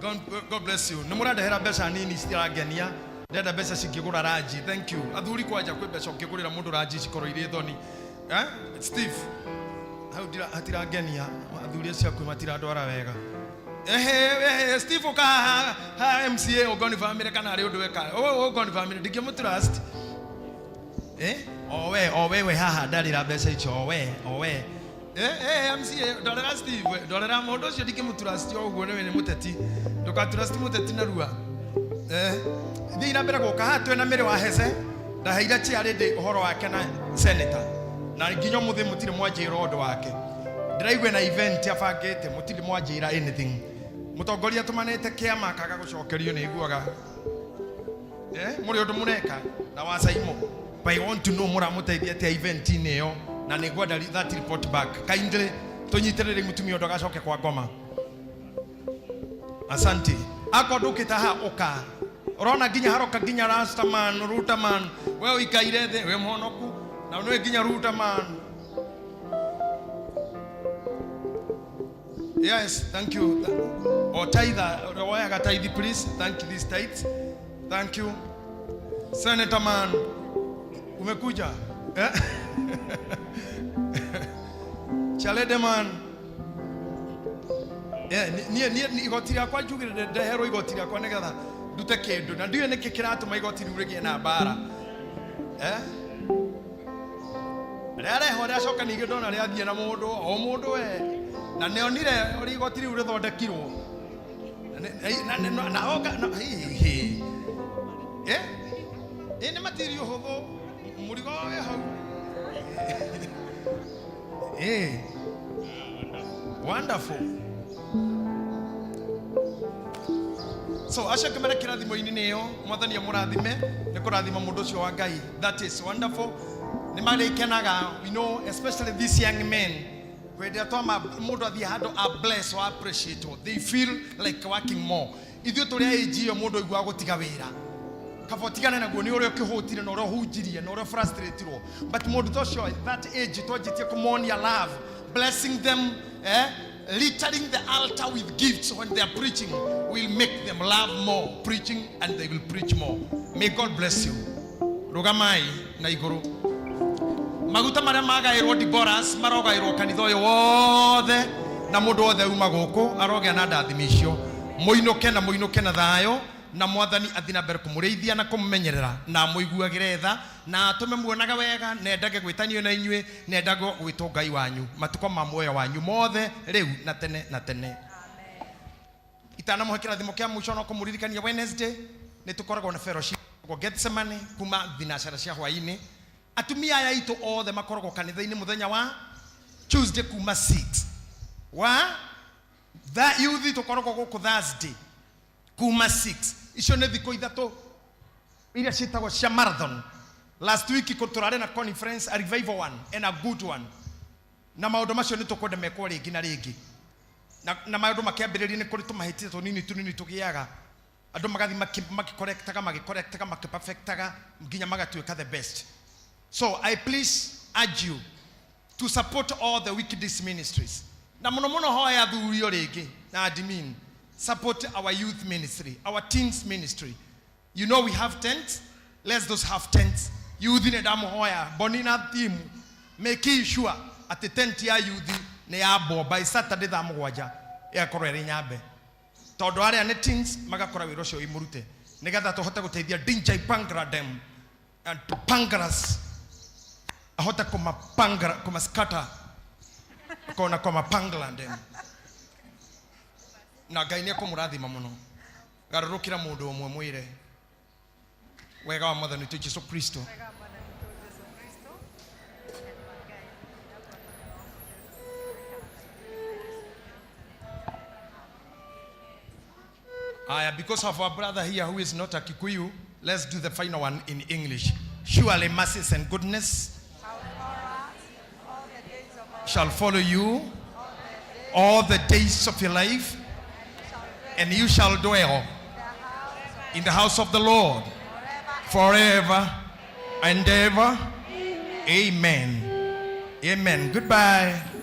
God, God bless you. Nĩ mũrandehera mbeca nini citirangenia. Ndĩrenda mbeca cingĩgũra ranji. Thank you. Athuri kwanja kwĩ mbeca ũngĩgũrĩra mũndũ ranji cikorwo irĩ thoni. Eh? Steve. Hau hatirangenia. Athuri acio aku matirandwara wega. Ehe, ehe, Steve ũka haha ha MCA Ũgoni family kana harĩ ũndũ weka. Ũgoni family ndingĩmũtrust. Eh? Owe, owe we haha ndarĩra mbeca icio owe, owe. Eh, eh, MCA ndorera Steve, we, ndorera mũndũ ũcio ndingĩmũtrust o ũguo nĩwe nĩ mũteti. Ndũkatrust mũteti narua. Eh, thiĩ na mbere gũka haha twĩna mĩrĩ wa Hece. Ndaheire chair ũhoro wake na senator. Na nginya ũmũthĩ mũtirĩ mwanjĩra ũndũ wake. Ndĩraigua na event abangĩte mũtirĩ mwanjĩra anything. Mũtongoria atũmanĩte kĩama akaga gũcokerio nĩ iguaga. Eh, mũrĩ ũndũ mũreka na wa Saimo. But I want to know mũramũteithia atĩa event-inĩ ĩyo na nĩ ngwenda that report back. Kindly tũnyitĩrĩre mũtumia ũndũ agacoke kwa ngoma. Asante. Akorwo ndũkĩte haha ũka. Ũrona nginya haroka nginya Rastaman, Rutaman. We ũikaire thĩ wĩ mũhonoku na nĩ nginya Rutaman. Yes, thank you. O tither, woyaga tithe please. Thank you this tithe. Thank you. Senator man, umekuja? Eh? Chalede man. Yeah, niĩ niĩ igoti rĩakwa njugire ndeherwo igoti rĩakwa nĩgetha ndute kĩndũ na ndiũĩ nĩkĩ kĩratũma igoti rĩu rĩgĩe na mbara. Eh? Rĩarehwo rĩacoka ningĩ ndona rĩathiĩ na mũndũ o mũndũ we na nĩonire ũrĩa igoti rĩu rĩthondekirwo na na na oka na hi hi eh ĩ nĩ matirio hũthũ mũrigo wĩ hau eh wonderful. So acio angĩ marĩ kĩrathimo-inĩ nĩyo mwathani amũrathime nĩ kũrathima mũndũ ũcio wa Ngai. That is wonderful. Nĩ marĩkenaga, you know, especially these young men. Hĩndĩ ĩrĩa twama mũndũ athiĩ handũ a bless or appreciate, they feel like working more. Ithuĩ tũrĩ age ĩyo mũndũ aiguaga gũtiga wĩra. Kaba ũtigane naguo nĩ ũrĩa ũkĩhũtire na ũrĩa ũhunjirie na ũrĩa frustratirwo. But mũndũ ta ũcio that age twanjĩtie kũmonia love, blessing them, eh? Littering the altar with gifts when they are preaching will make them love more preaching and they will preach more. May God bless you. Rugamai na igũrũ. Maguta marĩa magaĩrwo Deborahs marogaĩrwo kanitha ũyũ wothe na mũndũ wothe uma gũkũ arogĩa na ndathimi icio. Mũinũke na mũinũke na thayũ na mwathani athiĩ na mbere kũmũrĩithia na kũmũmenyerera na amũiguagĩre tha na atũme muonaga wega na endage gwĩtanio na inyuĩ na endage gwĩtwo Ngai wanyu matukũ ma muoyo wanyu mothe rĩu na tene na tene. Itanamũhe kĩrathimo kĩa mũico no kũmũririkania Wednesday nĩ tũkoragwo na fellowship kwa Gethsemane kuma thinacara cia hwaĩ-inĩ. Atumia aya aitũ othe makoragwo kanitha-inĩ mũthenya wa Tuesday kuma 6 wa tha youth tũkoragwo gũkũ Thursday kuma 6. Icio nĩ thikũ ithatũ iria ciĩtagwo cia marathon. Last week tũrarĩ na conference, a revival one and a good one. Na maũndũ macio nĩ tũkwenda mekwo rĩngĩ na rĩngĩ. Na maũndũ makĩambĩrĩria nĩ kũrĩ tũmahĩtia tũnini tũnini tũgĩaga. Andũ magathiĩ makĩkorektaga, magĩkorektaga, makĩperfectaga nginya magatuĩka the best. So I please urge you to support all the wickedest ministries. Na mũno mũno hoya athuri o rĩngĩ na admin. Support our youth ministry, our teens ministry. You know we have tents. Let's those have tents. Youth nĩ ndamũhoya, Boni na team, make sure atĩ tent ya youth nĩ yambwo by Saturday thaa mũgwanja ĩgakorwo ĩrĩ nyambe. Tondũ arĩa nĩ teens magakora wĩra ũcio wĩmũrute nĩgetha tũhote gũteithia DJ Pangradem and to Pangras ahote kumapangra kumaskata kona kumapanglandem na Ngai nĩ ekũmũrathima mũno. Garũrũkĩra mũndũ ũmwe mwĩre wega wa Mwathani witũ Jesu Kristo. Aya, because of our brother here who is not a Kikuyu, let's do the final one in English. Surely mercies and goodness shall follow you All the days of your life, and you shall dwell in the house of the Lord forever and ever. Amen. Amen. Goodbye.